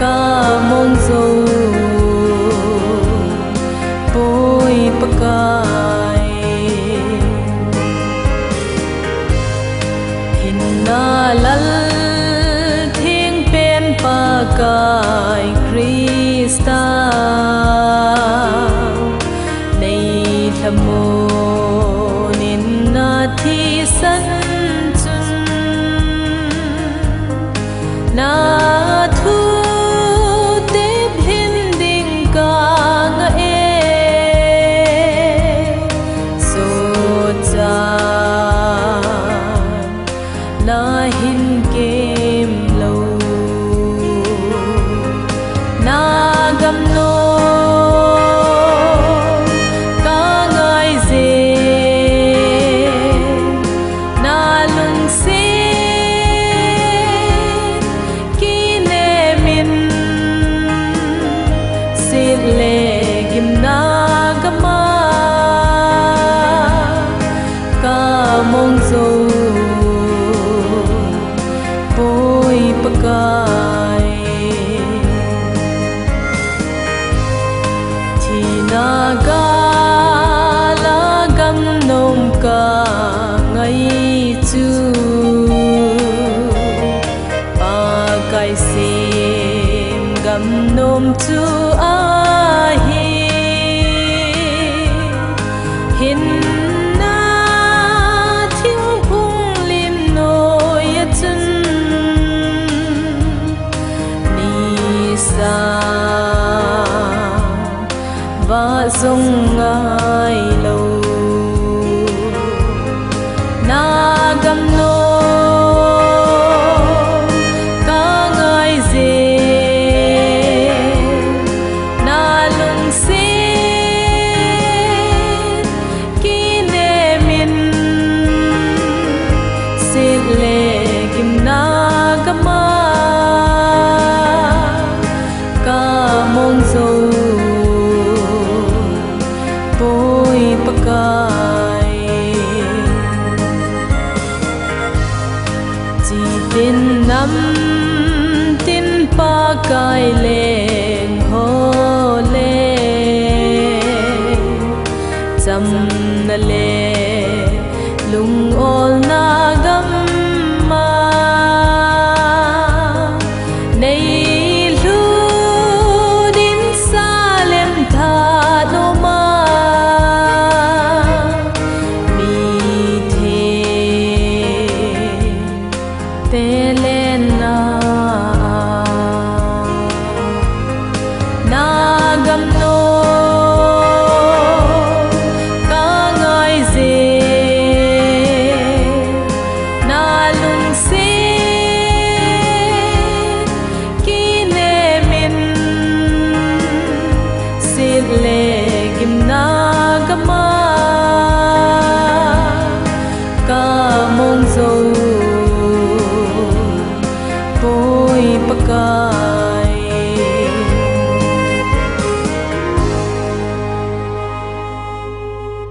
ka mong jou poi Pakai. Hinna lal thengpen Pakai Christa, nei lhamon in na thisan chun, na thu teplhin ding ka ngah e, sotchan na hin kem lou, na gam nom ka ngai je, na lungset kinem in, set le gimna gam a ka mong jou poi Pakai. Thina gal a gam nom ka ngai chu, Pakai sem gam nom chu ahi. Hinna thingphung lim noi a chun, nisa va jong ngai lou, na gam nom ka ngai je, na lungset kinem in, set le gimna gam a ka Tin nam, tin Pakai le